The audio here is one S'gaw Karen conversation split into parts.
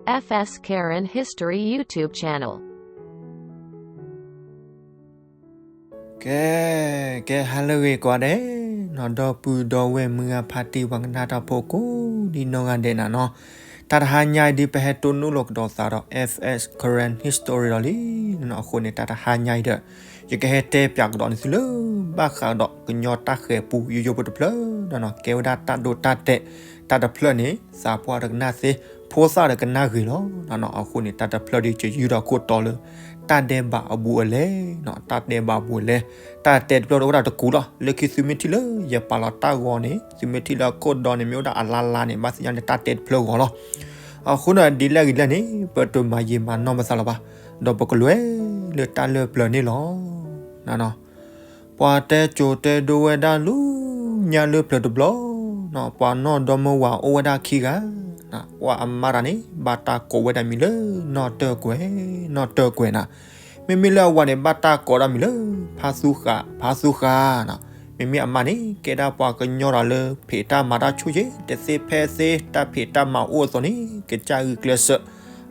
F S Karen History YouTube channel. ကဲ, ကဲ ဟါလၢအဂ့ၤကိးဂၤဒဲး, နီၢ်ဒီပုၢ်ဒီဝဲၢ်မုၢ်ဂၤဖးတံၢ်ပှၤကနၣ်တၢ်ဖိကိးဒံနီၢ်ဂၤဒဲးနၤနီၤ, တၢ်တဟါညါအံၤဒုး ပဟဲတိၢ်နီၣ်လိာ်ကဒီးသးဒီး F S Karen History လီၤလံ, အဃိန့ၣ် တၢ်တဟါညါအံၤဒီး ယကဟဲတဲပၠးကဒီးန့ၢ်သုလၢ ဘၣ်ဃးဒီးကညီတၢ်ဃဲၤပူ ယိယိဖိတဖျၢၣ်နီၤနီၤ, ကဲဝဲဒၣ်တၢ်ဒိတၢ်တဲာ်, တၢ်တဖျၢၣ်န့ၣ် သးပှၢ်တကနၣ်သ့, ဖိသၣ်ဒီးကနၣ်ဂ့ၤလီၤနီၤနီၤ, အဃိန့ၣ် တၢ်တဖျၢၣ်ဒုး ယယုၢ်ဒီးခိၣ်တီလၢ တၢ်ဒဲးဘးအဘူးအလဲနီၤ, တၢ်ဒဲးဘးအဘူးအလဲ, တၢ်တဲတဖျၢၣ်ဒီးအိၣ်ဒၣ်တကူာ်လီၤ, လၢခံသုမ့ၢ်ထံၣ်လၢယပာ်လီၤတၢ်ဂီၤန့ၣ် သုမ့ၢ်ထံၣ်လၢအခိၣ်ဒီန့ၣ် မ့ၢ်အိၣ်ဒၣ်အလါလါန့ၣ် ဘၣ်သ့ၣ်ညါန့ၣ် တၢ်တဲတဖျၢၣ်ဂီၤလီၤ. အဃိန့ၣ် ဒ်လဲၣ်ဂ့ၤလဲၣ်န့ၣ် ပတမၤယံာ်မၤနီၢ်ပသးလၢၤဘၣ်, ဒီးပကလဲၤလၢတၢ်လၢပျၢၤန့ၣ်လီၤ. ပှၤတဲကိၤတဲဒိဝဲဒၣ်လၢညါလၢပျၢၤတဘျီ, ပှၤနီၢ်ဒီမါဝၤအိၣ်ဝဲဒၣ်ခံဂၤ, ပှၤအမါတဂၤန့ၣ် ဘၣ်တၢ်ကိးဝဲဒၣ်မံၤလၢ နီၢ်တၢၢ်ကွဲၤ, နီၢ်တၢၢ်ကွဲၤနၤ, မ့မ့ၢ်လၢအဝၤန့ၣ် ဘၣ်တၢ်ကိးဒၣ်မံၤလၢ ဖါသူဃာ်, ဖါသူဃာ်နၤ, မ့မ့ၢ်အမါန့ၣ် ကဲဒၣ်ပှၤကညီတဂၤလၢ ဖံးတၢ်မၤတၢ်ဆိၣ်ဂ့ၤ, တသ့ဖဲသ့ တၢ်ဖံးတၢ်မၤအိၣ်အသိးန့ၣ် ကစၢ်ဂုာ်ကျဲးစၢး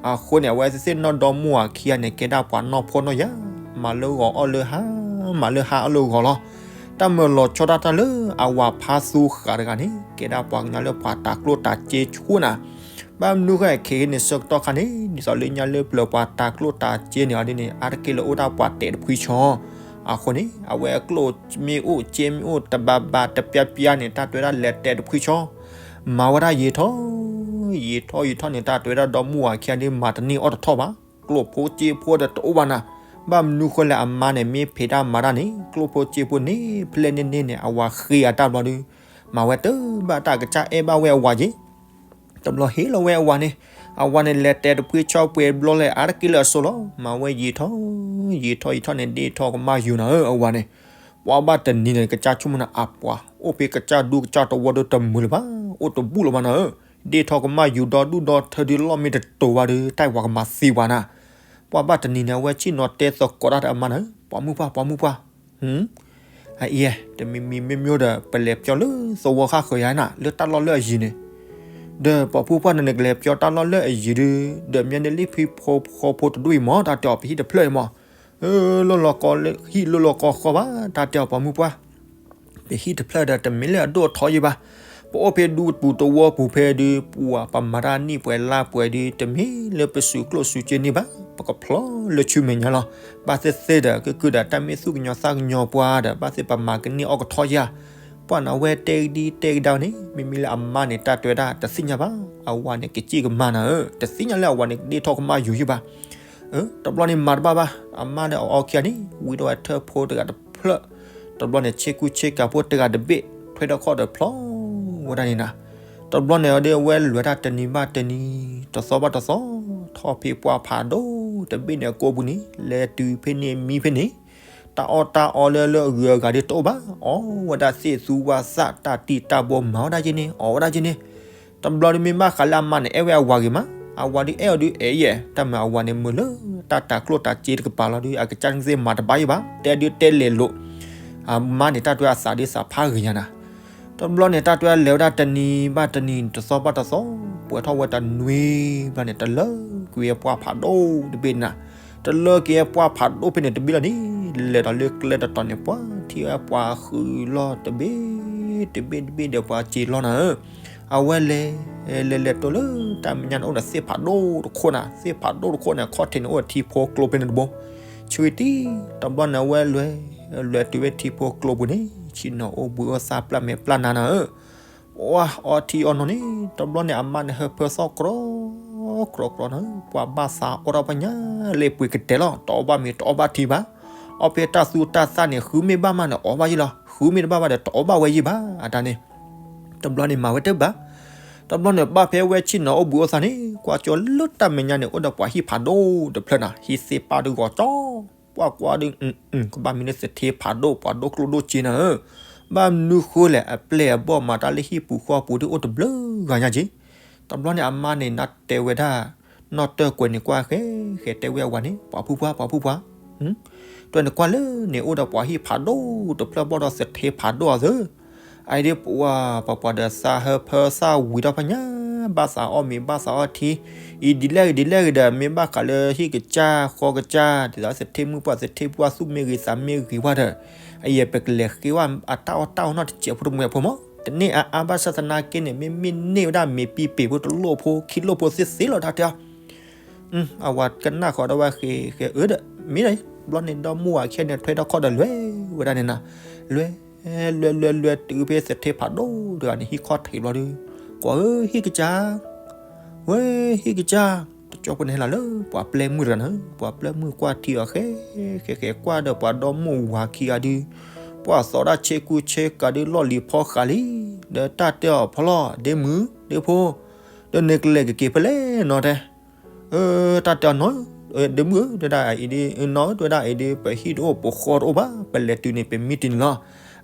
အဃိန့ၣ် အဝဲသ့ၣ်နီၢ်ဒီမါဝၤခံဂၤန့ၣ် ကဲဒၣ်ပှၤနီၢ်ဖှီၣ်နီၢ်ယာ်, မၤလၢဂီၤအီၣ်လၢဟါ, မၤလၢဟါအီၣ်လၢဂီၤလီၤ. တၢ်မၢလီၤဆီဒၣ်တၢ်လၢအဝၤဖါသူဃာ်တဂၤန့ၣ် ကဲဒၣ်ပှၤကညီလၢပှၤတၤကျိၣ်တၤစ့ဆိၣ်နၤ, ဘၣ်မနုၤဃိခဲအံၤန့ၣ် ဆၢကတီၢ်ခါန့ၣ် ဒ်သိးလၢညါလၢပျၢၤပှၤတၤကျိၣ်တၤစ့န့ၣ်အီၤဒ်န့ၣ် အါတက့ၢ်လၢအိၣ်ဒၣ်ပှၤတဲာ်တဖှံဆီ အဃိန့ၣ် အဝဲအကျိၣ်မ့ၢ်အိၣ်စ့မ့ၢ်အိၣ် တဘၣ်ဘၣ်တပျၢ်ပျၢ်န့ၣ် တၢ်တဲဝဲဒၣ်လဲၤတဲာ်တဖှံဆီ မၤဝဲဒၣ်ယံာ်ထီၣ်, ယံာ်ထီၣ်ယံာ်ထီၣ်န့ၣ် တၢ်တဲဝဲဒၣ်ဒီမါဝၤခံဂၤဒုး မၤတန့ၢ်အီၣ်တထီၣ်ဘၣ်, ကျိၣ်ဖိစ့ဖိဒီးတအိၣ်ဘၣ်နၤ, ဘၣ်မနုၤဃိလဲၣ်အမါန့ၣ် မ့ၢ်ဖံးတၢ်မၤတၢ်န့ၣ် ကျိၣ်ဖိစ့ဖိန့ၣ် ဖဲလဲၣ်န့ၣ်န့ၣ်န့ၣ် အဝၤဃ့အတၢ်ဘျီဒုး မၤဝဲတဘၣ်တၢ်ကစၢ်အဲၣ်ဘၣ်ဝဲအဝၤက့ၤ တဘျီဟ့ၣ်လီၤဝဲအဝၤန့ၣ်, အဝၤန့ၣ်လဲၤတဲာ်တဖှံဆီပှဲၤဘျီလဲၣ် အါတက့ၢ်လၢအစိလီၤ, မၤဝဲယံာ်ထီၣ်, ယံာ်ထီၣ်ယံာ်ထီၣ်န့ၣ် ဒ့ၣ်ထီၣ်ကမၣ်ယူၤနၤဧၢ အဝၤန့ၣ်, ပှၤဘၣ်တနံၤန့ၣ် ကစၢ်ဆိကမိၣ်နၤအပှၤ, အိၣ်ဖဲကစၢ်ဒူကစၢ်တဝီဒီးတမုာ်လၢၤဘၣ်, အိၣ်တဘူၣ်လၢၤဘၣ်နၤဧၢ, ဒ့ၣ်ထီၣ်ကမၣ်ယူၤဒီဒူၣ်ဒီထၢဒုးလီၢ်မ့ၢ်တတိၤဘၣ်ဒီး တၢ်ဝၤကမၤသံပှၤနၤ ပှၤဘၣ်တနံၤန့ၣ် အဝဲဆ့ၣ်နီၤတဲသကိးတၢ်ဒီးအမါန့ၣ်, ပှၤမုၣ်ပှၢ်, ပှၤမုၣ်ပှၢ်, အအံၤ, တမံၤမံၤမ့ၢ်မ့ၢ်ဒီး ပလဲၤပျီလၢသဝီဃၣ်ဃၢၤယါနၤ လၢတၢ်လီၢ်လၢအယံၤန့ၣ်, ဒီးပှၤမုၣ်ပှၢ်န့ၣ် နကလဲၤပျီတၢ်လီၢ်လၢအယံၤဒုး, ဒီးမ့ၢ်န့ၣ်လံဖံဖိဃီဖိတဒူၣ်အံၤမး တၢ်တဲအီၤ ပဟံၣ်တဖျၢၣ်အံၤမး, လီၢ်လီၤကီ ဟံၣ်လီၢ်လီၤကီဃီဘၣ် တၢ်တဲအီၤ ပှၤမုၣ်ပှၢ် ပဟံၣ်တဖျၢၣ်ဒီးတမ့ၢ်လၢအဒိၣ်အထီယံၤဘၣ်, ပအိၣ်ဖဲဒူပူၤသဝီပူၤဖဲဒုး ပှၤပမၤတၢ်နံၣ်ပှဲၤလါပှဲၤဒုး တမ့ၢ်လၢပစုာ်ကျိၣ်စုာ်စ့န့ၣ်ဘၣ်, ပကဖျီလၢဆူမဲာ်ညါလီၤ, ဘၣ်သ့ၣ်သ့ၣ်ဒီး ကကုၢ်ဒီးတၢ်မ့ၢ်သူၣ်ကညီၤသးကညီၤပှၤဒီး ဘၣ်သ့ၣ်ပမၤကန့ၢ်အီၣ်ကထီယၤ, ပှၤန့ၣ်အဝဲတဲကဒံတဲကဒါန့ၣ် မ့မ့ၢ်လၢအမါန့ၣ် တၢ်တဲဝဲဒၣ် တသ့ၣ်ညါဘၣ်, အဝၤန့ၣ် ကစံၣ်ကမၤနၤဧၢ, တသ့ၣ်ညါလၢအဝၤန့ၣ် ကဒ့ၣ်ထီၣ်ကမၣ်ယူၤယံၤဘၣ် တဘျီန့ၣ်မၤတဘၣ်ဘၣ်, အမါဒီးအီၤခံဂၤန့ၣ် ဝံၤဒီးဝဲထၢၣ်ဖိတဂၤတဖျၢၣ်, တဘျီန့ၣ် ဆ့ကူဆ့ကၤဖိတဂၤတဘ့ၣ် ထွဲထီၣ်ခီၣ်ဒီးဖျီဝဲဒၣ်န့ၣ်နၤ, တဘျီန့ၣ်အီၤဒ်အဝဲလဲၤတၢ်တနံၤဘၣ်တနံၤ, တသီဘၣ်တသီ, ထီၣ်ဖံးပှၢ်ဖးဒိၣ်တဘ့ၣ်န့ၣ်အကိာ်ပူၤန့ၣ် လဲၤတုၤဖဲန့ၣ်မံဖဲန့ၣ်, တၢ်အီၣ်တၢ်အီလၢလၢအဂုၤအဂၤဒ်တအိၣ်ဘၣ်, အီၣ်ဝဲဒၣ်သ့ၣ်သူဝၣ်သၣ် တၢ်တံၢ်တၢ်ဘိမၤဝဲဒၣ်ယ့န့ၣ် အီၣ်ဝဲဒၣ်ယ့န့ၣ် တဘျီဒုးမ့ၢ်ဘၣ်ဃးလၢအမါန့ၣ် အဲၣ်ဝဲအဝၤဂ့ၤမး, အဝၤဒုးအဲၣ်အီၤဒုးအဲၣ်ယဲၢ်, တၢ်မၤအဝၤန့ၣ်မုာ်လၢ တၢ်တၤကျိၣ်တၤစ့တကပၤလီၤဒုး အကစၢ်န့ၣ်သ့ၣ်မၤတဘၣ်ယံၤဘၣ်, တဲဒုးတဲလဲၤလိာ်, အမါန့ၣ် တၢ်တဲအသးဒုးသးဖးဂ့ၤညါနၤ, တဘျီန့ၣ် တၢ်တဲလဲၤဝဲဒၣ်တနံၤဘၣ်တနံၤ တသီဘၣ်တသီ, ပှဲၤထီၣ်ဝဲတနွံဘျီန့ၣ် တလၢကွံာ်ဝဲပှၢ်ဖးဒိၣ်တဘ့ၣ်နၤ, တလၢက့ၤဝဲပှၢ်ဖးဒိၣ်ဖဲန့ၣ်တဘ့ၣ်လီၤန့ၣ်, လဲၤဒီးလၢကျဲတတီၤန့ၣ် ပှၤထံၣ်ဝဲပှၤဃုလီၢ်တဘ့ၣ်, တဘ့ၣ်တဘ့ၣ်ဒီးပှၤစ့လီၢ်နၤဧၢ, အဝဲလဲၤ, လဲၤလဲၤတိၢ်လၢတၢ်မဲာ်ညါန့ၣ် အိၣ်ဒီးသ့ၣ်ဖးဒိၣ်တခိၣ်နၤ, သ့ၣ်ဖးဒိၣ်တခိၣ်န့ၣ် ခီၣ်ထံးန့ၣ် အိၣ်ဒီးထံဖိကျိဖဲန့ၣ်တဘိ, ဆှံတံၢ်, တဘျီန့ၣ် အဝဲလဲၤ, လဲၤတုၤဝဲထံဖိကျိပူၤန့ၣ် ဆ့ၣ်နီၤအိၣ်ဘှံးအိၣ်သါပျၢ်မဲာ်ပျၢ်နါနၤဧၢ, ပှၤအီထံအီနိန့ၣ် တဘျီန့ၣ် အမါန့ၣ် ဟၢဖၢသီၣ်ကြီ, ကြီကြီနၤဧၢ, ပှၤဘၣ်သးအီၣ်တၢ်ပှၤညါလၢပှ့ၤကတဲာ်လီၤ, တအီၣ်ဘၣ်မ့ၤတအီၣ်ဘၣ်ထံဘၣ်, အီၣ်ဖဲတၢ်သူတၢ်သၣ်န့ၣ် ဃုမ့ၢ်ဘၣ်မးန့ၣ် အီၣ်ဘၣ်ယံၤလီၤ, ဃုမ့ၢ်တဘၣ်ဘၣ်ဒီး တအီၣ်ဘၣ်ဝဲယံၤဘၣ်, အတၢ်န့ၣ် တဘျီန့ၣ်မၤဝဲတဘၣ်, တဘျီန့ၣ် ဘၣ်ဖဲဝဲဆ့ၣ်နီၤအိၣ်ဘှံးအိၣ်သါန့ၣ် ကွၢ်ကၠီလၢတၢ်မဲာ်ညါန့ၣ် အိၣ်ဒီးပှၤဟံၣ်ဖးဒိၣ်တဖျၢၣ်နၤ, ဟံၣ်သ့ၣ်ပၢ်တဂီၤကၠီ, ပှၤကွၢ်ဒုး, ကဘၣ်မ့ၢ်လၢသထ့ဖးဒိၣ် ပှၤဒိၣ်ကျိၣ်ဒိၣ်စ့နၤဧၢ, ဘၣ်မနုၤဃိလဲၣ် အပျဲၢ်အဘီၣ်မၤတၢ်လၢဟံၣ်ပူၤဃီပူၤဒုးအိၣ်တဘျုးဂၤညါက့ၤ, တဘျီန့ၣ် အမါန့ၣ် နတဲဝဲဒၣ်, နီၢ်တၢၢ်ကွဲးန့ၣ် ကွၢ်ဃဲဃဲတဲဝဲအဝၤန့ၣ် ပှၤဖုပှၢ် ပှၤဖုပှၢ် တၢ်န့ၣ်ကွၢ်လၢန့ၣ်အိၣ်ဒီးပှၤဟံၣ်ဖးဒိၣ်တဖျၢၣ်ဘီၣ်ဒီးသထ့ဖးဒိၣ်အသး, အအံၤဒ်ပှၤပှၤပှၤဒီးသးဟၢဖၢသၣ်ဝံၤထီၣ်ဖးညါ ဘၣ်သးအီၣ်မ့ၤဘၣ်သးအီၣ်ထံ, အံၤဒ်လဲၣ်ဂ့ၤဒ်လဲၣ်ဂ့ၤဒီး မ့ၢ်ဘၣ်ဃးလၢဟံၣ်ကစၢ်ဃီကစၢ် ဒ်သိးသထ့မုၣ်ပှၢ်သထ့ပှၢ်သူၣ်မ့ၢ်ဂ့ၤသးမ့ၢ်ဂ့ၤဝဲဒီး အယဲၢ်ပကလဲၤဃ့ဝဲအတၢ်အီၣ်တၢ်အီနီၢ်တစဲးဖိတမှဲးဖိမး, တန့ၢ်အါအါဘၣ်ဆၣ်သနာ်က့န့ၣ် မ့မ့ၢ်န့ၢ်ဝဲဒၣ်မ့ၤပံပ့ၤဖိတလိၣ်ဖိခံလိၣ်ဖိသ့သ့လီၤ တၢ်တဲအီၤ အဝၤကနၣ်ဃီဒီးဝဲဃဲဃဲအၢဒီး မ့ၢ်ဒီး ဘျီန့ၣ်ဒီမါဝၤခံဂၤန့ၣ် ထွဲထီၣ်ခီၣ်ဒီးလွဲၢ်ဝဲဒၣ်န့ၣ်နၤ, လွဲၢ် လွဲၢ်လွဲၢ်လွဲၢ်တုၤဖဲသထ့ဖးဒိၣ်တဂၤန့ၣ် ဟံၣ်ခီၣ်ထံးဘျီဒီး, ကွၢ်ဧၢ ဟံၣ်ကစၢ်, ဝဲ ဟံၣ်ကစၢ်, တကၠီဖိန့ၣ်ဟဲလီၤလၢပှၤပျဲၢ်မုၣ်တဂၤန့ၣ်, ပှၤပျဲၢ်မုၣ်ကွၢ်ထံအီၤဃဲ ဃဲဃဲကွၢ်ဒီးပှၤဒီမါဝၤခံဂၤဒုး, ပှၤသီဒၣ်ဆ့ကူဆ့ကၤဒုးလီၢ်လံၤဖီဃးလံ, ဒီးတၢ်တဲအီၤဖီလီၤ ဒ့မုၣ် ဒ့ဖိ, ဒီးနကလဲၤကက့ၤဖဲလဲၣ်နီၤတဲ တၢ်တဲအီၤနီၤ, ဒ့မုၣ်ဧၢ တဲဒၣ်အံၤဒ် နီၤဧၢ တဲဝဲဒၣ်အံၤဒ် ပဟံၣ်တအိၣ်ပဃီတအိၣ်ဘၣ် ပလဲၤတုၤန့ၣ် ပမံတံၢ်န့ၣ်လီၤ.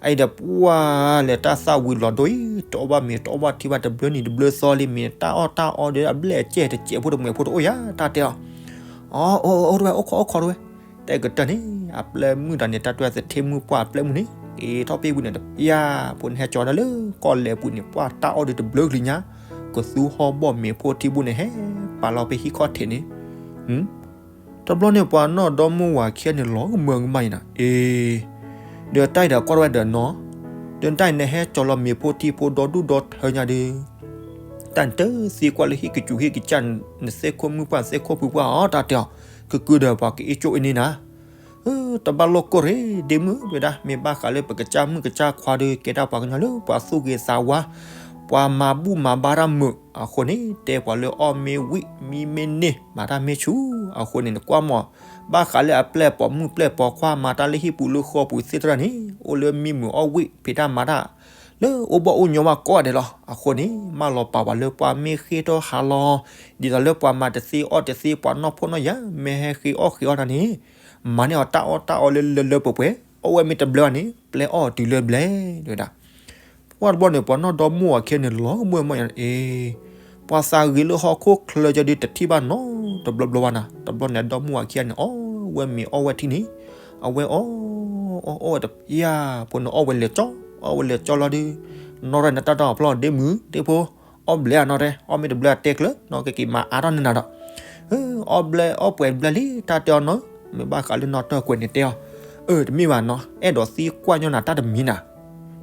အအံၤဒီးပှၢ်လဲၤတၢ်သၣ်ဝံၤလီၤဒိအံၤ တအီၣ်ဘၣ်မ့ၤတအီၣ်ဘၣ်ထံဘၣ် တဘျၢနံၤတဘျၢသီလံ မ့ၢ်တၢ်အီၣ်တၢ်အီဒီးအဘျဲၣ်အကျဲတစဲးဖိတမှဲးဖိတအိၣ်ယၤ တၢ်တဲအီၤ အိၣ်အိၣ်အိၣ်တဝဲ အိၣ်ခိးအိၣ်ခိးတဝဲ, တဲကတၢၢ်န့ၣ် အပျဲၢ်မုၣ်တဂၤန့ၣ် တၢ်တဲသထ့မုၣ်ပှၢ်အပျဲၢ်မုၣ်န့ၣ် က့ၤထီၣ်ပ့ၣ်ပူၤန့ၣ် တပျၢ်ဖိန့ၣ်ဟဲကၠီဒၣ်လၢကီၢ်လဲၤပူၤန့ၣ် ပှၢ်တၢ်အီၣ်ဒုးတဘျၢကလံၤညါ, ကသူဟီၣ်ဘီၣ်မ့ၤဖိထံဘိန့ၣ် ဟဲပာ်လီၤဖဲဟံၣ်ခီၣ်ထံးန့ၣ် တဘျီန့ၣ်ပှၤနီၢ်ဒီမါဝၤခံဂၤန့ၣ် လီၤကမၢကမၣ်အံၤနၤ, အ့ ဒီးတၢ်အံၤဒီးကွၢ်တဝဲဒီးနီၤ, ဒီးတၢ်အံၤနဟဲကၠီလီၤမ့ၤဖိထံဖိဒီဒူၣ်ဒီထၢညါဒုး တၢ်နတသံကွၢ်လၢဟံၣ်ကစူၤဟံၣ်ကစၢ် နသ့ၣ်ခိၣ်မုၣ်ပှၢ်သ့ၣ်ခိၣ်ဖုပှၢ်အီၤ တၢ်တဲအီၤ, ကကုဒီးပှၤကအ့ၣ်ကၠိအ့န့နၤ တဘၣ်လိၣ်ကိၢ်ရ့ၣ် ဒ့မုၣ် တဲဝဲဒၣ် မ့ၢ်ဘၣ်ဃးလၢပကစၢ်မုၣ်ကစၢ်ခွါဒီး ကဲဒၣ်ပှၤကညီလၢပှၤသူၣ်ဂ့ၤသးဝါ, ပှၤမၤဘူၣ်မၤဘါတၢ်မုာ်အဃိန့ၣ် တဲပှၤလၢအီၣ်မ့ၢ်ဝံၣ် မံမ့ၢ်န့ၢ် မၤတၢ်မ့ၢ်ဆူၣ်အဃိန့ၣ် နကွၢ်မး, ဘၣ်ဃးလၢအပျဲၢ်ပိာ်မုၣ်ပျဲၢ်ပိာ်ခွါမၤတၢ်လၢဟံၣ်ပူၤလၢဃီပူၤသ့ၣ်တဖၣ်န့ၣ် အိၣ်လၢမံမုာ်အီၣ်ဝံၣ် ဖံးတၢ်မၤတၢ် လၢအိၣ်ဘီၣ်အိၣ်ညီဘၣ်ကိးဂၤဒဲးလီၤ. အဃိန့ၣ် မၢလီၤပာ်ပှၤလၢပှၤမ့ၢ်ဃ့ထီၣ်ဟးလီၤ, ဒ်သိးလၢပှၤမၤတသ့အီၣ်တသ့ ပှၤနီၢ်ဖိနီၢ်ယၤ မ့ၢ်ဟဲဃ့အီၣ်ဃ့အီတၢ်န့ၣ် မၤန့ၢ်အီၤတၢ်အီၣ်တၢ်အီလၢလၢလၢပှဲၤပှဲၤ, အီၣ်ဝဲမ့ၢ်တဘျၢန့ၣ် ပျဲအီၣ်တုၤလၢဘျဲၣ် တဲဝဲဒၣ်. ပှၢ်တဘျီန့ၣ် ပှၤနီၢ်ဒီမါဝၤခံဂၤန့ၣ် လီၤကမၢကမၣ်အံၤ အ့ ပှၤသးဂ့ၤလၢဟီၣ်ခိၣ်ချၢကဲဒုးတထံၣ်ဘၣ်နီတဘျီဘျီဘၣ်နၤ, တဘျီန့ၣ် အဒီမါဝၤခံဂၤန့ၣ် အီၣ်ဝဲမ့ၤအီၣ်ဝဲထံန့ၣ်, အဝဲအီၣ် အီၣ်အီၣ်ဝဲတပျၢ်ဖိန့ၣ် အီၣ်ဝဲလဲၤကၠီ, အီၣ်ဝဲလဲၤကၠီလီၤဒီး နီၢ်တၢ်န့ၣ် တၢ်တဲအီၤဖီလီၤ ဒ့မုၣ် ဒ့ဖိ, အီၣ်ဘျဲၣ်အနီၢ်တဲ, အီၣ်မ့ၢ်တဘျၢတဲကျၢၤ နီၢ်ကက့ၤမၤအါထီၣ်န့ၢ်နၤဒီး အီၣ်ဘျဲၣ်အီၣ်ပှဲၤဘျဲၣ်လံ တၢ်တဲအီၤနီၢ်, မ့ၢ်ဘၣ်ဃးလၢနီၢ်တၢၢ်ကွဲးန့ၣ်တဲအီၤ, အၢ တမ့ၢ်ဘၣ်နီၢ်, အဲၣ်ဒိးသံကွၢ်ညီနၤတၢ်တမံၤနၤ,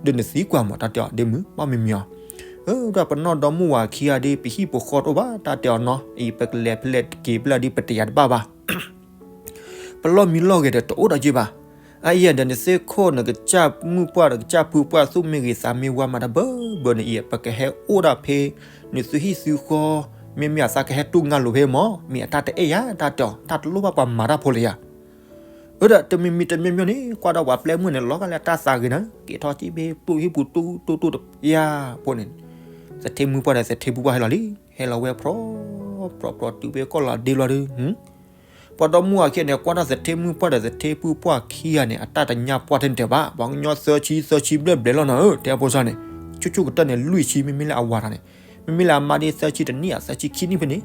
ဒီးနသံကွၢ်မး တၢ်တဲအီၤ ဒ့မုၣ် ဘၣ်မ့ၢ်မ့ၢ်အီၤ, အၢ ဒီးပနီၢ်ဒီမါဝၤခံဂၤဒီး ပဟံၣ်ပဃီတအိၣ်ဘၣ် တၢ်တဲအီၤနီၢ်, အံၤပကလဲၤဖဲလဲၣ်က့ၤဖဲလဲၣ်ဒီး ပတယာ်တဘၣ်ဘၣ် ပလီၢ်မံလီၢ်ဂဲၤဒီးတအိၣ်ဒီးယ့ၢ်ဘၣ်. အအံၤဒီးနသ့ၣ်ခိၣ်နကစၢ်မုၣ်ပှၢ်ဒီးကစၢ်ဖုပှၢ်သူၣ်မ့ၢ်ဂ့ၤသးမ့ၢ်ဝါမၤတၢ်ဘၢဘၢန့ၣ်အံၤ ပကဟဲအိၣ်ဒၣ်ဖဲ နသုဟံၣ်သုဃီ, မ့မ့ၢ်အသးကဟဲတူၢ်ငါလိာ်ဖဲမၢ် မ့ၢ်အတၢ်တအဲၣ်ယၤ တၢ်တဲအီၤ တၢ်တလိၣ်ဘၣ်ပှၤမၤတၢ်ဖိလၢယၤ အၢ ဒီးတမံၤမံၤတမံၤမံၤန့ၣ် ကွၢ်ဒီးပှၤပျဲၢ်မုၣ်န့ၣ် လီၤဂာ်လၢတၢ်သးဂ့ၤနၤ က့ၤထီၣ်က့ၤဖဲပူၤဟံၣ်ပူၤတူၢ်တူၢ်တူၢ်တပျၢ်ဖိန့ၣ်, သထ့မုၣ်ပှၢ်ဒီးသထ့ဖုပှၢ်ဟဲလီၤလံ, ဟဲလီၤဝဲဖြီဖြီဖြီတုၤဖဲကီၢ်လီၤဒ့လီၤဒီး, ပှၤဒီမါဝၤခံဂၤန့ၣ် ကွၢ်ထီၣ်သထ့မုၣ်ပှၢ်ဒီးသထ့ဖုပှၢ်ခံဂၤန့ၣ် အတၢ်တညၣ်ပှၢ်ထဲန့ၣ်တဲဘၣ်, ပှၤကညီသၢဆံသၢဆံဘျဲၣ်ဘျဲၣ်လီၤနၤဧၢ တဲဖိစၢ်န့ၣ်, ဆူၣ်ဆူၣ်ကတၢၢ်န့ၣ် လွံၢ်ဆံ မ့မ့ၢ်လၢအဝၤတဂၤန့ၣ်, မ့မ့ၢ်လၢအမါဒီးသၢဆံတနံၣ်ဧါ သၢဆံခံနံၣ်ဖဲန့ၣ်,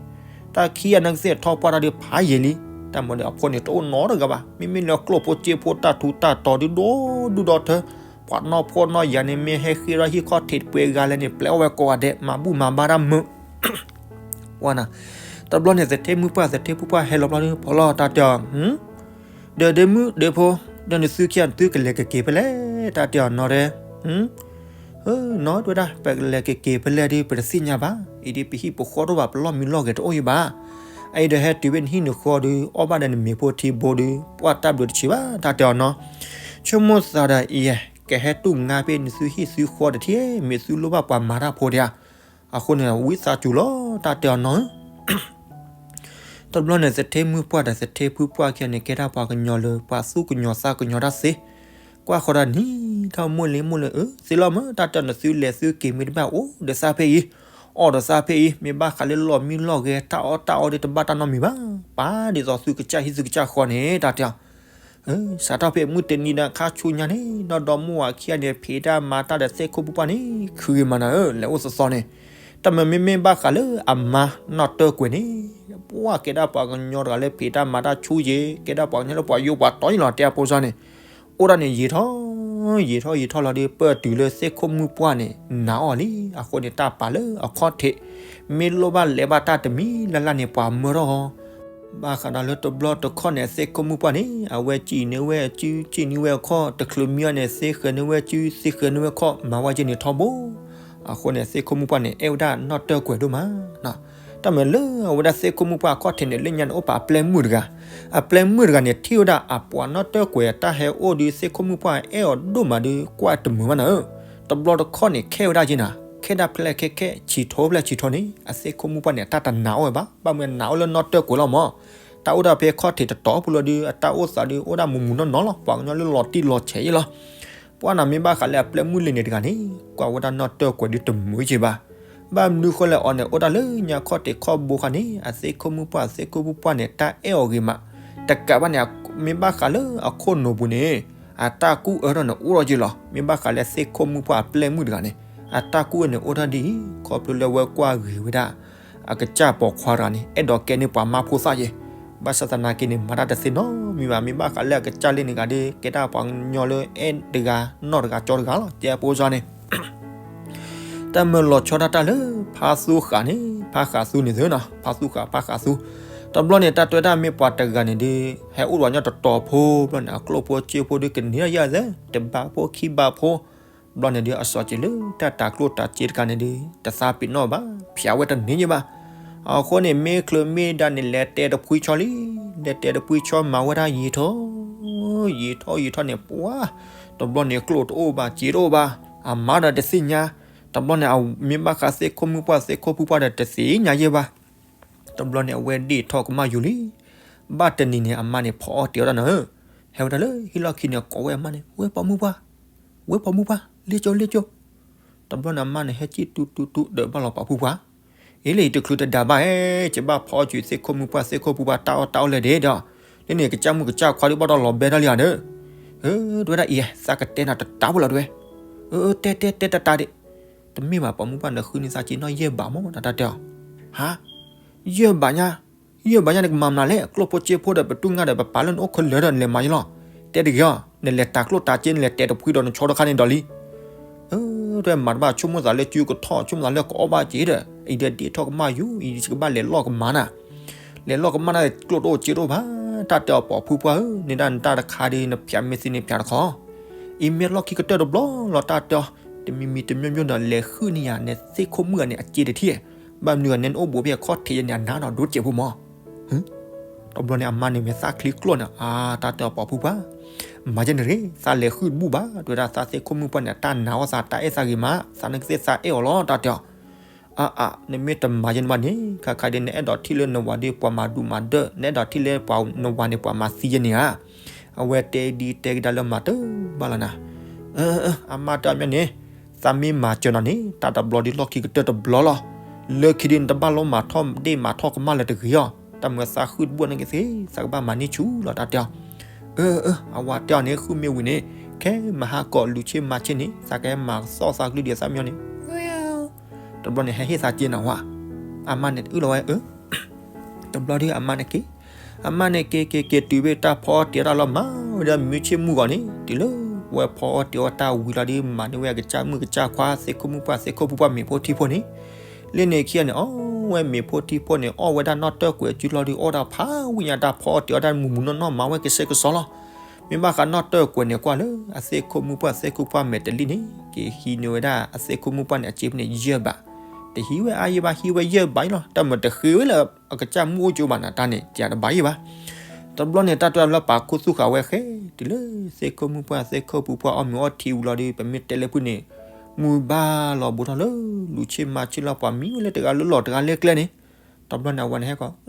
တၢ်ခံဂၤန့ၣ်ကသ့ၣ်ထီၣ်ပှၢ်တၢ်ဒီးဖးယံာ်လံ, တၢ်မၤဒီးအဖိန့ၣ်တအိၣ်နီတဂၤဘၣ်, မ့မ့ၢ်လၢကျိၣ်ဖိစ့ဖိတၢ်ထူးတၢ်တီၤဒုးဒီဒူၣ်ဒီထၢ, ပှၤနီၢ်ဖိနီၢ်ယၤန့ၣ် မ့ၢ်ဟဲဃ့ထီၣ်ဟံၣ်ခီၣ်ထံးပှဲၤဂၤလဲၣ်န့ၣ် ပျဲအီၣ်ဝဲကိးဂၤဒဲး မၤဘူၣ်မၤဘါတၢ်မုာ် ဝဲနၤ, တဘျီန့ၣ် သထ့မုၣ်ပှၢ်သထ့ဖုပှၢ်ဟဲလီၤဘျီဒီး ဖီလီၤတၢ်တဲအီၤ, ဒီးဒ့မုၣ်ဒ့ဖိ, ဒီးနသုခံဂၤနသုကလဲၤကက့ၤဖဲလဲၣ် တၢ်တဲအီၤနီၢ်တဲ, နီၢ်တဲဝဲဒၣ် ပကလဲၤကက့ၤဖဲလဲၣ်ဒီး ပတသ့ၣ်ညါဘၣ်, အံၤဒီးပဟံၣ်ပဃီတအိၣ်ဘၣ် ပလီၢ်မံလီၢ်ဂဲၤတအိၣ်ယံၤဘၣ်, အအံၤဒီးဟဲတုၤဖဲနဟံၣ်နဃီဒီး အီၣ်ဘၣ်ဒီးနမ့ၤဖိထံဘိဒီး ပှၢ်တၢ်ဘျုးတဆံးဘၣ် တၢ်တဲအီၤနီၢ်, ဆိကမိၣ်သးဒီးအံၤ ကဟဲတူၢ်ငါဖဲနသုဟံၣ်သုဃီတထံၣ် မ့ၢ်သုလိၣ်ဘၣ်ပှၤမၤတၢ်ဖိဒံးဧါ, အဃိန့ၣ် ဝံသးစူၤလီၤ တၢ်တဲအီၤနီၢ်ဧၢ တဘျီန့ၣ် သထ့မုၣ်ပှၢ်ဒီးသထ့ဖုပှၢ်ခံဂၤန့ၣ် ကဲဒၣ်ပှၤကညီလၢ ပှၤသူၣ်ကညီၤသးကညီၤတၢ်သ့, ကွၢ်ဃီၤဒီးနံၤထီၣ်မိၢ်လ့မိၢ်လ့ အၢ သ့လီၤမၢ် တၢ်တဲအီၤ နသုလဲၤသုက့ၤမ့ၢ်တဘၣ်အိၣ်ဒီးသးဖဲအံၤ, အီၣ်ဒီးသးဖဲအံၤ မ့ၢ်ဘၣ်ဃးလၢလီၢ်မံလီၢ်ဂဲၤ တၢ်အီၣ်တၢ်အီဒီးတဘၣ်တၢ်နီတမံၤဘၣ်, ပာ်ဒ်သိးသုကစၢ်ဟံၣ်သုကစၢ်ဃီန့ၣ် တၢ်တဲအီၤ စးထီၣ်ဖဲမုၢ်တနံၤဒီးခါဆူညါန့ၣ် နီၢ်ဒီမါဝၤခံဂၤန့ၣ် ဖံးတၢ်မၤတၢ်ဒီးသ့ၣ်ခိၣ်ဖုပှၢ်န့ၣ် ခုဂ့ၤမးနၤဧၢ လဲၤအိၣ်သီသီန့ၣ်, တၢ်မ့မ့ၢ်ဘၣ်ဃးလၢအမါနီၢ်တၢၢ်ကွဲးန့ၣ်, ပှၢ်ကဲဒၣ်ပှၤကညီတဂၤလၢဖံးတၢ်မၤတၢ်ဆူယံၤ ကဲဒၣ်ပှၤကညီလၢပှၤယိပှၤတီယံၤလီၤ တဲအဖိစၢ်န့ၣ်, အိၣ်ဒၣ်န့ၣ်ယံာ်ထီၣ် ယံာ်ထီၣ်ယံာ်ထီၣ်လီၤဒီး ပၢၢ်တုၤလၢသ့ၣ်ခိၣ်မုၣ်ပှၢ်န့ၣ် နာ်အီၤလံ, အဃိန့ၣ်တၢ်ပာ်လၢအခီၣ်ထံး, မ့ၢ်လိၣ်ဘၣ်လဲၤဘၣ်တၢ်တမံၤလၢ်လၢ်န့ၣ် ပှၤမၢထီၣ်အီၤ. ဘၣ်ဃးဒီးလၢတဘျီတခီၣ်န့ၣ် သ့ၣ်ခိၣ်မုၣ်ပှၢ်န့ၣ် အဝဲစံၣ်န့ၢ်ဝဲအစု စံၣ်န့ၢ်ဝဲအခီၣ်, တချုးမံအီၤန့ၣ် သ့ဃဲၤန့ၢ်ဝဲအစု သ့ဃဲၤန့ၢ်ဝဲအခီၣ်, မၤဝဲက့န့ၣ်ထီဘိ. အဃိန့ၣ် သ့ၣ်ခိၣ်မုၣ်ပှၢ်န့ၣ် အဲၣ်ဝဲဒၣ်နီၢ်တၢၢ်ကွဲၤဒိၣ်မး. တၢ်မၤလၢအဝဲဒၣ်သ့ၣ်ခိၣ်မုၣ်ပှၢ်အခီၣ်ထံးန့ၣ် လၢညါန့ၣ် အိၣ်ပာ်အပျဲၢ်မုၣ်တဂၤ, အပျဲၢ်မုၣ်တဂၤန့ၣ် ထံၣ်ဝဲဒၣ်အပှၤနီၢ်တၢၢ်ကွဲၤအတၢ်ဟဲအိၣ်ဒီး သ့ၣ်ခိၣ်မုၣ်ပှၢ်အဲၣ်အီၤဒိၣ်မးဒီး ကွၢ်တမုာ်ဘၣ်နၤဧၢ. တဘျီတခီၣ်န့ၣ် ခဲဝဲဒၣ်က့နၤ, ခဲဒၣ်ဖျဲၣ်ခဲခဲ ဆံးထီၣ်ဖျဲၣ်ဆံးထီၣ်န့ၣ် အသ့ၣ်ခိၣ်မုၣ်ပှၢ်န့ၣ် အတၢ်တနာ်အီၣ်ဝဲဘၣ်. ဘၣ်မနုၤနနာ်အီၣ်လၢနီၢ်တၢၢ်ကွဲၤလီၤမး, တၢ်အိၣ်ဒၣ်ဖဲခီၣ်ထံးတတီၤဖိလီၤဒီး အတၢ်အိၣ်သးဒီး အိၣ်ဒၣ်မူးမူးနီၢ်နီၢ်လီၤ, ပှၤကညီလၢလီၤတံၢ်လီၤဆဲးယဲလီၤ. ပှၤနၤမ့ၢ်ဘၣ်ဃးလၢအပျဲၢ်မုၣ်လံၤန့ၣ်တဂၤန့ၣ် ကွၢ်ဝဲဒၣ်နီၢ်တၢၢ်ကွဲၤဒီးတမုာ်က့ဘၣ်. ဘၣ်မနုၤဃိလဲၣ် အီၤန့ၣ် အိၣ်ဒၣ်လၢညါခီၣ်ထံးခီၣ်ဘိခါန့ၣ် အသ့ၣ်ခိၣ်မုၣ်ပှၢ် သ့ၣ်ခိၣ်မုၣ်ပှၢ်န့ၣ် တၢ်အဲၣ်အီၤဂ့ၤမး, တကးဘၣ်န့ၣ် မ့ၢ်ဘၣ်ဃးလၢအခိၣ်နူာ်ပူၤန့ၣ် အတၢ်ကူၣ်အၢထီၣ်န့ၣ် အိၣ်ထီၣ်က့လီၤ. မ့ၢ်ဘၣ်ဃးလၢသ့ၣ်ခိၣ်မုၣ်ပှၢ်အပျဲၢ်မုၣ်တဂၤန့ၣ် အတၢ်ကူၣ်အၢန့ၣ် အိၣ်ထီၣ်ဒ်အံၤ, ခီဖျိလၢဝဲကွၢ်ဂ့ၤဝဲဒၣ် အကစၢ်ပိာ်ခွါတဂၤန့ၣ် အဲၣ်ဒိးကဲန့ၢ်ပှၤမါဖိသၣ်ယဲ, ဘၣ်ဆၣ်သနာ်က့န့ၣ် မၤတၢ်တသ့နီတမံၤဘၣ်. မ့ၢ်ဘၣ်ဃးလၢအကစၢ်လံန့ၣ်ဂၤဒီး ကဲဒၣ်ပှၤကညီလၢအဲၣ်တဂၤနီၢ်တဂၤကၠီတဂၤလီၤ, တဲအဖိစီန့ၣ် တၢ်မၢလီၤဆီဒၣ်တၢ်လၢ ဖါသူဃာ်န့ၣ် ဖါဃာ်သူန့ၣ်သ့နီၤ, ဖါသူဃာ် ဖါဃာ်သူ. တဘျီန့ၣ် တၢ်တဲဝဲဒၣ်မ့ၢ်ပှၤတဂၤန့ၣ်ဒီး ဟဲအိၣ်ဒီးပှၤကညီတတီၤဖိ, ဘျီန့ၣ် အကျိၣ်ဖိစ့ဖိဒီး ကန့ၢ်ယၤသဲ တဘးဖိခံဘးဖိ. ဘျီန့ၣ်ဒီး အစီၤစ့ၤလၢတၢ်တၤကျိၣ်တၤစ့တခါန့ၣ်ဒီး တသးပ့ၤနီၣ်ဘၣ်, ဖျါဝဲတန့ၢ်ယဲဘၣ်. အဃိန့ၣ် မ့ၢ်ချုးမ့ၢ်ဒါန့ၣ် လဲၤတဲတဖှံဆီလံ, လဲၤတဲတဖှံဆီ မၤဝဲဒၣ်ယံာ်ထီၣ် ယံာ်ထီၣ်ယံာ်ထီၣ်န့ၣ် ပှၤ တဘျီန့ၣ် ကျိၣ်တအိၣ်ဘၣ် စ့တအိၣ်ဘၣ်, အမါဒီးတသ့ၣ်ညါ. တဘျီန့ၣ် မ့ၢ်ဘၣ်ဃးသ့ၣ်ခိၣ်မုၣ်ပှၢ် သ့ၣ်ခိၣ်ဖုပှၢ်ဒီး တသ့ၣ်ညါယဲဘၣ်. တဘျီန့ၣ် အဝဲဒ့ၣ်ထီၣ်ကမၣ်ယူၤလံ. ဘၣ်တနံၤန့ၣ် အမါန့ၣ် ဖီအီၣ်တ့ၤအီၣ်တၢ်နၤဧၢ, ဟဲဝဲဒၣ်လၢဟံၣ်လီၢ်ခံန့ၣ် ကိးဝဲအမါန့ၣ်, ဝဲပိာ်မုၣ်ပှၢ်, ဝဲပိာ်မုၣ်ပှၢ်, လ့ၣ်ကၠိ လ့ၣ်ကၠိ. တဘျီန့ၣ် အမါန့ၣ် ဟဲက့ၣ်တူတူတူ ဒၢးဘၣ်လီၤပိာ်မုၣ်ပှၢ်, အ့လံ တချုးတဒါဘၣ်ဧၢ, ယဘၣ်ဖီအီၣ်ကွံာ်သ့ၣ်ခိၣ်မုၣ်ပှၢ် သ့ၣ်ခိၣ်ဖုပှၢ် တၢ်အီၣ်တၢ်အီလၢဒဲးဒီး, လၢန့ၣ် ကစၢ်မုၣ်ကစၢ်ခွါဒုးဘၣ်ဒီးလီၤဘဲထီၣ်လံဧါဒီး, အၢ တဝဲဒၣ်အံၤ သးကတဲနၤတတးဖိလီၤတဝဲ, အၢ တဲတဲတဲတတးဒံး, တမ့ၢ်ဘၣ် ပိာ်မုၣ်ပှၢ် နဃုန့ၢ်သးစ့နီၢ်ယဲၢ်ဘးမး တၢ်တဲအီၤ, ဟါ, ယဲၢ်ဘးညါ, ယဲၢ်ဘးညါ နကမၤမနုၤလဲၣ်, ကျိၣ်ဖိစ့ဖိဒီး ပတူၢ်ငါဒီး ပပာ်လၢနအိၣ်ခဲလၢာ်ဒီး နလဲၤမၤယဲလီၤ, တဲတဂ့ၤအီၤ, နလဲၤတၤကျိၣ်တၤစ့ နလဲၤတဲတဖှံဒီး နဆီတခါန့ၣ်ဒီးလံ. အၢ တဝဲမၤတဘၣ် ဆိကမိၣ်သးလၢစုကထီၣ် ဆိကမိၣ်သးလၢကအီၣ်ဘၣ်စ့ဒီး အံၤဒီးဒ့ၣ်ထီၣ်ကမၣ်ယူၤ အံၤယကဘၣ်လဲၤလီၢ်ကမၣ်နၤ, လဲၤလီၢ်ကမၣ်နၤ ကျိၣ်တအိၣ်စ့တအိၣ်ဘၣ်, တၢ်တဲအီၤပိာ်မုၣ်ပှၢ်ဧၢ, န့ၣ်ဒၣ်နတၢ်တခါဒီး နဖၠးမ့ၢ်သ့န့ၣ်ဖၠးတခီ, အံၤမ့ၢ်လီၢ်ခံကတၢၢ်တဘျီလီၤ တၢ်တဲအီၤ, တမံၤမံၤတမံၤမံၤဒီး လဲၤဃုန့ၢ်ယၤ နသ့ၣ်ခိၣ်မုၣ်ဂၤန့ၣ် အစ့တထံၣ်, ဘၣ်မနုၤဂၤ နဲနအိၣ်ဘူးဖဲအခီၣ်ထံးယဲန့ၣ် အနါနီၤ ဒိတစဲးဖိမး. တဘျီန့ၣ် အမါန့ၣ်မ့ၢ်သးချံကျိၣ်န့ၣ် အါ တၢ်တဲအီၤပိာ်မုၣ်ပှၢ်, မၤယဲန့ၣ်ရ့ သးလဲၤဃုတဘူၣ်ဘၣ်, တဝဲဒၣ်သးသ့ၣ်ခိၣ်မုၣ်ပှၢ်န့ၣ် အတၢ်နာ်အီၣ်သး တၢ်အဲၣ်သးဂ့ၤမး, သးနကသ့ၣ်သးအဲၣ်အီၤလီၤ တၢ်တဲအီၤ, အါအါ နမ့ၢ်တမၤယဲန့ၣ်ဘၣ်န့ၣ် ခါခါဒီး နအဲၣ်ဒိးထံၣ်လၢနဝၤဒီး ပှၤမၤဒူၣ်မၤဒၢး, နအဲၣ်ဒိးထံၣ်လၢပှၤနဝၤန့ၣ် ပှၤမၤသံယဲန့ၣ်ဧါ. အဝဲတဲဒ်တဲကဒါလၢမၤတဘၣ်လီၤနၤ. အၢ အၢ အမါတဲအီၤမ့ၢ်န့ၣ်, သးမ့ၢ်မၤစၢၤနၤန့ၣ် တၢ်တဘျီဒီးလီၢ်ခံကတၢၢ်တဘျီလီၤ. လၢခံဒီးနတဘၣ်လိမၤထီၣ်ဒ့ၣ်မၤထီၣ်ကမၣ်လၢၤတဂ့ၤအီၤ, တၢ်မၤသးဃုတဘူၣ်န့ၣ်ကသ့ သးကဘၣ်မၤန့ၢ်ဆူၣ်လီၤ တၢ်တဲအီၤ. အၢ အၢ အဝၤတဲအီၤန့ၣ် ဃုမ့ၢ်ဝံၤန့ၣ် ခဲမဟါကီးလူၤဆ့မၤဆ့န့ၣ် သးကဟဲမၤသီၣ်သးကလုၢ်ဒံးသးမ့ၢ်န့ၣ် တဘျီန့ၣ် ဟဲဟ့ၣ်သးစ့နၤဝဲ, အမါန့ၣ်အုၣ်လီၤဝဲအၢ တဘျီဒီးအမါန့ၣ်က့ၤ, အမါန့ၣ်က့ၤက့ၤက့ၤတုၤဖဲတၢ်ဖီအီၣ်တ့ၤအီၣ်တၢ်လီၤမး, ဝဲဒၣ်မုၢ်ဆ့ၣ်မုၢ်ဂီၤန့ၣ် တုၤလၢဝဲဖီအီၣ်တ့ၤအီၣ်တၢ်ဝံၤလီၤဒီး မၤန့ၢ်ဝဲအကစၢ်မုၣ်ကစၢ်ခွါ သ့ၣ်ခိၣ်မုၣ်ပှၢ် သ့ၣ်ခိၣ်ဖုပှၢ် မ့ၤဖိထံဖိန့ၣ်, လၢန့ၣ်ခံဂၤန့ၣ် အီၣ်ဝဲမ့ၤဖိထံဖိန့ၣ် အီၣ်ဝဲဒၣ်နီၢ်တၢၢ်ကွဲၤအစုလီၤဒီး အီၣ်ဒၣ်ဖးဝံၣ်ညါ တၢ်ဖီအီၣ်တ့ၤအီၣ်တၢ်မုၢ်မုၢ်နီၢ်နီၢ် မၤဝဲကဆှဲကဆှီလီၤ. မ့ၢ်ဘၣ်ဃးနီၢ်တၢၢ်ကွဲၤန့ၣ်ကွၢ်လၢ အသ့ၣ်ခိၣ်မုၣ်ပှၢ် သ့ၣ်ခိၣ်ဖုပှၢ်မဲာ်တလံၣ်န့ၣ် က့ၤဟံးန့ၢ်ဝဲဒၣ်အသ့ၣ်ခိၣ်မုၣ်ပှၢ်န့ၣ် အစ့ဖဲန့ၣ် ယဲၢ်ဘး, တဟံးဝဲအါယဲၢ်ဘး ဟံးဝဲယဲၢ်ဘးအံၤလီၤ. တၢ်မၤတဃ့ဝဲလၢအကစၢ်မုၣ်အိၣ်ကၠိဘၣ်နၤ တၢ်န့ၣ် ကတဘၣ်ယဲၢ်ဘး. တဘျီန့ၣ် တၢ်တဲလၢပာ်ခူသူၣ်ဃာ်ဝဲဃဲ တုၤလၢသ့ၣ်ခိၣ်မုၣ်ပှၢ် သ့ၣ်ခိၣ်ဖုပှၢ်အီၣ်မ့ၤအီထံဝံၤလီၤဒီး ပမ့ၢ်တဲလၢဖုန့ၣ် မုၢ်ဘၣ်လီၤဘူးထီၣ်လၢ လူၤဆ့မၤဆ့လီၤ ပှၤမံဝဲလၢတဂၤလၢလီၢ်တဂၤလၢကျဲန့ၣ်, တဘျီန့ၣ် အဝၤန့ၣ်ဟဲကီး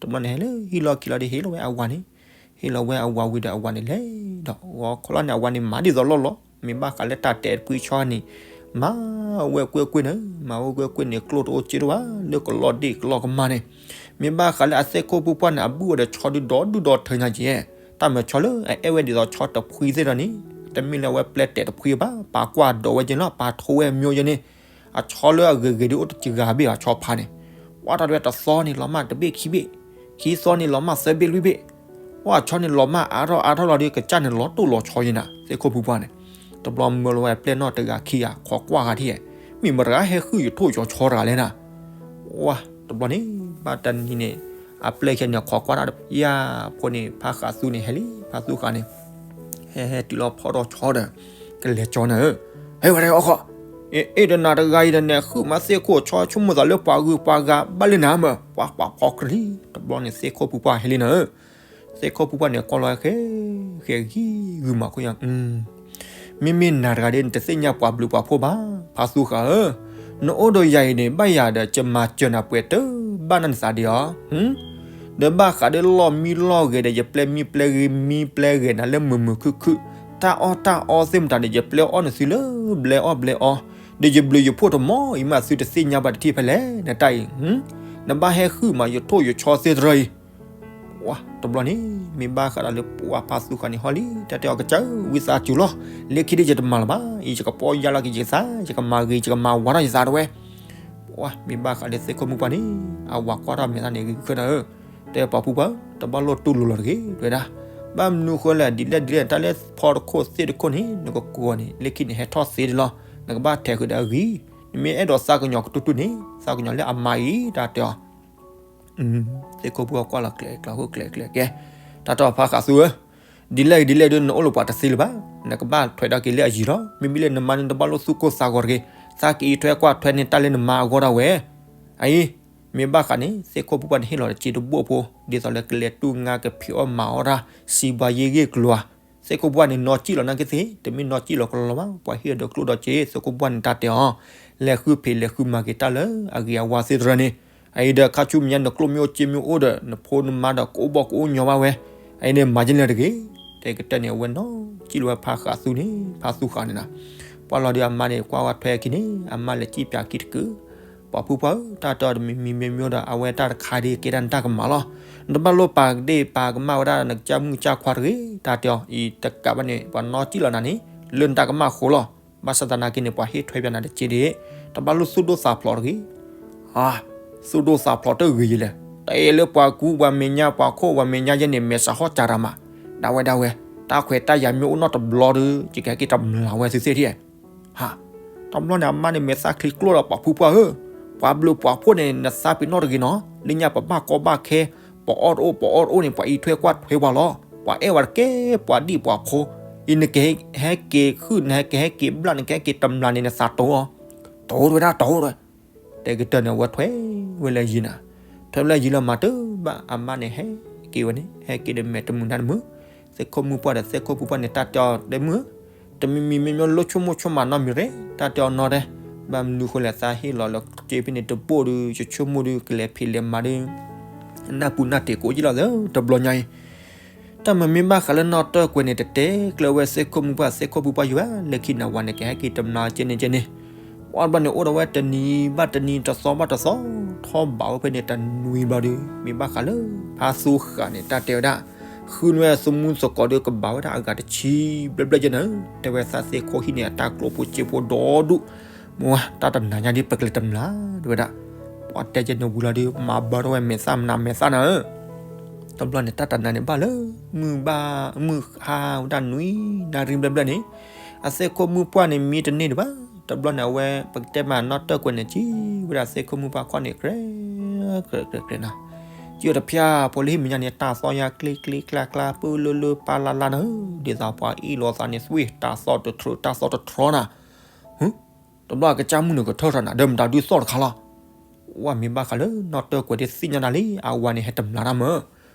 တဘျီန့ၣ် ဟဲလၢဟံၣ်လီၢ်ခံလီၤဒီး ဟ့ၣ်လီၤဝဲအဝၤန့ၣ်, ဟ့ၣ်လီၤဝဲအဝၤဝံၤဒီး အဝၤန့ၣ်လဲၤဒီး ဂီၤခီလီၤန့ၣ် အဝၤန့ၣ်မၤဒ်သိးလီၢ်လီၤ, မ့ၢ်ဘၣ်ဃးလၢတၢ်တဲတဖှံဆီန့ၣ် မၤဝဲကွ့ၢ်ကွ့ၢ်န့ၣ်, မၤဝဲကွ့ၢ်ကွ့ၢ်န့ၣ် ကျိၣ်တအိၣ်စ့တအိၣ်ဘၣ် လၢကလီၢ်ဒ့ၣ်ကလီၢ်ကမၢ်န့ၣ်, မ့ၢ်ဘၣ်ဃးလၢအသ့ၣ်ခိၣ်ဖုပှၢ်န့ၣ် အဘုၣ်ဝဲဒီးဆီဒုဒီဒူၣ်ဒီထၢညါက့ၤ, တၢ်မၤဆီလၢအအဲၣ်ဝဲဒ်သိးဆီတဖှံသ့ၣ်ဒီးန့ၣ်, တမ့ၢ်လၢအဝဲပျဲတဲာ်တဖှံဘၣ်, ပာ်ကွၢ်ဒိးဝဲက့ၤလီၤ, ပာ်ထိဝဲအမျိုးက့ၤန့ၣ် အဆီလၢအဂ့ၤဂ့ၤဒ်အိၣ်တစှၤဘ့ၣ်အဆီဖါန့ၣ်, ဝဲတၢ်တဝဲတသီန့ၣ် လီၤမၢ်တဘ့ၣ်ခံဘ့ၣ်, ခံသီန့ၣ်လီၤမၢ်သၢဘ့ၣ်လွံၢ်ဘ့ၣ်, ဝဲအဆီန့ၣ်လီၤမၢ်အါထီၣ်အါထီၣ်လီၤဒီး ကစၢ်န့ၣ်လီၤတိၢ်လီၤဆီယဲနၤ, သ့ၣ်ခိၣ်ဖုပှၢ်န့ၣ်, တဘျီမၢလီၤဝဲအပျဲၢ်နီၢ်တဂၤခံဂၤ ခိးကွၢ်ဂၤထံၣ်, မ့ၢ်မတဂၤဟဲဃုယထိၣ်ကၠီၤဆီတဂၤလဲၣ်နၤ ပှၢ်တဘျီန့ၣ် ဘၣ်တနံၤန့ၣ် အပျဲၢ်ခံဂၤန့ၣ် ခိးကွၢ်တၢ်တပျၢ်ဖိန့ၣ် ဖါဃးသူန့ၣ် ဟဲလံ ဖါသူဃးန့ၣ် ဟဲဟဲတုၤလီၤဖီၣ်ထီၣ်ဆီဒီး ကလဲၤကၠီနၤဧၢ, ဟဲဝဲဒၣ်အီၣ်ဃီ, အ့ၣ် တနၤတဂၤအံၤဒီး နဃုမၤသ့ၣ်ခိၣ်ဆီဆိကမိၣ်သးလၢပှၤဂုၤပှၤဂၤဘၣ်လၢနၤမး ပှၤပာ်ဖီချံလံ တဘျီန့ၣ် သ့ၣ်ခိၣ်ဖုပှၢ်ဟဲလံနၤဧၢ, သ့ၣ်ခိၣ်ဖုပှၢ်န့ၣ် ကွၢ်လီၤဃဲ ဃဲဂံၢ်ဂုာ်မးခိၣ်ညါ မ့မ့ၢ်နၤတဂၤဒီး နတသ့ၣ်ညါပှၤဘျုးပှၤဖှိၣ်ဘၣ် ဖါသူဃးဧၢ, နအိၣ်ဒီးယၤအံၤန့ၣ် ဘၣ်ယၤဒီး ယမၤစၢၤနၤပှဲၤတၢ်ဘၣ်နၤနသးဒံးဧါ, ဒီးဘၣ်ဃးဒီးလီၢ်မံလီၢ်ဂဲၤဒီး ယပျဲမံပျဲဂဲၤမံပျဲဂဲၤနၤလၢမုာ်မုာ်ခုၣ်ခုၣ်, တၢ်အီၣ်တၢ်အီသ့ၣ်မတၤဒီး ယပျဲအီၣ်နသုလၢဘျဲအီၣ်ဘျဲအီ, ဒီးယဘျုးယဖှိၣ်တမီၤအံၤ မ့ၢ်သုတသ့ၣ်ညါဘၣ်တထံၣ်ဖဲလဲၣ် နတၢ်အံၤ, နဘၣ်ဟဲဃုမးယထိၣ်ယဆီသ့တရၢအံၤ ပှၢ်တဘျီန့ၣ် မ့ၢ်ဘၣ်ဃးဒီးလၢပှၢ်ဖါသူဃးန့ၣ်ဟီလံ တၢ်တဲအီၤ ကစၢ်ဧၢ ဝံသးစူၤလီၤ, လၢခံဒ်ယတမၤလၢၤဘၣ်အံၤ ယကပီၢ်ယၢ်လီၤက့ၤယသး ယကမၤဂ့ၤ ယကမၤဝါထီၣ်ယသးတဝဲ, ပှၢ်မ့ၢ်ဘၣ်ဃးလၢသ့ၣ်ခိၣ်မုၣ်ပှၢ်န့ၣ် အဝၤကွၢ်ထီၣ်မဲာ်သၣ်န့ၣ် ဂ့ၤဃၢနၤဧၢ, တဲပှၤဖုပှၢ် တဘၣ်လိၣ်တူၢ်လိာ်လီၤတဂ့ၤ တဲဝဲဒၣ်, ဘၣ်မနုၤဃိလဲၣ် ဒ်လဲၣ်ဒ်လဲၣ် တၢ်လၢဖီတခိၣ်သ့ၣ်တခိၣ်န့ၣ် နကကိးန့ၣ် လၢခံန့ၣ် ဟဲထီၣ်သ့ဒံးလီၤ, နကဘၣ်ထဲးဃုာ်ဒီးအဂံၢ်, နမ့ၢ်အဲၣ်ဒိးသးကညီၤကတူၢ်တူၢ်န့ၣ် သးကညီၤလၢအမါအံၤ တၢ်တဲအီၤ သ့ၣ်ခိၣ်ဖုပှၢ်ကွၢ်လီၤကျဲၤကျဲၤဃိကျဲၤကျဲၤကဲ, တၢ်တဲအီၤဖါဃးသူဧၢ, ဒ်လဲၣ်ဒ်လဲၣ်ဒီး နအိၣ်လၢပှၤတသ့လၢၤဘၣ်, နကဘၣ်ထွဲဒီးက့ၤလၢအယံၤလီၤ, မ့မ့ၢ်လၢနမါန့ၣ် တဘၣ်လိၣ်သူၣ်ကိၢ်သးဂီၤတဂ့ၤ, သးကအံးထွဲကွၢ်ထွဲန့ၢ်တၢ်လၢနမါအဂီၢ်ဒၣ်ဝဲ, အအံၤ, မ့ၢ်ဘၣ်ဃးန့ၣ် သ့ၣ်ခိၣ်ဖုပှၢ်န့ၣ် ဟ့ၣ်လီၤတစ့တဘိၣ်ဖိ, ဒ်သိးလၢကလဲၤတူၢ်ငါကဖံးအီၣ်မၤအီၣ်တၢ်, စံးဘှါယ့ၢ်ဂ့ၢ်ကျိၤဧါ, သ့ၣ်ခိၣ်ဖုပှၢ်န့ၣ် နီၢ်ကံၣ်လီၤနာ်က့သ့ၣ်, တမ့ၢ်နီၢ်ကံၣ်လီၤကလီလီၤဘၣ်, ပှၤဟ့ၣ်အီၤဒီးကျိၣ်ဒီးစ့, သ့ၣ်ခိၣ်ဖုပှၢ်န့ၣ် တၢ်တဲအီၤ, လဲၤဃုဖံးလဲၤဃုမၤက့ၤတၢ်လၢအဂ့ၤအဝါသ့တရၢန့ၣ်, အအံၤဒီးခါဆူမဲာ်ညါ နကျိၣ်မ့ၢ်အိၣ်စ့မ့ၢ်အိၣ်ဒီး နဖိနမါဒီးကအိၣ်ဘီၣ်ကအိၣ်ညီဘၣ်ဝဲ, အအံၤန့ၣ်မၤယလဲၣ်တဂ့ၤ, တဲကတၢၢ်န့ၣ် အဝဲနီၢ်ကံၣ်လီၤဝဲဖါဃးသူန့ၣ်, ဖါသူဃးန့ၣ်နီၤ, ပှၢ်လီၤဒီးအမါန့ၣ် ကွၢ်ဝဲထွဲခံန့ၣ် အမါလဲၤစံၣ်ပၠးခံတကုာ်, ပှၤဖုပှၢ်ဧၢ, တၢ်တဲအီၤတမံၤမံၤမ့ၢ်မ့ၢ်ဒီး အဝဲတၢ်တခါဒ်ကဲဒၣ်နတၢ်ကမၣ်လီၤ, နတဘၣ်လိၣ်ပာ်ကဒ့ၣ်ပာ်ကမၣ်ဝဲဒၣ်နကစၢ်မုၣ်ကစၢ်ခွါတဂ့ၤ, တၢ်တဲအီၤ အံၤတကးဘၣ်န့ၣ် ပှၤနီၢ်ကံၣ်လီၤနၤန့ၣ် လၢနတၢ်ကမၣ်ဃိလီၤ, ဘၣ်ဆၣ်သနာ်က့န့ၣ် ပှၤဟ့ၣ်ထွဲပၠးနၤတစ့ဒၣ်, တဘၣ်လိၣ်သူၣ်ဒိၣ်သးဖျိးတဂ့ၤ သူၣ်ဒိၣ်သးဖျိးတဂ့ၤယလဲၣ်, တအဲၣ်လၢပှၤကူပှၤမဲာ်ညါပှၤခိၣ်ပှၤမဲာ်ညါယဲန့ၣ် မဲာ်ဆှးဟီၣ်စှၤတၢ်မး, ဒၣ်ဝဲဒၣ်ဝဲ, တၢ်ခွဲးတၢ်ယာ်မ့ၢ်အိၣ်နီတဘျီဒီး ယကဟဲက့ၤတမျးဝဲသုသ့ၣ်ထံၣ်, ဟါ, တဘျီန့ၣ် အမါန့ၣ်မဲာ်သၣ်ချံကျိၣ်ဒီး ပှၤဖုပှၢ်ဧၢ, ပှၤဘျုးပှၤဖှိၣ်န့ၣ် နသးပ့ၤနီၣ်တဂ့ၤနီၤ, လၢညါပဘၣ်ကီဘၣ်ခဲ, ပအီၣ်တအိၣ်ပအီတအိၣ်န့ၣ် ပှၤအံးထွဲကွၢ်ထွဲပှၤလီၤ, ပှၤအဲၣ်ဝဲတကဲပှၤဒံၣ်ပှၤဖိ, အံၤနကဟဲက့ၤဃု နဟဲက့ၤဟဲက့ၤဘျၣ် နကဟဲက့ၤတမျးန့ၣ် နသးတိၤလီၤ, တိၤတဝဲဒၣ်တိၤတဝဲ တဲကတၢၢ်န့ၣ် အဝဲထွဲဝဲလၢယံၤနၤ, ထွဲဝဲလၢယံၤလၢမၤတဘၣ် အမါန့ၣ်ဟဲက့ၤဝဲန့ၣ် ဟဲက့ၤဒီးမဲာ်တမုာ်နၤတမုာ်, သ့ၣ်ခိၣ်မုၣ်ပှၢ်ဒီးသ့ၣ်ခိၣ်ဖုပှၢ်န့ၣ် တၢ်တဲအီၤတဲမုၢ်ဧၢ, တမံၤမံၤမ့ၢ်မ့ၢ်လိၣ်ဆိကမိၣ်ဆိကမးနီတမံၤရဲ, တၢ်တဲအီၤနီတဲ, ဘၣ်မနုၤဃိလဲၣ် သးဟ့ၣ်လီၤလၢစ့ဖဲန့ၣ်တဘိၣ်ဒီး ယဆိကမိၣ်ဒီး ကလဲၤဖံးလဲၤမၤဒီး နၢ်ပူၤနၢ်တ့ၢ်ကိးယံာ်လီၤသၢ တဘျီညါအံၤ တၢ်မ့မ့ၢ်ဘၣ်ဃးလၢနီၢ်တၢၢ်ကွဲးန့ၣ် တတဲကျၢၤဝဲသ့ၣ်ခိၣ်မုၣ်ပှၢ်သ့ၣ်ခိၣ်ဖုပှၢ်ယံၤဘၣ်, လၢခံနဝၤန့ၣ် ကဟဲက့ၤတမျးကဲန့ၣ်ကဲန့ၣ်, ပှၢ်တဘျီန့ၣ် အိၣ်ဒီးဝဲတနံၤဘၣ်တနံၤ တသီဘၣ်တသီ, ထီၣ်ဘးဝဲဖဲန့ၣ်တနွံဘျီဒီး မ့ၢ်ဘၣ်ဃးလၢ ဖါသူဃာ်န့ၣ် တၢ်တဲဝဲဒၣ်, ဃုန့ၢ်ဝဲသမူသကိးဒီးကဘၣ်ဝဲဒၣ်အဂၤတဆံဘျဲၣ်ဘျဲၣ်ကဲန့ၣ်, တဲဝဲသးသ့ၣ်ခိၣ်ဟံၣ်န့ၣ် အတၢ်ကျိၣ်ဖိစ့ဖိဒီဒူၣ်, မ့ၢ်ဝဲ တၢ်တနၤညါဒ်ပကလဲၤတမျး တဲဝဲဒၣ်, ပှၢ်တဲကဲန့ၣ်ဝံၤလီၤဒီး မၤဘၢထီၣ်ဝဲမဲာ်သၣ်မနၤမဲာ်သၣ်နၤဧၢ တဘျီန့ၣ် တၢ်တနၤန့ၣ်ဘၣ်လၢ မုၢ်ဘၣ် မုၢ်ဟါဝဲဒၣ်နွံနၣ်ရံၣ်ဘျဲၣ်ဘျဲၣ်န့ၣ်, အသ့ၣ်ခိၣ်မုၣ်ပှၢ်န့ၣ် မံတန့ၢ်ဒံးဘၣ်, တဘျီန့ၣ် အဝဲ ပကတဲမးနီၢ်တၢၢ်ကွဲးန့ၣ် စံးဝဲဒၣ်သ့ၣ်ခိၣ်မုၣ်ပှၢ်ခီၣ်န့ၣ် ကြဲးကြဲးကြဲးကြဲးနီၤ, စံးအီၤတဖျၢၣ်ဖိလၢဟံၣ်မဲာ်ညါန့ၣ် တၢ်သီၣ်ညါကျ့ကျ့ကျါကျါ ပၢလၢလၢပၢ်လၢ်လၢ်နၤဧၢ, ဒ်သိးပှၤအ့ၣ်လိာ်သးန့ၣ် သွံၣ်တၢ်သီၣ်တထြၢ တၢ်သီၣ်တထြီနၤ တဘျီကစၢ်မုၣ်န့ၣ်ကထၢထီၣ်နၤ ဒီးမတၤဒုးသီၣ်တခါလီၤ, ဝဲမ့ၢ်ဘၣ်ဃးလၢနီၢ်တၢၢ်ကွဲးဒ်သ့ၣ်ညါနၤလံ အဝၤန့ၣ်ဟဲတမျးတၢ်မၢ်,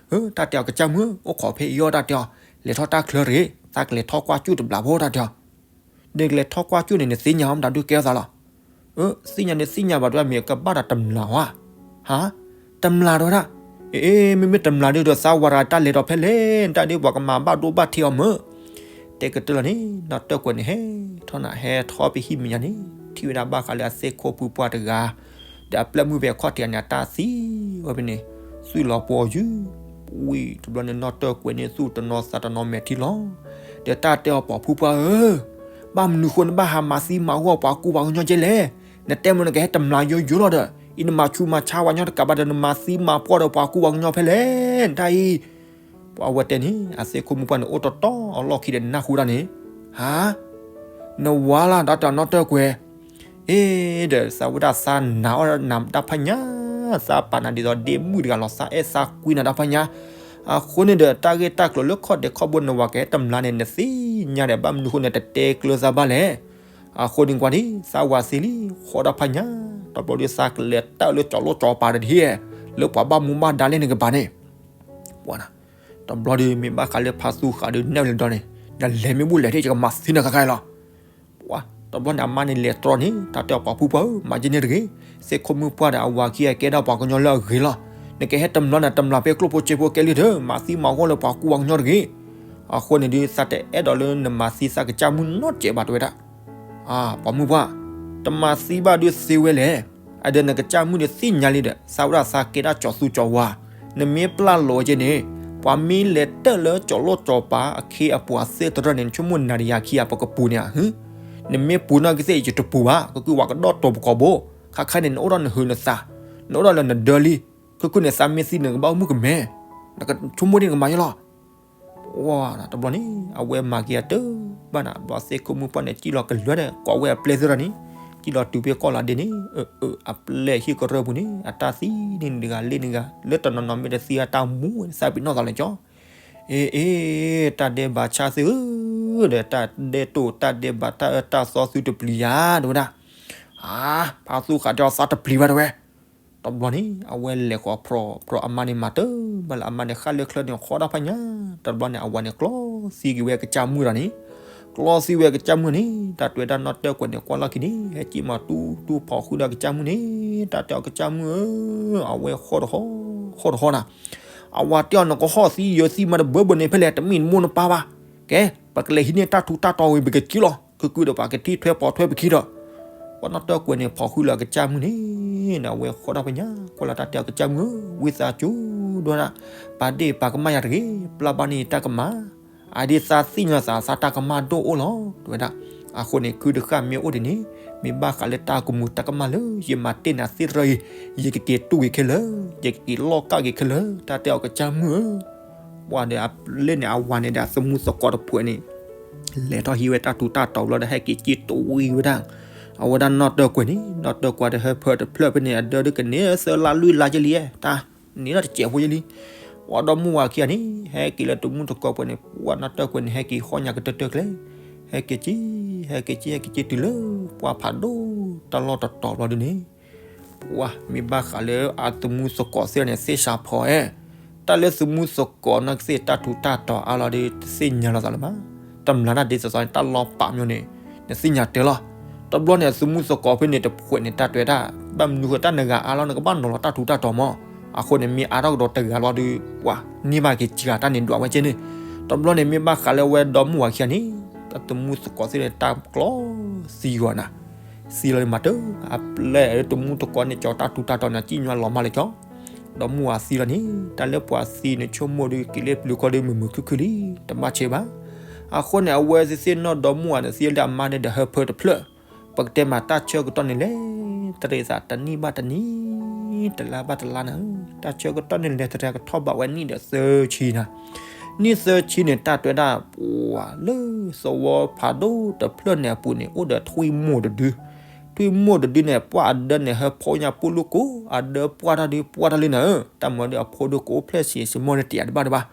တၢ်တဲအီၤကစၢ်မုၣ် အိၣ်ခိးဖဲအံၤအီၣ်တၢ်တဲအီၤ, လဲၤထီၣ်တၢ်ချၢတဂ့ၤ, သးကလဲၤထီၣ်ကွၢ်ကၠူၣ်တဘျးဖိတၢ်တဲအီၤ, ဒ်ကလဲၤထီၣ်ကွၢ်ကၠူၣ်န့ၣ် နသ့ၣ်ညါအီၤမတၤဒုးကဲထီၣ်သးလီၤ သ့ၣ်ညါန့ၣ်သ့ၣ်ညါဘၣ်ဒ်မ့ၢ်ကဘၣ်ဒီးတမျးဝဲ, ဟါ, တမျးတဝဲဒၣ်, အ့ မ့မ့ၢ်တမျးဒုးဒီး သးဝၤတဂၤတၢ်လဲၤဒီးဖဲလဲၣ် တၢ်ဒ်ပှၤကမၤဘၣ်ဒိဘၣ်ထံးအီၤမၢ်, တဲကတၢၢ်လီၤန့ၣ် နီၢ်တၢၢ်ကွဲးန့ၣ် ဟဲထီၣ်နၤ ဟဲထီၣ်ဖဲဟံၣ်မဲာ်ညါန့ၣ် ထံၣ်ဝဲဒၣ်ဘၣ်ဃးလၢအသ့ၣ်ခိၣ်ဖုပှၢ်တဂၤ ဒီးအပျဲၢ်မုၣ်ဖဲခီၣ်ထံးအန့ၣ် အတၢ်သံဝဲဖဲန့ၣ်, သွံၣ်လီၤပှီၤယုၢ်, ဝံၤတဘျီန့ၣ် နီၢ်တၢၢ်ကွဲးန့ၣ် သူၣ်တနီၤသးတနီၤမဲာ်ထံလီၤ, ဒီးတၢ်တဲအီၤပှၤဖုပှၢ်ဧၢ, ဘၣ်မနုၤဃိနဘၣ်ဟးမၤသံမၤဂီၢ်ပှၤကူပှၤကညီကဲလဲၣ်, နတဲမ့ၢ်နကဟဲတမျးယိယိလီၤဒီး အံၤနမၤဆူးမၤဆါဝဲညီတကးဘၣ်ဒီး နမၤသံမၤပှီၢ်ဒီးပှၤကူပှၤကညီဖဲလဲၣ် နတၢ်အံၤ ပှၤဝဲတဲန့ၣ် အသ့ၣ်ခိၣ်မုၣ်ပှၢ်န့ၣ် အိၣ်တီတီအလီၢ်ခံဒီးနၢ်ဟူဒၣ်န့ၣ်, ဟါ, နဝၤလၢ်ဒီးတၢ်နီၢ်တၢၢ်ကွဲး, အ့ ဒီးသးဝဲဒၣ်သးနၤအီၣ်နၤတၢ်ဖးညါ သးပာ်နၤဒ်သိးဒ့မုၣ်တဂၤလီၤ သးအဲၣ်သးကွံနၤတၢ်ဖးညါ. အဃိန့ၣ်ဒီး တၢ်ဂ့ၢ်တၢ်ကျိၤလၢခီၣ်ဒဲးခီၣ်ဘိန့ၣ် ဝၤကဟဲတမျးန့ၣ် နသ့ၣ်ညါဒီး ဘၣ်မနုၤဃိန့ၣ် တတဲကျၢၤသးဘၣ်လဲၣ်. အဃိန့ၣ်ကွၢ်ဒ် သးဝၤသ့လံ ဃီတၢ်ဖးညါ, တဘျီဒ်သးကလဲၤတၢ်လၢကၠီၤလိၣ်ကၠီၤပၤတဒ် လၢပှၤဘၣ်မူဘၣ်ဒါလဲၣ်န့ၣ်ကဘၣ်န့ၣ် တဘျီဒီး မ့ၢ်ဘၣ်ဃးလၢဖါသူဃးဒီးနဲၣ်လၢဒီးန့ၣ် နလဲၤမ့ၢ်ဘူၣ်လဲၤထံၣ် ယကမၤသံနၤခါခါလီၤ. တဘျီန့ၣ် အမါန့ၣ်လဲၤတြီန့ၣ် တၢ်တဲအီၤပှၤဖုပှၢ်ဧၢ မၤယဲန့ၣ်တဂ့ၤ, သ့ၣ်ခိၣ်မုၣ်ပှၢ်ဒီးအဝၤခံဂၤကဲဒၣ်ပှၤကညီလၢအဂ့ၤလီၤ. နကဟဲတမျးန့ၣ် တမျးဖဲကျိၣ်ဖိစ့ဖိကဲလံဒီး မၤသံမၤဂီၢ်လၢပှၤကူပှၤကညီတဂ့ၤ. အဃိန့ၣ်ဒုး သးတအဲၣ်ဒိးလၢနမၤသံသးကစၢ်မုၣ်နီတစဲးဘၣ် တဲဝဲဒၣ်. ပှၤမုၣ်ပှၢ်, တမၤသံဘၣ်ဒုးသ့ဝဲလဲၣ်. အဒီးနကစၢ်မုၣ်ဒီးသ့ၣ်ညါလံဒီး သးဝဲဒၣ်သးကဲဒၣ်ကၠီၤသူကၠီၤဝါ, နမ့ၢ်ပျၢ်လိာ်ဝဲကဲန့ၣ် ပှၤမ့ၢ်လဲၤတၢၢ်လၢကၠီၤလိၣ်ကၠီၤပၤအခ့အပှၤသ့တရၢၢ်န့ၣ် နဆိကမိၣ်နၤဒီးယၤခံဂၤပကပူၤန့ၣ်ဧါ. နမ့ၢ်ပူၤနီၢ်ကသ့ၣ် ယတပူၤဘၣ်, ကကုၢ်ဝၤကဒီၣ်တိာ်ပကိာ်ဘိ, ခါခါန့ၣ် နအိၣ်ဒီးနဟုးနသး, နအိၣ်ဒီးလၢနဒၢလံ, ကကုၢ်န့ၣ် သးမ့ၢ်သံန့ၣ် နကဘၣ်အိၣ်မုၣ်ကမဲ, နကဆိကမိၣ်ဒ်နကမၤယဲလီၤ. တဘျီန့ၣ် အဝဲမၤက့ၤအတၢ်ဘၣ်နၤ, ဘျီသ့ၣ်ခိၣ်မုၣ်ပှၢ်န့ၣ် စံၣ်လီၤကလုာ်ဒီး ကိးဝဲအပျဲၢ်သ့ၣ်ဒီးန့ၣ်, စံၣ်လီၤတုၤဖဲကီၢ်လၤဒ့န့ၣ်, အပျဲၢ်ဟံၣ်ကရၢၢ်ပူၤန့ၣ် အတၢ်သံန့ၢ်နတဂၤလ့ၣ်နဂၤ, လၢတနီၤနီၤမ့ၢ်တသံအတၢ်မူဝဲ သးပ့ၤနီၣ်သးလၢကၠီ အ့ အ့ တၢ်ဒဲးဘးဆါသုဧၢ, ဒီးတၢ်ဒဲးတိာ်တၢ်ဒဲးဘးတၢ်အၢတၢ်သီသုတပျံၤယၤ တဲဝဲဒၣ်. အါ ဖါသူဃးဒီးသးတပျံၤဘၣ် တဲဝဲ. တဘျီန့ၣ် အဝဲလဲၤဃီၤဖြီဖြီအမါန့ၣ်မၤတၢ်ဘၣ်လၢအမါန့ၣ် ဃၣ်လၢချၢန့ၣ် ဃီတၢ်ဖးညါ, တဘျီန့ၣ် အဝၤန့ၣ် ကျီသံက့ၤဝဲကစၢ်မုၣ်ဒီးန့ၣ်, ကျီသံဝဲကစၢ်မုၣ်န့ၣ် တၢ်တဲဝဲဒၣ်နီၢ်တၢၢ်ကွဲးန့ၣ် ကွၢ်လီၢ်ခံန့ၣ် ဟဲက့ၤမၤတူတူဖီၣ်ဃုာ်ဒီးကစၢ်မုၣ်န့ၣ်, တၢ်တဲအီၤကစၢ်မုၣ်ဧၢ, အဝဲဃီတဟီ, ဃီတဟီနၤ, အဝၤတဲအီၤ နကဟီၣ်သံယၢၤသံမၤတဘၢဘၢန့ၣ် ဖဲလဲၣ် တမ့ၢ်နမိၢ်နပၢ်ဘၣ်, ကဲ ပကလဲၤဟံးန့ၢ်တၢ်ထူးတၢ်တီၤဝံၤ ပကက့ၤလီၤ, ခုကုဒီးပှၤကထံၣ်ထွဲပိာ်ထွဲပခံဒီး ပှၤနီၢ်တၢၢ်ကွဲးန့ၣ် ဖီၣ်ဃုာ်လၢအကစၢ်မုၣ်န့ၣ်, အဝဲဃီတၢ်ဖးညါ ကွၢ်လီၤတၢ်တဲအီၤကစၢ်မုၣ်ဧၢ, ဝံသးစူၤဒိၣ်ဒၣ်, ပာ်ဒ့ၣ်ပာ်ကမၣ်ယၤတဂ့ၤ, ပျၢ်ဘၣ်န့ၢ်ယတၢ်ကမၣ်, အဒ့ၣ်သးသ့ၣ်ညါသး သးတၢ်ကမၣ်ဒိၣ်အိၣ်လီၤ တဲဝဲဒၣ်. အဃိန့ၣ် ခုတဃၣ်မ့ၢ်အိၣ်ဒံးန့ၣ်, မ့ၢ်ဘၣ်ဃးလၢတၢ်ကမူၤတၢ်ကမၣ်လၢ ယမၤတ့ၢ်နၤသ့ၣ်တရၢၢ်အံၤ, ယကက့ၤတူၢ်က့ၤခဲလၢာ်, ယကက့ၤလီၢ်ကၢ်က့ၤခဲလၢာ်, တၢ်တဲအီၤကစၢ်မုၣ်ဧၢ ပှၤဒီးအပျဲၢ်န့ၣ် အဝၤန့ၣ်ဒီးအသမူသကိးတဖုန့ၣ် လဲၤထီၣ်ဟံးဝဲတၢ်ထူးတၢ်တီၤဘျီဒီး ဟဲက့ၤက့ၤတူၢ်ဝံၤဝဲဒၣ်, အဝဲဒၣ်နီၢ်တၢၢ်ကွဲးန့ၣ်, နီၢ်တၢၢ်ကွဲးဒီးဟၢဖၢတဖျၢၣ်ဖဲန့ၣ် အဒၢဒုးကန့ၢ်သၢလါလွံၢ်လါယဲလံ, တၢ်န့ၣ်ဒီးတစဲးဖိယဲလံ. ပှၤဒီမုၢ်ဝၤခံဂၤန့ၣ် ဟဲက့ၤလၢတမူတကိးပှဲၤန့ၣ် ပှၤနီၢ်တၢၢ်ကွဲးန့ၣ် ဟဲက့ၤဃီညါကတၢၢ်တၢၢ်ကျဲ, ဟဲက့ၤက့ၤ, ဟဲက့ၤက့ၤ, ဟဲက့ၤက့ၤတုၤလၢ ပှၤဖးဒိၣ်တၢ်လီၢ်တတီၤဘျီဒုန့ၣ် ပှၤမ့ၢ်ဘၣ်ဃးလၢအသမူသကိးသ့ၣ်န့ၣ် သ့ၣ်စးဖီအဲၣ်, တၢ်လၢသမူသကိးနီၢ်ကသ့ၣ်တၢ်ထူးတၢ်တီၤအါလီၤဒီး တသ့ၣ်ညါလီၤသးလၢၤဘၣ်, တမျးတၢ်ဒ်သိးသိးန့ၣ် တၢ်လီၤပာ်မၠိန့ၣ် နသ့ၣ်ညါတဲလီၤ. တဘျီန့ၣ် အသမူသကိးဖဲန့ၣ်တဖုန့ၣ် တၢ်တဲဝဲဒၣ် ဘၣ်မနုၤဃိတၢ်နဂၤအါလီၤ နကဘၣ်နီၤလီၤတၢ်ထူးတၢ်တီၤမး, အဃိန့ၣ် မ့ၢ်အါထီၣ်ကဒီးတဂၤလီၤဒီး ပှၤန့ၢ်ဘၣ်က့ၤစှၤတၢ်န့ၣ်ဒွးဝဲကဲန့ၣ်, တဘျီန့ၣ် မ့ၢ်ဘၣ်ဃးလၢအဝဲဒီမုၢ်ဝၤခံဂၤန့ၣ် အသမူသကိးသ့ၣ်န့ၣ် တၢ်ကျီသံဂီၤနၤ, သံလီၤန့ၣ်မၤတၢ်, အပျဲၢ်တမူတကိးန့ၣ် ကၠီတၢ်ထူးတၢ်တီၤန့ၣ် စံၣ်ညီလီၤမၢ်လၢကၠီ ဒီမုၢ်ဝၤသံလီၤန့ၣ် တၢ်လၢပှၤသံန့ၣ် ဆိကမိၣ်ဒီး က့ၤလၢပျုၤခီဒီးမုာ်မုာ်ခုၣ်ခုၣ်လံ တဘၣ်ဆဲးဘၣ်. အဃိန့ၣ် အဝဲသ့ၣ်သ့ၣ်နီၣ်ဒီမုၢ်ဝၤန့ၣ် သံလၢအမါန့ၣ်ဒီးဟၢဖၢတဖျၢၣ်, ပကတဲမးတၢ်ဆၢကတီၢ်န့ၣ်လဲၤတရံးသးတနံၣ်ဘၣ်တနံၣ်, တလါဘၣ်တလါနၤ, တၢ်ဆၢကတီၢ်န့ၣ်လဲၤတရံးကထီၣ်ဘးဝဲနံၣ်ဒီးသၢဆံနၤ, နံၣ်သၢဆံန့ၣ် တၢ်တဲဝဲဒၣ် ပှၤလၢသဝီဖးဒိၣ်တဖျၢၣ်န့ၣ်အပူၤန့ၣ် အိၣ်ဒီးထွံၣ်မိၢ်တဒု ထွံၣ်မိၢ်တဒုန့ၣ် ပှၢ်အဒၢန့ၣ် ဟၢဖီညါပူၤလူၢ်ကိး အဒၢပှၢ်တၢ်ဒုးပှၢ်တၢ်လံနၤဧၢ, တၢ်မၤဒီးအဖိဒုးကအိၣ်ဖျဲၣ်ဆံးစ့ၢ်မီၢ်န့ၣ်တယၤတဘၣ်တဘၣ်,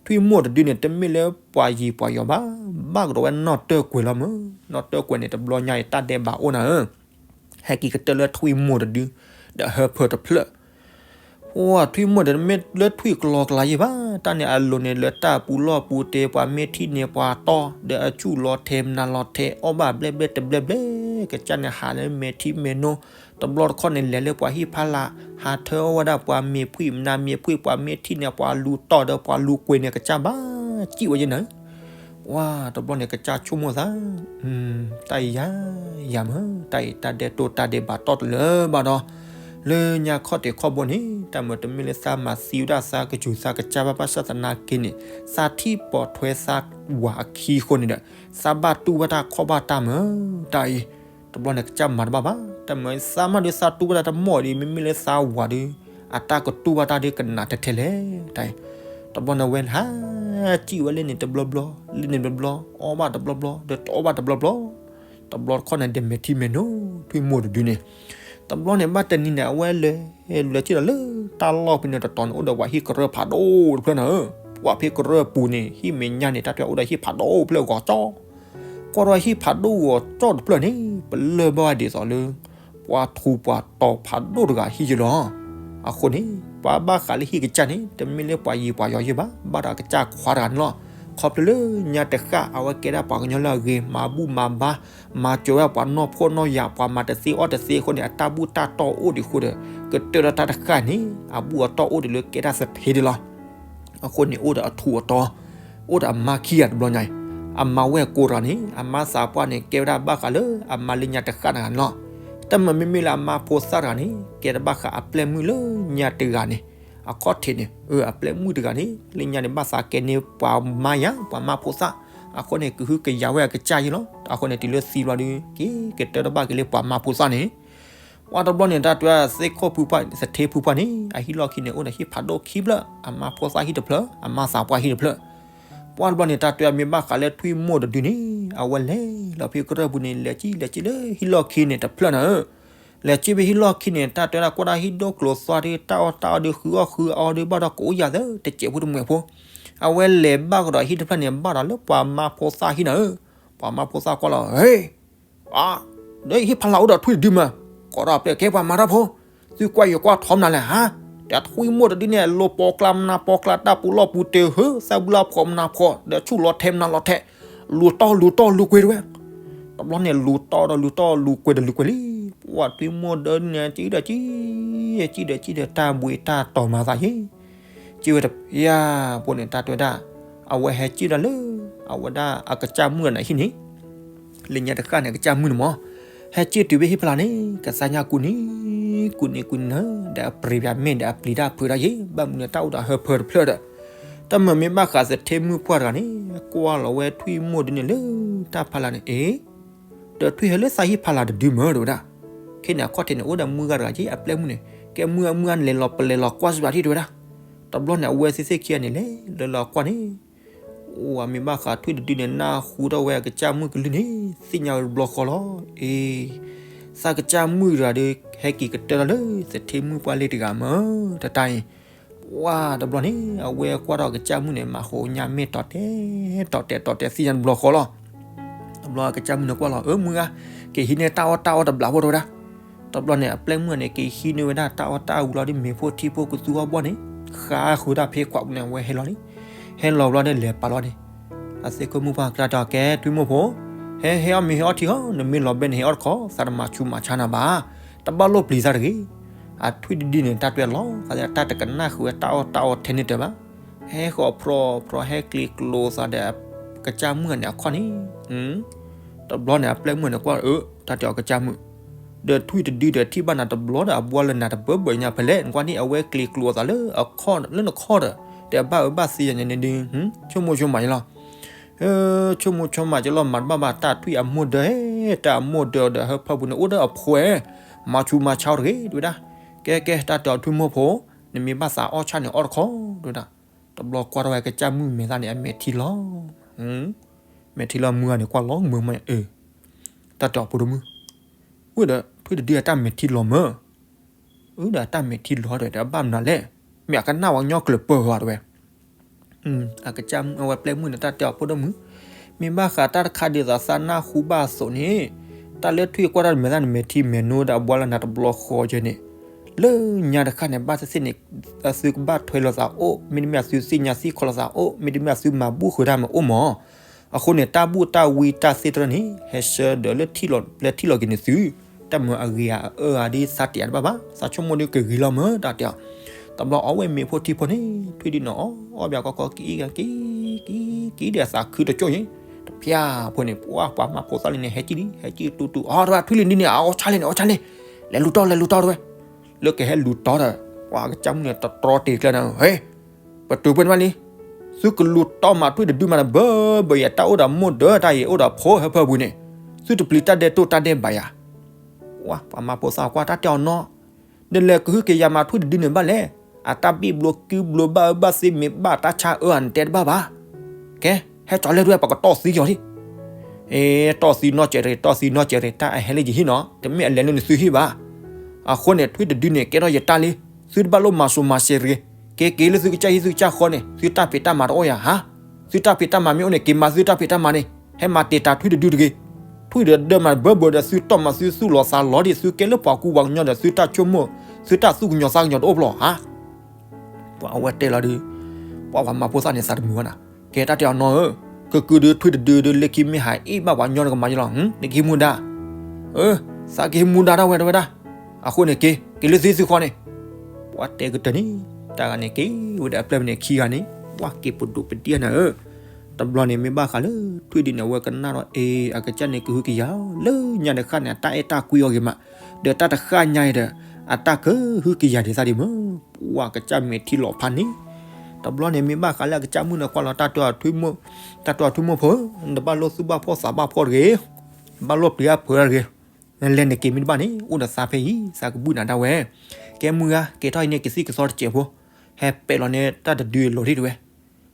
ထွံၣ်မိၢ်တဒုန့ၣ် တမ့ၢ်လၢပှၤယံၤပှၤယီၤဘၣ်, ဘၣ်ကဒီးဝဲနီၢ်တၢၢ်ကွဲၤလီၤမး, နီၢ်တၢၢ်ကွဲၤန့ၣ် တဘျီညါအံၤတၢ်ဒဲးဘးအိၣ်နၤဧၢ, ဟဲက့ၤကတၢၢ်လၢထွံၣ်မိၢ်တဒု ဒီးဟၢဖၢတဖျၢၣ် ပှၤထွံၣ်မိၢ်ဒီးမ့ၢ်လၢထွံၣ်ကလီကလီယဲၢ်ဘၣ်, တၢ်န့ၣ်အလိၤန့ၣ် လၢတၢ်ပူၤလီၢ်ပူၤတဲ ပှၤမ့ၢ်ထံၣ်န့ၣ်ပှၤတီၢ် ဒီးအဆူၣ်လီၤထဲမနုၤလီၤထဲ အီၣ်ဘၣ်ဘျဲၣ်ဘျဲၣ်တဘျဲၣ်ဘျဲၣ်, ကစၢ်န့ၣ်ဟးလၢမဲာ်ထံမဲာ်နိ, တဘျီတခီၣ်န့ၣ် လဲၤလၢပှၤဟံၣ်ဖီလာ် ဟးထၢအီၣ်ဝဲဒၣ်ပှၤမ့ၤဖှံၣ်မနုၤမ့ၤဖှံၣ် ပှၤမ့ၢ်ထံၣ်န့ၣ်ပှၤလူၤတီၢ်ဒီးပှၤလူၤကွံာ်န့ၣ် ကစၢ်ဘၣ်စံၣ်ဝဲယဲၢ်နၤ ပှၤတဘျီန့ၣ် ကစၢ်ဆိကမိၣ်သး တၢ်အံၤယၤ ယၤမး တၢ်အံၤတၢ်ဒဲးတိၢ်တၢ်ဒဲးဘးတီၢ်တလၢဘၣ်ဒီး လၢညါခီၣ်ထံးခီၣ်ဘိန့ၣ် တၢ်မၤတမ့ၢ်လၢသးမၤသံဝဲဒၣ်သးကစူၤသးကစၢ်ဘၣ် ဘၣ်ဆၣ်သနာ်က့န့ၣ် သးထံၣ်ပိာ်ထွဲသးဝၤအခံအဃိန့ၣ်ဒီး သးဘၣ်တူၢ်ဘၣ်တၢ်ခီၣ်ဘၣ်တၢ်မး တၢ်အံၤ တဘျီန့ၣ် ကစၢ်မၤတဘၣ်ဘၣ် တၢ်မၤသးမးဒီးသးတူၢ်ဘၣ်တၢ်တမီၢ်ဒီး မ့မ့ၢ်လၢသးဝၤဒီး အတၢ်ကတူၢ်ဘၣ်တၢ်ဒီးကနးထဲထဲလဲၣ် တၢ်အံၤ တဘျီန့ၣ် အဝဲဟးစံၣ်ဝဲလၢန့ၣ်တဘျီဘျီ လၢန့ၣ်တဘျီဘျီ အီၣ်ဘၣ်တဘျီဘျီ ဒီးတအီၣ်ဘၣ်တဘျီဘျီ တဘျီတခီၣ်န့ၣ် ဒီးမဲာ်ထံမဲာ်နိ ထွံၣ်မိၢ်တဒုန့ၣ် တဘျီန့ၣ် ဘၣ်တနံၤန့ၣ် အဝဲလဲၤ လဲၤက့ၤဒီးလၢတၢ်လီၢ်ဖဲန့ၣ်တတီၤန့ၣ် အိၣ်ဒီးပှၤဟံၣ်ကရၢၢ်ဖးဒိၣ်တဖျၢၣ်န့ၣ်ဧၢ, ပှၤဖဲကရၢၢ်ပူၤန့ၣ် ဟံၣ်မဲာ်ညါန့ၣ် တၢ်တဲအိၣ်ဒီးဟံၣ်ဖးဒိၣ်ဖျၢၣ်ဂီၤကၠီ, ကွၢ်ဒီးဟံၣ်ဖးဒိၣ်ဂီၤကၠီတဖျၢၣ်န့ၣ် ပလၢၢ်ဘၣ်ဝဲဒ်သိးလၢ ပှၤထူးပှၤတီၤဖးဒိၣ်တဂၤဟံၣ်ယ့လီၤ. အဃိန့ၣ် ပှၤဘၣ်ဃးလၢဟံၣ်ကစၢ်န့ၣ် တမ့ၢ်လၢပှၤယံၤပှၤယီၤယ့ဘၣ်, ဘၣ်ဒီးအကစၢ်ခွါတဂၤန့ၣ်လီၤ. ခီဖျိလၢညါတဃၣ် အဝဲကဲဒၣ်ပှၤကညီလၢအဂ့ၤ မၤဘူၣ်မၤဘါ, မၤစၢၤဝဲပှၤနီၢ်ဖှီၣ်နီၢ်ယာ်, ပှၤမၤတသ့အီၣ်တသ့အဃိန့ၣ် အတၢ်ဘူၣ်တၢ်တီၢ်အိၣ်ဒံးအဃိဒီး ကတၢၢ်ဒီးတၢ်တဃၣ်န့ၣ် အဘူၣ်အတီၢ်အိၣ်ဒံးလၢကဲဒၣ်သထ့ဒံးလီၤ. အဃိန့ၣ် အိၣ်ဒီးအထူးအတီၤ, အိၣ်ဒီးအမါခံဂၤတဘျီညါအံၤ, အမါဝဲၢ်ကိးတဂၤန့ၣ် အမါသးပှၢ်န့ၣ် ကဲဝဲဒၣ်ဘၣ်ဃးလၢအမါလၢညါတဃၣ်တဂၤန့ၣ်လီၤ. တၢ်မၤမ့မ့ၢ်လၢအမါဖိသၣ်တဂၤန့ၣ် ကဲဒၣ်ဘၣ်ဃးအပျဲၢ်မုၣ်လၢညါတဂၤန့ၣ်, အခီၣ်ထံးန့ၣ် အပျဲၢ်မုၣ်တဂၤန့ၣ် လၢညါန့ၣ် ဘၣ်သးကဲန့ၢ်ပှၤမါယါ ပှၤမါဖိသၣ်, အဃိန့ၣ် ကဟုကယာ်ဝဲအကစၢ်ယ့လီၤ. အဃိန့ၣ် တုၤလၢသံဘျီဒီး က့ၤကတၢၢ်တဘၣ်က့ၤလၢပှၤမါဖိသၣ်န့ၣ် ပှၤတဘျီန့ၣ် တၢ်တဲသ့ၣ်ခိၣ်ဖုပှၢ် သထ့ဖုပှၢ်န့ၣ် အဟံၣ်လီၢ်ခံန့ၣ် အိၣ်ဒီးဟံၣ်ဖးဒိၣ်ခံဖျၢၣ်, အမါဖိသၣ်ဟံၣ်တဖျၢၣ်, အမါသးပှၢ်ဟံၣ်တဖျၢၣ်. ပှၤတဘျီန့ၣ် တၢ်တဲမ့ၢ်ဘၣ်ဃးလၢထွံၣ်မိၢ်တဒုန့ၣ် အဝဲလဲၤလီၤဖဲကရၢၢ်ပူၤန့ၣ် လဲၤက့ၤလဲၤက့ၤလၢဟံၣ်လီၢ်ခံန့ၣ်တဖျၢၣ်န့ၣ်ဧၢ, လဲၤက့ၤဖဲဟံၣ်လီၢ်ခံန့ၣ် တၢ်တဲဒၣ်ကွၢ်ဒၣ်ဟံၣ်ဒိၣ်ကျိၤသွါဒီး တၢ်အီၣ်တၢ်အီဒီး ဃုအီၣ်ဃုအီဒီး ဘၣ်ဒီးကအိၣ်ယၤသၢ တစဲးဖိတမှဲးဖိ, အဝဲလဲၤဘၣ်ကဒီးဟံၣ်တဖျၢၣ်န့ၣ် ဘၣ်ဒီးလၢပှၤမါဖိသၣ်ဟံၣ်န့ၣ်ဧၢ, ပှၤမါဖိသၣ်ကွၢ်လီၤ ဟ့ၣ် အါ, ဒီးဟံၣ်ဖီလာ်အိၣ်ဒီးထွံၣ်တဒုမး, ကိးဒီးပျဲၢ်ကဲပှၤမၤတၢ်ဖိ, သုကွၢ်ယကွၢ်ထီမနုၤလဲၣ်ဟါ, ဒီးထွံၣ်မိၢ်တဒုန့ၣ် လိၤပိာ်ကျါမနၤပိာ်ကျါ တၢ်ပူၤလီၢ်ပူၤတ့ၢ်ဟၢ သၣ်ဘုလၢ်ဖှီၣ်မနၤဖှီၣ် ဒီးဆူၣ်လီၤထဲမနၤလီၤထဲ, လူၤတီၢ်လူၤတီၢ်လူၤကွံာ်တဝဲ, တဘျီန့ၣ် လူၤတီၢ်ဒီးလူၤတီၢ်လူၤကွံာ်ဒီးလူၤကွံာ်လံ, ပှၤထွံၣ်မိၢ်ဒၢန့ၣ် ကံဒီးကံ, ကံဒီးကံဒီးတၢ်ဘှံးတၢ်တီၤမၤသးယ့ၢ် က့ၤဝဲတဖျၢၣ်ဖိန့ၣ် တၢ်တဲဝဲဒၣ်, အဝဲဟဲက့ၤဒီးလၢ အဝဲဒၣ်အကစၢ်မုၣ်အနၢ်ဟံၣ်န့ၣ်, လၢညါတဃၣ်န့ၣ် အကစၢ်မုၣ်န့ၣ်မး, ဟဲက့ၤတုၤဖဲဟံၣ်ဖီလာ်န့ၣ် ကသါညါကူနံၤ, ကူနံၤကူနံၤန့ၣ် ဒီးအပြံၤပၠးမဲာ်ဒီးအပျံၤတၢ်ဖုးတၢ်ယ့ၢ် ဘၣ်မနုၤတၢ်အိၣ်ဒီးဟၢဖၢတဖျၢၣ်ဒီး, တၢ်မၤမ့ၢ်ဘၣ်ဃးသထ့မုၣ်ပှၢ်တဂၤန့ၣ် ကွၢ်လီၤဝဲထွံၣ်မိၢ်ဒုန့ၣ်လၢတၢ်ဖီလာ်န့ၣ် အ့ ဒီးထွံၣ်ဟဲလၢသးဟံၣ်ဖီလာ်တဒုမ့ၢ်တဲဝဲဒၣ်, ခဲန့ၣ်အခီၣ်ထံးန့ၣ် အိၣ်ဒီးမုၣ်ဂၤတဂၤက့ အပျဲၢ်မုၣ်န့ၣ် ကဲမုၣ်အမုၣ်ဂၤန့ၣ် လဲၤလီၤပလဲၤလီၤကွၢ်စှၤထံၣ်တဲဝဲဒၣ်, တဘျီန့ၣ် အဝဲသ့ၣ်သ့ၣ်ခံဂၤန့ၣ် လဲၤလၢလီၤကွၢ်န့ၣ်, အိၣ်အမ့ၢ်ဘၣ်ဃးထွံၣ်တဒုန့ၣ် နၢ်ဟူထီၣ်ဝဲအကစၢ်မုၣ်ကလုၢ်န့ၣ် သ့ၣ်ညါဝဲတဘျီဃီလီၤ, အ့ သးကစၢ်မုၣ်တဂၤဒီး ဟဲက့ၤကတၢၢ်ထီၣ်လၢသထ့မုၣ်ပှၢ်လ့တဂၤမ့ၢ် တတၢ်အံၤ ပှၢ်တဘျီန့ၣ် အဝဲကွၢ်ထီၣ်အကစၢ်မုၣ်န့ၣ် မၤဃိညါမဲာ်တီၤတဲာ် တီၤတဲာ်တီၤတဲာ်သ့ၣ်ညါတဘျီဃီလီၤ, တဘျီအကစၢ်မုၣ်န့ၣ်ကွၢ်လီၤ အၢမုၣ်ဂၤ, ကဟံးန့ၢ်တၢ်အီၣ်တၢ်အီတဘျီဖိတဲဝဲဒၣ်, တဘျီန့ၣ် အပျဲၢ်မုၣ်န့ၣ် ကဟံးန့ၢ်ဝဲဒၣ်တၢ်အီၣ်တၢ်အီဝံၤလီၤဒီး မ့ၤဖိထံဖိကသူအီၣ်ဘီန့ၣ် ဃါဃုာ်တၢ်ဖဲခွးပူၤန့ၣ် အဝဲဟဲလီၤလံ, ဟဲလီၤဘျီဒီးလဲၤပာ်လီၤန့ၣ်, အသ့ၣ်ခိၣ်မုၣ်ပှၢ်ကျါတဲအီၤ ကဲထွံၣ်မိၢ်ဖိ, ဟဲဟဲအီၣ်မ့ၤဟဲအီၣ်ထံအီၤ နမ့ၢ်လီၤဘဲန့ၣ် ဟဲအီၣ်တခီ သးတမၤဆူးမၤဆါနၤဘၣ်, တဘၣ်လိၣ်ပျံၤသးတဂ့ၤ, အထွံၣ်တဒုန့ၣ် တၢ်တဲလီၤ တၢ်တကနၣ်ဃုာ်ဝဲတၢ်အီၣ်တၢ်အီထဲန့ၣ်တၢ်ဘၣ်, ဟဲဃီၤဖျီဖျီဟဲကျ့ၤကျိၤသးဒီး ကစၢ်မုၣ်ဂၤန့ၣ်အခီၣ်န့ၣ်, တဘျီန့ၣ် အပျဲၢ်မုၣ်န့ၣ်ကွၢ်အၢ တၢ်တဲအီၤကစၢ်မုၣ်, ဒီးထွံၣ်တဒုဒီးထံၣ်ဘၣ်နၤတဘျီဒီး အဘှါလၢနၤတဘၢဘၢညါဖဲလဲၣ် နကွၢ်န့ၣ် အဝဲကျ့ၤကျိၤသးလၢအခီၣ်လၢနခီၣ်ဒီး တဲဘၣ်အၢဘၣ်သီယၤန့ၣ်ဒုး, ဆိကမိၣ်ဆိကမးယလီၤ ဆိကမိၣ်ဆိကမးယလီၤ မၤတဘၣ်ဘၣ် တၢ်ထွံၣ်အမိၢ်ဒၢ, တၢ်အမိၢ်ဒၢဒီးဟၢဖၢပူၤန့ၣ် အိၣ်ဒီးအဖိ, မၤဆူးမၤဆါတဂ့ၤ တဲဝဲဒၣ်, ကဲကဲ တၢ်တဲအီၤထွံၣ်မိၢ်ဖိ, နမ့ၢ်ဘၣ်သးအီၣ်ဆၣ်န့ၣ်အီၣ်တခီ တဲဝဲဒၣ်, တဘျီကွၢ်ထီၣ်ဝဲကစၢ်မုၣ်မဲာ်သၣ်န့ၣ် အမဲာ်ထံလီၤ, မဲာ်ထံလီၤမုၢ်ဂၤန့ၣ် ကွၢ်လီၤမုၢ်မးအၢ တၢ်တဲအီၤဖိဒိၣ်မုၣ်, ဝဲဒီးထွံၣ်တဒုအတၢ်မဲာ်ထံလီၤမၢ်, အၢဒီးအတၢ်မဲာ်ထံလီၤဒီး တဘၣ်မနုၤလဲၣ်, မ့ၢ်အကနၣ်ဝဲကညီကျၢၤပၢၢ်ဧါတဲဝဲ အကစၢ်မုၣ်အဝဲပျဲၢ်မုၣ်န့ၣ် တၢ်တဲအီၤဖိဒိၣ်မုၣ်, မ့ၢ်ဘၣ်ဃးတၢ်တခါဒ်သိးသးနၢ်ဟူဘၣ်အသိးန့ၣ်, တၢ်လၢထွံၣ်ကွၢ်တၢ်တမဲာ်သၣ်န့ၣ် မဲာ်ထံမဲာ်နိဒီးအဘှါလၢနၤတဘျီဃီကဲန့ၣ်, လၢညါတခါန့ၣ် ဘၣ်သ့ၣ်သ့ၣ်န့ၣ်, အသုကဘၣ်ထွဲလိာ်သးအိၣ်, မ့တမ့ၢ်အသုသ့ၣ်ညါသံခီလိာ်သးအိၣ်, မ့တမ့ၢ်အသုမၤဘူၣ်ဃုာ်တၢ်မ့ၢ်အိၣ်မး, အဃိန့ၣ် တၢ်ဘူၣ်တၢ်ဝံတၢ်သ့တဖၣ်န့ၣ် ဟဲဆှၢဒီးလၢထံၣ်လီၤက့ၤန့ၢ်သု, တၢ်မၤအဂ့ၤဧါအအၢဧါဒ်သးတဲတဘၣ်ဘၣ်, သးဆိကမိၣ်ဒ်ကဂ့ၤလီၤမၢ် တၢ်တဲအီၤ, တဘျီအီၣ်ဝဲမ့ၤဖိထံဖိန့ၣ် ထွံၣ်ဒုန့ၣ်အီၣ်အီၣ်ဘၣ်ကီကီ ကံကံကံကံဒီးအသးခုတကၠိၣ်ယ့ၣ်, တဖၣ်ဖိန့ၣ် ပှၤပှၤမၤဖိသၣ်လံန့ၣ် ဟဲကံၣ်လံ ဟဲကံၣ်တူတူ အီၣ်တဘၣ်ထွံၣ်လံဒုန့ၣ် အအီၣ်ဆၣ်လဲၣ်န့ၣ် အီၣ်ဆၣ်လဲၣ်, လဲၤလူၤတီၢ်လဲၤလူၤတီၢ်တဝဲ, လၢကဟဲလူၤတီၢ်ဒီး ပှၤကစၢ်မုၣ်န့ၣ် တတြီတ့ၤကျၢၢ်န့ၣ် ဟ့ၣ် ပတုာ်ပှဲၤန့ၣ်ဘၣ်လံ, သုကလူၤတီၢ်မးထွံၣ်တဒုမးန့ၣ် ဘၢဘၢယၤတၢ်အိၣ်ဒီးမိၢ်ဒၢတၢ်အံၤ အိၣ်ဒီးဖိဟၢဖၢပူၤန့ၣ်, သုတပျံၤတၢ်ဒဲးတိၢ်တၢ်ဒဲးဘးယၤ, ပှၤမၤဖိသၣ်ကွၢ်တၢ်တဲအီၤနီၤ, ဒီးလဲၤကဟုကယာ်မးထွံၣ်တဒုန့ၣ်ဘၣ်လဲၣ်, အတၢ်ဘံၣ်ဘျိကုဘျိဘၣ်အၢဘၣ်သီမ့ၢ်ဘၣ်တၢ်ဆါအၢဧါ နတဲတဘၣ်ဘၣ်, ကဲ ဟဲကၠီၤလဲၣ်တဝဲ ပကတီၢ်သံကီၤလံ အ့ တီၢ်သံနီၢ်ကဲးရ့ၣ် တီၢ်သံနီၢ်ကဲးရ့ၣ် တၢ်အဟဲလၢယဟံၣ်နီၤ တမ့ၢ်အလဲၤလၢနသုဟံၣ်ဘၣ်. အဃိန့ၣ် ထွံၣ်တဒုန့ၣ် ကဲထီၣ်ယတၢ်လံ, သုတဘၣ်လိၣ်မၤစိၤမၤစဲးတဂ့ၤ, ကဲက့ၤလၢသုကစၢ်ဟံၣ်သုကစၢ်ဃီန့ၣ် သုတၢ်ဖံးတၢ်မၤတအိၣ်ယၤဧါ. သုတၢ်ဖံးတၢ်မၤမ့ၢ်အိၣ်န့ၣ် က့ၤမၤသုတၢ်ဖံးတၢ်မၤန့ၣ်, ဟဲမၤတ့ၢ်တၢ်ထွံၣ်တဒုတဂ့ၤ. ထွံၣ်တဒုမးဘၣ်ဘၣ်ဒီး သုတီၢ်မၤသုသူၣ်လီၤသးလီၤဒံး, သုကဲလၢပှၤကူပှၤကညီဒီး သုတၢ်ဆိကမိၣ် သုတၢ်သူၣ်ကညီၤသးကညီၤတအိၣ်ဘၣ်ဧါ. ပှၤအဝဲတဲလီၤဒုး, ပှၤပှၤမၤဖိသၣ်န့ၣ်သးတမုာ်ဘၣ်နၤ, ကဲတၢ်တဲအီၤနီၢ်ဧၢ, ကကုာ်ဒုးထွံၣ်တဒုဒုး လၢခံမ့ၢ်ဟးအ့ၣ်ဘၣ်ပှၤကညီတကမၤယလီၤ, နကဟံးမူဒါ, အၢ, သးကဟံးမူဒါတၢ်ဝဲတဝဲဒၣ်, အဃိန့ၣ်က့ၤ က့ၤလၢသုဟံၣ်သုဃီန့ၣ်, ပှၤတဲကတၢၢ်န့ၣ်, တၢ်ဂၤန့ၣ်က့ၤဝဲဒီးအပျဲၢ်န့ၣ်ခံဂၤန့ၣ်, ပှၤက့ၤပဒိၣ်ပဒ့ၣ်နၤဧၢ. တဘျီန့ၣ်မ့ၢ်ဘၣ်ဃးလၢ ထွံၣ်ဒုးန့ၣ် အဝဲကနၣ်ဒီး အ့ အကစၢ်န့ၣ်ကဟုကယာ်လၢညါတဃၣ်န့ၣ် အတၢ်အဲၣ်တၢ်ကွံအီၤဂ့ၤမး, ဒီးတၢ်တဃၣ်ညါအံၤဒီး အတၢ်ကဟုကယာ်ဒံးသးဒံးမး, ပှၤကစၢ်မဲာ်ထံလီၤဖးန့ၣ်, တဘျီန့ၣ်မ့ၢ်ဘၣ်ဃးလၢအကစၢ်မုၣ်န့ၣ်ကွၢ်လီၤ တၢ်တဲအီၤထွံၣ်မိၢ်, တၢ်တဲအီၤထွံၣ်မိၢ်ဖိ, နတဘၣ်လိၣ်သူၣ်ဘၣ်ဖှီၣ်သးဘၣ်ဖှီၣ်တဂ့ၤ, ဘၣ်လိၣ်ပျံၤအါဖုးတဂ့ၤ, နလဲၤန့ၣ်က့ၤမ့ၢ်တဘၣ်န့ၣ် အိၣ်ဒီးသးဖဲအံၤ သးကဘုၣ်နၤဒၣ်ဝဲ, ကဲမုၢ်ဂၤ က့ၤထီၣ်ဟံးန့ၢ်ကသံၣ်ကသီတစဲးဖိ, ဟဲပဲာ်လီၤန့ၢ်တၢ်တဒုအလိၤဒံးတဝဲ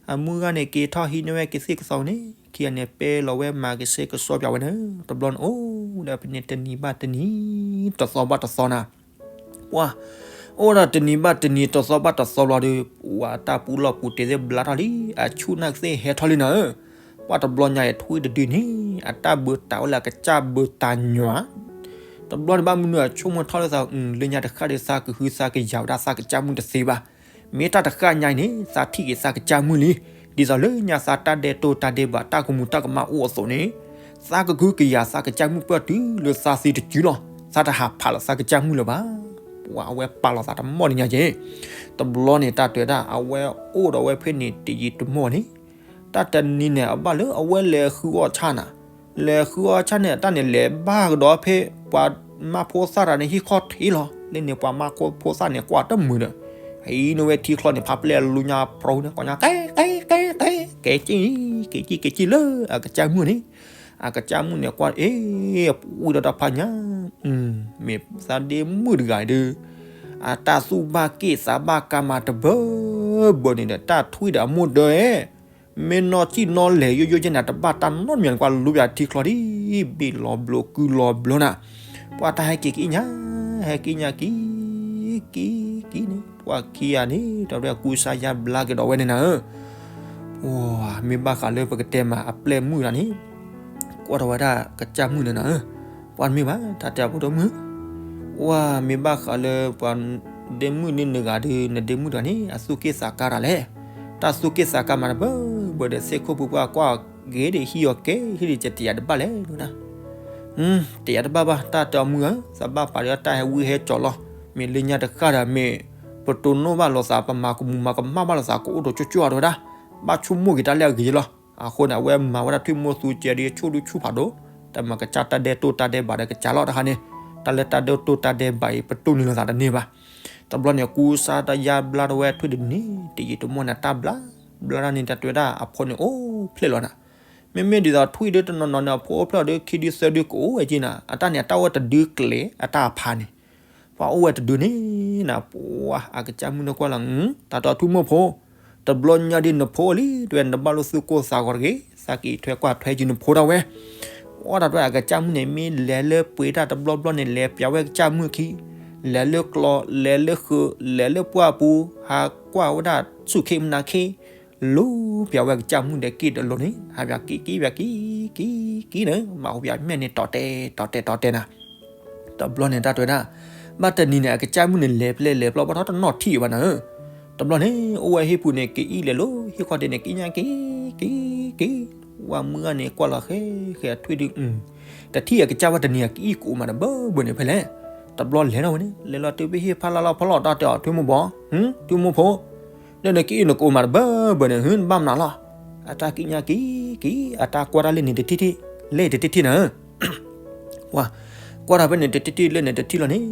အမုၢ်ဂၤန့ၣ် က့ၤထီၣ်ဟံးန့ၢ်ဝဲကသံၣ်ကသီန့ၣ် ခံဂၤန့ၣ် ပဲလီၤဝဲမၤကဆှဲကဆှီပၠးဝဲန့ၣ်, တဘျီန့ၣ်အိၣ်ဒီးဖဲန့ၣ်တနံၤဘၣ်တနံၤ, တသီဘၣ်တသီနၤ, ပှၤ, အိၣ်ဒီးတနံၤဘၣ်တနံၤ တသီဘၣ်တသီဘျီဒီး, ပှၤတၢ်ပူၤလီၢ်ပူၤတ့ၢ်သ့ၣ်ဘျါထီၣ်လံ, အဆူၣ်နၢ်ကသ့ၣ်ဟဲထီၣ်လံနၤဧၢ, ပှၤတဘျီညါအံၤထွံၣ်တဒုန့ၣ် အတၢ်ဘၢတၢ်အိၣ်လၢအကစၢ်ဘၢတၢ်ညွၤ တဘျီန့ၣ်ဘၣ်မနုၤ အဆိကမိၣ်ထီၣ်လၢသး လၢညါတဃၣ်ဒီး သးကဟုသးကယာ်ဝဲဒၣ်သးကစၢ်မုၣ်တသ့ဘၣ်. မ့ၢ်တၢ်တဃၣ်ညါအံၤန့ၣ် သးထံၣ်က့ၤသးကစၢ်မုၣ်လံ. ဒ်သိးလၢညါသးတၢ်ဒဲးတိၢ်တၢ်ဒဲးဘးတၢ်ကမူၤတၢ်ကမၣ်အိၣ်အသိးန့ၣ်, သးကကဟုကယာ်သးကစၢ်မုၣ်ပၢၢ်တုၤလၢသးသံတစုလီၤ. သးတဟးဖးလီၤသးကစၢ်မုၣ်လၢၤဘၣ်. ပှၤအဝဲပာ်လီၤသးတမီၢ်လံညါက့ၤ. တဘျီန့ၣ်တၢ်တဲဝဲဒၣ် အဝဲအိၣ်ဒီးဝဲဖဲန့ၣ်တယံာ်တမီၢ်န့ၣ် တၢ်တနံၤန့ၣ် အဘၣ်လၢအဝဲလဲၤဃုအီၣ်ဆၣ်နၤ, လဲၤဃုအီၣ်ဆၣ်န့ၣ် အတၢ်န့ၣ်လဲၤဘၣ်ကဒီးဖဲ ပှၤမါဖိသၣ်တဂၤန့ၣ် ဟံၣ်ခီၣ်ထံးလီၤ. လၢန့ၣ်ပှၤမါဖိသၣ်န့ၣ် ကွၢ်တမုာ်ဒီး ဟံးန့ၢ်ဝဲထံချီန့ၣ် ဖးပျဲၢ်လူညါဖျိန့ၣ် ကိးညါ ကဲ ကဲ ကဲ ကဲ ကဲက့ၤ က့ၤက့ၤလၢအကစၢ်မုၣ်န့ၣ်, အကစၢ်မုၣ်န့ၣ်ကွၢ် အ့ ပှံၢ်ဒီးတၢ်ဖးညါ မ့ၢ်သးဒ့မုၣ်တဂၤအံၤဒီး အတၢ်သူၣ်ဘၣ်က့ၣ်သးဘၣ်ကါမးတဘၢဘၢန့ၣ်ဒီး တၢ်ထွံၣ်ဒီးအမိၢ်ဒၢ မ့ၢ်နီၢ်စံၣ်နီၢ်လဲၤယိယိကဲန့ၣ် တဘၣ်တၢ်နီတမံၤန့ၣ် ကွၢ်လူပၠးထံချီဒ် ဘ့ၣ်လီၤဘျိးကုလီၤဘျိနၤ. ပှၤတၢ်ဟဲက့ၤကံၣ်ညါ ဟဲကံၣ်ညါကံၣ် ကံၣ် ကံၣ်န့ၣ် ပှၤခံဂၤန့ၣ် တၢ်ဒွဲၣ်ကူစါယါဘျါက့ၤဒီးဝဲန့ၣ်နၤဧၢ မ့ၢ်ဘၣ်ဃးလၢပကတဲမးအပျဲၢ်မုၣ်တဂၤန့ၣ် ကွၢ်ထီၣ်ဝဲဒၣ်ကစၢ်မုၣ်န့ၣ်နၤဧၢ, ပှၤတမ့ၢ်ဘၣ် တၢ်တဲအဖိဒိၣ်မုၣ်, ဝဲမ့ၢ်ဘၣ်ဃးလၢပှၤဒ့မုၣ်န့ၣ်နဂၤဒီး နဒ့မုၣ်တဂၤန့ၣ် အသူၣ်က့ၣ်သးကါတၢ်လဲၣ်, တၢ်သူၣ်က့ၣ်သးကါမးတဘၢဘၢဒီး သ့ၣ်ခိၣ်ဖိပှၢ်ကွၢ်ဂ့ၤဒီးဟံၣ်အီၤကဲဟံၣ်ဒီး ကတယၤတဘၣ်လဲၣ်နၤ တယၤတဘၣ်ဘၣ် တၢ်တဲအီၤမုၣ်ဧၢ, သးဘၣ်ပာ်ဒီးတၢ်ဟဲဝံဟဲကၠီၤလီၤ, မ့ၢ်လၢညါတဃၣ်ဒီး မ့ၢ်ပတိၢ်နီၣ်ဘၣ်လိာ်သး ပမၤကမူၤမၤကမၣ်ဘၣ်လိာ်သး ကအိၣ်ဒီးကၠိကၠိအီၤတဝဲဒၣ်, ဘၣ်ဆိကမိၣ်က့ၤတၢ်လၢအဂ့ၤလီၤ. အဃိန့ၣ် အဝဲမၤဝဲဒၣ်ထွံၣ်မိၢ်သူကဲဒီး ဆိၣ်ဒုဆိၣ်ဖးဒိၣ်, တၢ်မၤကစၢ်တၢ်ဒဲးတိၢ်တၢ်ဒဲးဘးဒီးကစၢ်လီၤတခါန့ၣ်, တၢ်လၢတၢ်ဒဲးတိၢ်တၢ်ဒဲးဘးအံၤ ပတိၢ်န့ၢ်လိာ်သးတန့ၢ်ဘၣ်. တဘျီန့ၣ် ကူစါတၢ်ယါဘျါတဝဲထွံၣ်တဒုန့ၣ် တယံာ်တမီၢ်န့ၣ် တၢ်ဘျါ, ဘျါတၢ်န့ၣ် တၢ်တဲဝဲဒၣ်အဖိန့ၣ်အိၣ်ဖျဲၣ်လီၤနၤ. မ့မ့ၢ်ဒ်သိးထွံၣ်ဒုတနီၤနီၤန့ၣ် အဖိအိၣ်ဖျဲၣ်ဒီးခံဒုသၢဒုကအိၣ်ဝဲက့နၤ, အတၢ်န့ၣ် အတၢ်အိၣ်ဝဲတဒုကျဲၤအတၢ်အဖးန့ၣ်, ပှၤအိၣ်ဝဲတဒုန့ၣ်နၤ, ပှၤအကစၢ်မုၣ်န့ၣ်ကွၢ်လီၤ, တၢ်တဲအီၤထွံၣ်မိၢ်ဖိ, တဘျီညါဒ်နဖိလံ တဝဲ နတဘၣ်လိၣ်သူၣ်ကိၢ်သးဂီၤတဂ့ၤ, သးက့ၤထွဲကွၢ်ထွဲက့ၤနဖိဒၣ်ဝဲ. အီၣ်တၢ်တဝဲအကစၢ်မုၣ်န့ၣ် မ့ၢ်လဲၤလၢပှ့ၤတၢ်တဘျီဘျီန့ၣ် လဲၤပျးဝဲကစၢ်မုၣ်ခံ, လဲၤလၢကျီ လဲၤလၢဃုာ် လဲၤလၢပှၢ်ပူၤ ဟးကွၢ်ဝဲဒၣ်ဆူၣ်ခ့မနၤခ့ လူပျးဝဲကစၢ်မုၣ်ဒီးက့ၣ်တလိၤန့ၣ် ဟးပျးက့ၣ်က့ၣ်ပျးက့ၣ်က့ၣ်က့ၣ်န့ၣ် မၤဟူပျးမဲာ်န့ၣ် တီၤတဲာ်တီၤတဲာ်တီၤတဲာ်နၤ. တဘျီန့ၣ်တၢ်တဲဝဲဒၣ်, ဘၣ်တနံၤန့ၣ် အကစၢ်မုၣ်န့ၣ် လဲၤဖဲလဲၣ်လဲၤဖျီဘၣ်ထီၣ်တနီၣ်ထံၣ်ဘၣ်နၤဧၢ. တဘျီန့ၣ် အိၣ်ဝဲဟံၣ်ပူၤန့ၣ် က့ၣ်အံၣ်လဲၤလိၤ ဟံၣ်ခီၣ်ဒဲးန့ၣ် က့ၣ်ညါက့ၣ်က့ၣ်က့ၣ်, ဝဲမုၢ်ဂၤန့ၣ်ကွၢ်လီၤဃဲဃဲအထွံၣ်ဒု တထံၣ်အကစၢ်ဝဲတနံၤ အက့ၣ်အံၣ်ကအိၣ်မးတဘၢဘၢန့ၣ်ဖဲလဲၣ်. တဘျီလဲၤထီၣ်ဝဲန့ၣ် လဲၤလီၤတုၤဖဲဟံၣ်ဖးလၢ်လီၤဖီလီၤ တၢ်တဲအီၤထွံၣ်မိၢ်ဘီ, ထွံၣ်မိၢ်ဖိ, ဒီးနက့ၣ်အံၣ်နကအိၣ်မးတဘၢဘၢန့ၣ် ဟု နဘၣ်မနုၤလီၤ. အတၢ်က့ၣ်ညါက့ၣ်က့ၣ် အတၢ်ကွၢ်တၢ်လၢန့ၣ်တထံၣ်ထံၣ် လၢတထံၣ်ထံၣ်နၤ ဝဲ, ကွၢ်တၢ်ဖဲန့ၣ်တထံၣ်ထံၣ်လၢန့ၣ်တထံၣ်လီၤန့ၣ်,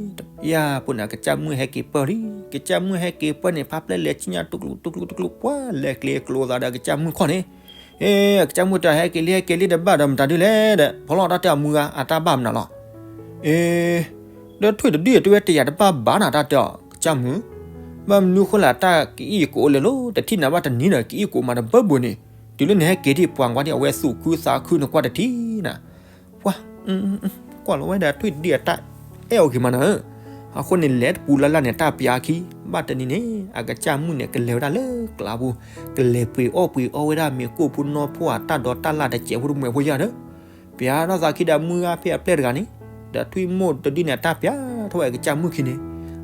ယၤပူၤန့ၣ် အကစၢ်မုၣ်ဟဲက့ၤပၢၢ်လံ, ကစၢ်မုၣ်ဟဲက့ၤပၢၢ်န့ၣ် ဖးပျဲၢ်လဲၤဆံညါတကျိၤတကျိၤတကျိၤ ပှၤလဲၤကျဲၤကျိၤသးဒီးအကစၢ်မုၣ်ခီၣ်န့ၣ်, အကစၢ်မုၣ်တၢ်ဟဲက့ၤလံ ဟဲက့ၤလံ တဘၣ်ဒီးမတၤဒုလဲၣ်ဒီး ဖီလီၤတၢ်တဲအီၤမုၢ်ဂၤ အတၢ်ဘၣ်မနုၤလီၤ. အ့ ဒီးထွံၣ်တဒုအတဝဲတယာ်တဘၣ်ဘၣ်နၤ တၢ်တဲအီၤ ကစၢ်မုၣ်, ဘၣ်မနုၤဃိလဲၣ် တၢ်ကအံၣ်ကအိၣ်လဲၤလိၤ တထံၣ်နၤဘၣ်တနံၤဒီး ကအံၣ်ကအိၣ်မးတဘၢဘၢန့ၣ်, တုၤလၢနဟဲက့ၤဒံးပှၤကွၢ်ဒံး အဝဲသူၣ်ခုသးခုနကွၢ်တထံၣ်နၤ, ပှၤ, ကွၢ်လီၤဝဲဒီးထွံၣ်တဒုအတၢ်အဲၣ်အီၤဂ့ၤမးနၤဧၢ, အဃိန့ၣ် လဲၤတပူၤလၢ်လၢ်န့ၣ် တၢ်ပျးခံ, ဘၣ်တနံၤန့ၣ် အကစၢ်မုၣ်န့ၣ် ကလဲၤဝဲဒၣ်လၢကျးပူၤ, ကလဲၤပှ့ၤအီၣ်ပှ့ၤအီဝဲဒၣ် မ့ၤကိၣ်ဖိနီၢ်ဖိအတၢ်ဒိးတၢ်လၢ်တစဲးဖိတမှဲးဖိယါဒီး ပျးထီၣ်သးခံဒီးမုၢ်ဂၤဖဲအပျဲၢ်တဂၤန့ၣ်, ဒီးထွံၣ်မိၢ်တဒုန့ၣ် အတၢ်ပျးထီၣ်ဝဲအကစၢ်မုၣ်ခံန့ၣ်,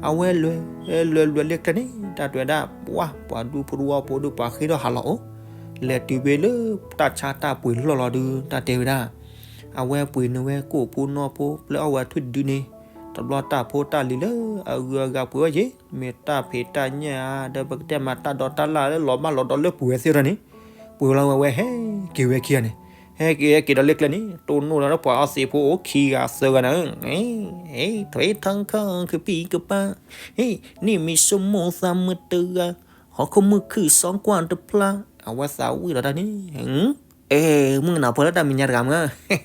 အဝဲလဲၤ လဲၤလဲၤလဲၤကျဲန့ၣ် တၢ်တဲဝဲဒၣ် ပှၤ ပှၤဒူဖိတဝီဖိဒီး ပှၤဃ့ထီၣ်ဟးလီၤအိၣ်, လဲၤတုၤဖဲလၢတၢ်ဆါတၢ်ပှ့ၤလီၢ်လီၤဒီး တၢ်တဲဝဲဒၣ် အဝဲပှ့ၤန့ၢ်ဝဲကိၣ်ဖိနီၢ်ဖိ ပျဲအီၣ်ဝဲထွံၣ်တဒုန့ၣ်, တဘျီတၢ်ဖိတၢ်လံၤလၢအဂုၤအဂၤပှ့ၤဝဲက့ၤ, မ့ၢ်တၢ်ဖံးတၢ်ညၣ်ဧါ ဒီးပကတဲမးတၢ်ဒိးတၢ်လၢ်လၢလီၤဘၣ်လီၤဒီးလၢပှ့ၤဝဲသ့ၣ်ဒီးန့ၣ်, ပှ့ၤလီၤဝဲ ဝဲဟဲက့ၤဝဲခံဂၤန့ၣ်, ဟဲက့ၤဟဲက့ၤဒီးလၢကျဲန့ၣ် တိၢ်နီၣ်လီၤဒီးပှၤအီသံးဖိအိၣ်ခံဂၤသၢဂၤန့ၣ်, ထွဲထီၣ်ခီၣ်ကပံၤကပၤ, န့ၣ်မ့ၢ်ဆိကမိၣ်သးမုာ်တဂၤ, ဟီၣ်ခိၣ်မုၣ်ခုၣ်စီကွၢ်တဖျါ, အဝဲသးဝံၣ်လီၤတၢ်န့ၣ်, မုၣ်ကနီၤဖိလၢတၢ်မဲာ်ညါတဂၤမုၢ်, လီ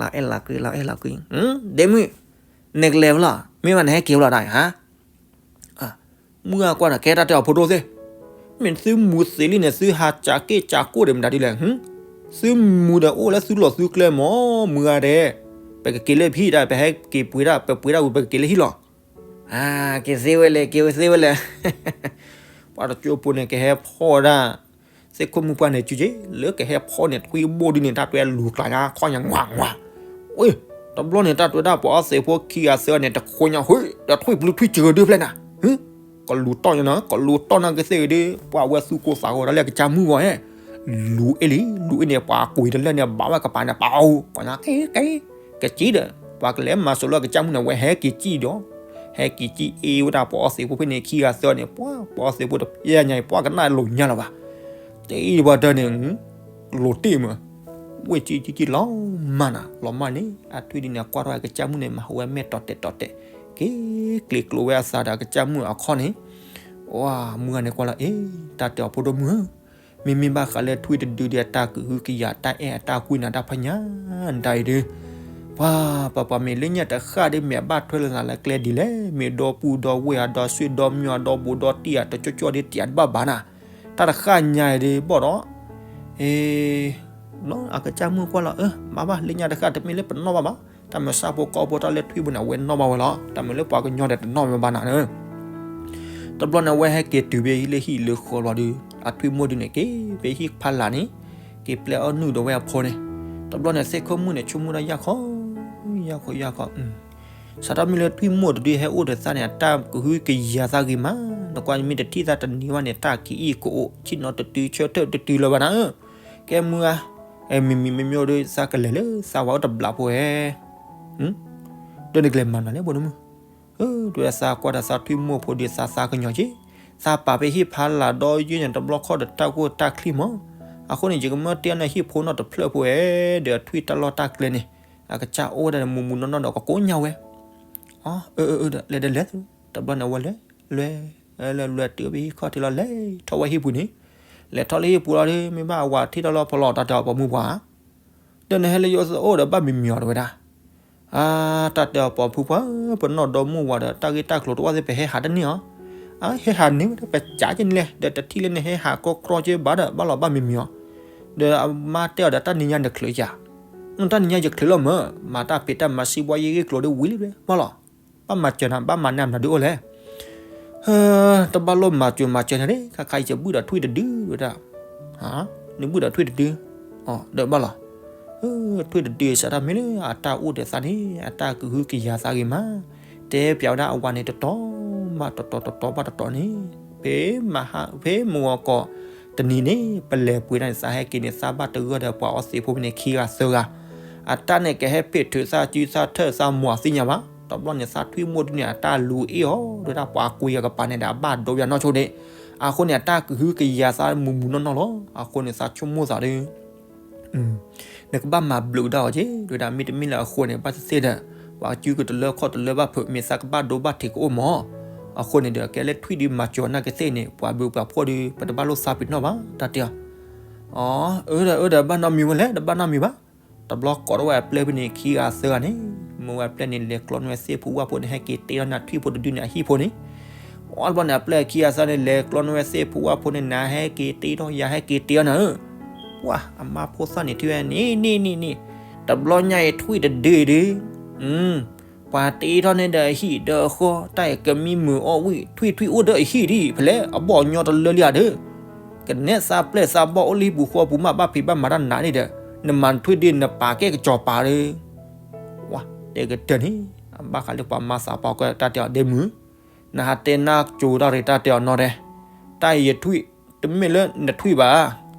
ၤအဲၣ်လီၤကွံ လီၤအဲၣ်လီၤကွံ, ဒ့မုၣ်, နကလဲၤဖဲလဲၣ်, မ့ၢ်ဘၣ်နဟဲက့ၤဖဲလဲၣ်တၢ်, မုၢ်ဂၤကွၢ်ဒီး ကဲတၢ်တဲအီၤဖိဒိၣ်သ့ၣ်, မ့ၢ်သုမူသ့လံန့ၣ် သုဟးကးက့ၢ်ကးကိၢ်ဒီးမတၤဒ်လဲၣ်, သုမူဒီးအိၣ်လၢသုလီၢ်သုကျဲမး မုၢ်ဂၤဒဲး, ပကက့ၤလၢဟံၣ်ဒၣ် ပဟဲက့ၤပှ့ၤဒၣ် ပပှ့ၤဒၣ်ဝံၤ ပကက့ၤလၢဟံၣ်လီၤ. က့ၤသ့ဝဲလဲၣ် က့ၤဝဲသ့ဝဲလဲၣ်. ပှၤတကၠိဖိန့ၣ် ကဟဲဖီၣ်ဝဲဒၣ် သ့ၣ်ခိၣ်မုၣ်ပှၢ်န့ၣ် စုက့ လၢကဟဲဖီၣ်န့ၣ် ထွံၣ်ဘိၣ်ဒုန့ၣ် တၢ်တွဲလူၤကျါညါ ခီၣ်ညါ ငွးငွး. တဘျီန့ၣ် တၢ်တွဲဒၣ်ပှၤအီသံးဖိခံဂၤသၢဂၤန့ၣ် တခိၣ်ညါ ဟ့ၣ် ဒီးထွံၣ်ပျုၤထွံၣ်စှၤဒုဖျဲၣ်နၤ, ကလူၤတီၢ်ညါနီၤ ကလူၤတီၢ်နၤကသ့ၣ်ဂ့ၤဒု ပှၤဝဲသူၣ်ကိၢ်သးဂီၤဒၣ်လၢအကစၢ်မုၣ်ဂီၢ်ဧၢ, လူၤအ့ၣ်လံ လူၤအ့ၣ်န့ၣ် ပှၤကွံာ်တလၢန့ၣ် ဘၣ်ဝဲကပၤန့ၣ် ပှၤအိၣ် ကီၢ်ညါက့က့ ကစံးဒီး ပှၤကလဲၤမၤစိးလၢအကစၢ်မုၣ်န့ၣ် ဝဲဟဲက့ၤစံၣ်ဒီး ဟဲက့ၤစံၣ်အ့ၣ်ဝဲဒၣ်ပှၤအီသံးဖိဖဲန့ၣ် ခံဂၤသၢဂၤန့ၣ် ပှၤ ပှၤအီသံးဖိတပျဲညါအံၤ ပှၤကနၣ်လိာ်ညါလၢၤဘၣ်. တအံၤပှၤတၢ်န့ၣ် လိာ်တ့ၢ်မး, ဝ့ၢ်ကံကံကံလီၤမၢ်နၤ လီၤမၢ်န့ၣ် အထွံၣ်ဒုန့ၣ် အကွၢ်ထီၣ်အကစၢ်မုၣ်န့ၣ် မၤဟူးဝဲမဲာ်တီၤတဲာ်တီၤတဲာ်, က့ၤကျ့ၤကျိးဝဲအသးဒီးအကစၢ်မုၣ်အခီၣ်န့ၣ်, ဝါ မုၢ်ဂၤန့ၣ်ကွၢ်လီၤ အ့ တၢ်တဲအီၤဖိဒိၣ်မုၣ်ဧၢ, မ့မ့ၢ်ဘၣ်ဃးလၢထွံၣ်တဒုဒီး အတၢ်ကဟုကယာ် တၢ်အဲၣ်အတၢ်ကွံနၤတၢ်ဖးညါ ဒ်အံၤဒု ပှၤ ပှၤပှၤမ့ၢ်လၢညါတဃၣ်ဒီး မ့ၢ်အဘၣ်ထွဲလိာ်သးလၢကျဲဒ်လဲၣ်, မ့ၢ်ဒီပုၢ်ဒီဝဲၢ်ဧါ ဒီဆွေဒီမုၢ်ဧါ ဒီဘူးဒီတံၢ်ဧါ တကၠိကၠီဒ်တံၢ်တဘၣ်ဘၣ်နၤ, တၢ်တဃၣ်ညါအံၤဒု ဘၣ်ဒီး အ့ အကစၢ်မုၣ်ကွၢ်လီၤ အၢ မၤဘၣ်လၢညါတဃၣ် တမ့ၢ်လၢပနီၣ်ဘၣ်ဘၣ်, တၢ်မၤဆၣ်ဖိကီၢ်ဖိတၢ်လၢထွံၣ်ဖိန့ၣ် အဝဲနီၣ်ဘၣ်ဝဲလီၤ, တၢ်မၤလၢပှၤကညီဒီးတနီၣ်ဝဲဘၣ်နၤန့ၣ် တဘျီန့ၣ် အဝဲဟဲက့ၤတုၤဖဲလၢဟံၣ်လၢဃီလီၤဒု အထွံၣ်မိၢ်ဒုန့ၣ် က့ၤဖဲဟံၣ်ဖီလာ်န့ၣ် က့ၤပျဲအီၣ်နုၢ်ဒီးဝဲအဖိန့ၣ်, တဘျီန့ၣ် သ့ၣ်ခိၣ်မုၣ်န့ၣ် ဆိကမိၣ်ဒၣ်ယၢ်ခီ ယၢ်ခီယၢ်ခီ စးထီၣ်မ့ၢ်လၢထွံၣ်မိၢ်တဒုဟဲအိၣ်ဒီးသးန့ၣ် အတၢ်ကဟုကယာ်သးဂ့ၤမး, နကွၢ်မ့ၢ်တထံၣ်သးတနံၤဘၣ်န့ၣ် တၢ်ကအံၣ်ကအိၣ် ဆ့ၣ်နီၤတတုၤ ဆၢထၢၣ်တတုၤလၢၤဘၣ်နၤဧၢ, ကဲမုၢ်ဧါ, မ့မ့ၢ်မ့မ့ၢ်ဒု သးကလဲၤလၢသးဝဲအိၣ်တဘျီဖိဧဲ ဒီးနကလဲၤမၤနၤလဲၣ် ဖိဒိၣ်မုၣ်, တဲဝဲဒၣ်သးကွၢ်ဒီးသးထွံၣ်မိၢ်ဖိဒီးသးသးကညီၤက့ၤ, သးပာ်ဖဲဟံၣ်ဖီလာ်ဒီးယဲၢ်န့ၣ် တဘျီခီၣ်ဒီးတၢ်ကိၢ်တၢ်ချံမး, အဃိန့ၣ် ယကမၢတ့အီၣ်နၤဟံၣ်ဖိနီၢ်တဖျၢၣ်ဖိဧဲ, ဒီးထွံၣ်တၢ်လီၢ်တၢ်ကျဲန့ၣ် အကစၢ်အိၣ်ဝဲဒၣ်မူမူနီၢ်နီၢ်ဒီးကကိးညါဝဲ, အၢ အၢ အၢ ဒီးလဲၤဒီးလဲၤ, တဘျီန့ၣ် အဝဲလဲၤ လဲၤ လဲၤ လဲၤတုၤဖဲဟံၣ်ခီၣ်ထံးလီၤ လဲၤထီၣ်ဝဲဟံၣ်ပူၤန့ၣ်, လဲၤထီၣ်လၢဟံၣ်ပူၤလီၤဒီး မ့ၢ်ဘၣ်အဝၤထံၣ်ထီၣ်လၢဖီလီၤ တၢ်တဲအီၤပိာ်မုၣ်ပှၢ် ဒီးနဟဲလၢယအိၣ်သးအိၣ်ဒီးဘၣ်မံၤမံၤအီၤတဲဝဲဒၣ်, အါ တၢ်တဲအီၤပိာ်မုၣ်ပှၢ်ဧၢ, ပနီၢ်ဒီမုၢ်ဝၤဒီး တၢ်ဂ့ၢ်တၢ်ကျိၤတအိၣ်သ့ၣ် ပဟဲဟးတန့ၢ်အီၤ, အဟဲဟးန့ၢ်ဝဲဒီး ပစးက့ၤန့ၣ်လဲၣ်, ဒီးတထံၣ်လၢနဟဲဟးကီကီက့ၤဘၣ်ဒီး ဘၣ်လီၤဘၣ်မံၤမံၤအီၤ, ဒီးအမါတဲအီၤဒီးတၢ်နံၤညါနချုးဧါ, တၢ်နံၤညါယချုးလီၤမး, မၤတၢ်ဖံးတၢ်မၤစံးဘှါယဲၢ်ဂ့ၢ်ကျိၤဒီးဝံၤလံ ဘၣ်လီၤ, ဘၣ်မၤစၢၤနၤ ဘၣ်မၤန့ၢ်နၤဒုးအိၣ်လဲၣ် တဘၣ်လိၣ်မၤစၢၤမၤစၢၤန့ၣ် ခါခါအံၤယဘုၣ်ဒီးထွံၣ်တဒုဝဲဒၣ်, နဘုၣ်ဒီးထွံၣ်တဒု, ဒီးဘၣ်လီၤ, ထွံၣ်တဒုစးထီၣ်မ့ၢ်လၢအတၢ်အိၣ်ဒီးသးန့ၣ် အတၢ်ကဟုကယာ်သးဂ့ၤမး, တဲပျးဝဲဒၣ်အဝၤန့ၣ် တတီၤဘၣ်တတီၤ တတီၤဘၣ်တတီၤန့ၣ်, ဖဲမဟါ ဖဲမုၢ်ဂီၤကီးတနံၤန့ၣ် ပလဲၤပှ့ၤဒၣ်န့ၣ် သးဟဲက့ၤန့ၣ် သးဘၣ်တဂၢၢ်ဒီးပှၤအီသံးဖိဖဲန့ၣ် ခံဂၤသၢဂၤ အတၢ်န့ၣ်ကဟဲဖ့ၣ်ထုးသးစုသးထၢၣ်သးမီၤသ့ၣ်ညါဘၣ်. တဘျီန့ၣ် သးထွံၣ်မိၢ်ဒုန့ၣ် အတၢ်လူၤအ့ၣ်အီၤ ဒ်ဝဲဒၣ်ပှၤကွံာ်အကပၤန့ၣ်ဒီး အဘၣ်ဒိယၤနီၢ်ဆိန့ၣ်, အဃိန့ၣ် အတၢ်ကဟုကယာ်သးမူးမူးနီၢ်နီၢ်လီၤ. အဃိန့ၣ် သးဆိကမိၣ်သးဒီး နကဘၣ်မၤဘျုးကဒါအီၤက့ၤ ဒ်ဝဲဒၣ် မ့တမ့ၢ်လၢအဃိန့ၣ် ဘၣ်သ့ၣ်သ့ၣ်ဒီး ပှၤကၠူကတလၢခီၣ်တလၢဘၣ်ဖုး မ့ၢ်သးကဘၣ်ဒိဘၣ်ထံးကအိၣ်မး. အဃိန့ၣ်ဒီး ကဲလၢထွံၣ်ဒုမၤစၢၤနၤကသ့ၣ်န့ၣ် ပှၤဘျုးပှၤဖှိၣ်ဒီး ပတဘၣ်လိၣ်သးပ့ၤနီၣ်ဘၣ် တၢ်တဲအီၤ. အၢ အၢဒီး ဘၣ်နီတမံၤဝဲလဲၣ် တဘၣ်နီတမံၤဘၣ်. တဘျီကိးထီၣ်ဝဲအပျဲၢ်ဖဲန့ၣ် ခံဂၤသၢဂၤန့ၣ် မ့ၢ်ဝဲအပျဲၢ်န့ၣ် လဲၤကျီန့ၢ်ဝဲသ့ၣ်ဖိဝၣ်ဖိန့ၣ် ဟဲက့ၤတ့ထီၣ်နၤထွံၣ်ဖိတဒုန့ၣ်အဟံၣ်ဖိန့ၣ် အီၣ်တဘျီန့ၣ် အပျဲၢ်ခံဂၤသၢဂၤန့ၣ် လဲၤကျီန့ၢ်ဝဲသ့ၣ်ဖိဝၣ်ဖိန့ၣ် နၤဟဲက့ၤတ့ထီၣ် ယၤဟဲက့ၤတ့ထီၣ်နၤဧၢ. ပှၤအမါဖိသၣ်န့ၣ်ထံၣ်ဝဲန့ၣ် န့ၣ် န့ၣ် န့ၣ် တဘျီညါအံၤထွံၣ်တဒုအံၤဒီး ပ ပှၤတ့ထီၣ်န့ၢ်ဒီးအဟံၣ်ဒီးအဃီ, တၢ်အံၤကမံမုာ်အီၣ်ဝံၣ်, ထွံၣ်ထွံၣ်အိၣ်ဒီးအဟံၣ်ဒံး, ဖဲလဲၣ်အဘီၣ်ညီတလၢလံဧါဒီး, ကနဲၣ်သးပျဲၢ်သးဘီၣ်အိၣ်လၢဟံၣ်ပူၤဃီပူၤ မ့ၢ်ဘၣ်ဖံးဘၣ်မၤတၢ်နးန့ၣ်ဒီး, နမၤနထွံၣ်ဒ်နပာ်ကဲကစီၤပၤဒီး, ဝါ တဲကတၢၢ်န့ၣ်, အဘၣ်ဃးလၢပှၤမၤသးပှၢ်ကတၢၢ် တၢ်တဲအီၤဒ့မုၢ်, နဟးတဲနါကၠိတၢ်ရ့တၢ်တဲအီၤနီၢ်ဒဲး, တၢ်အံၤယထွံၣ်, တမ့ၢ်လၢနထွံၣ်ဘၣ်,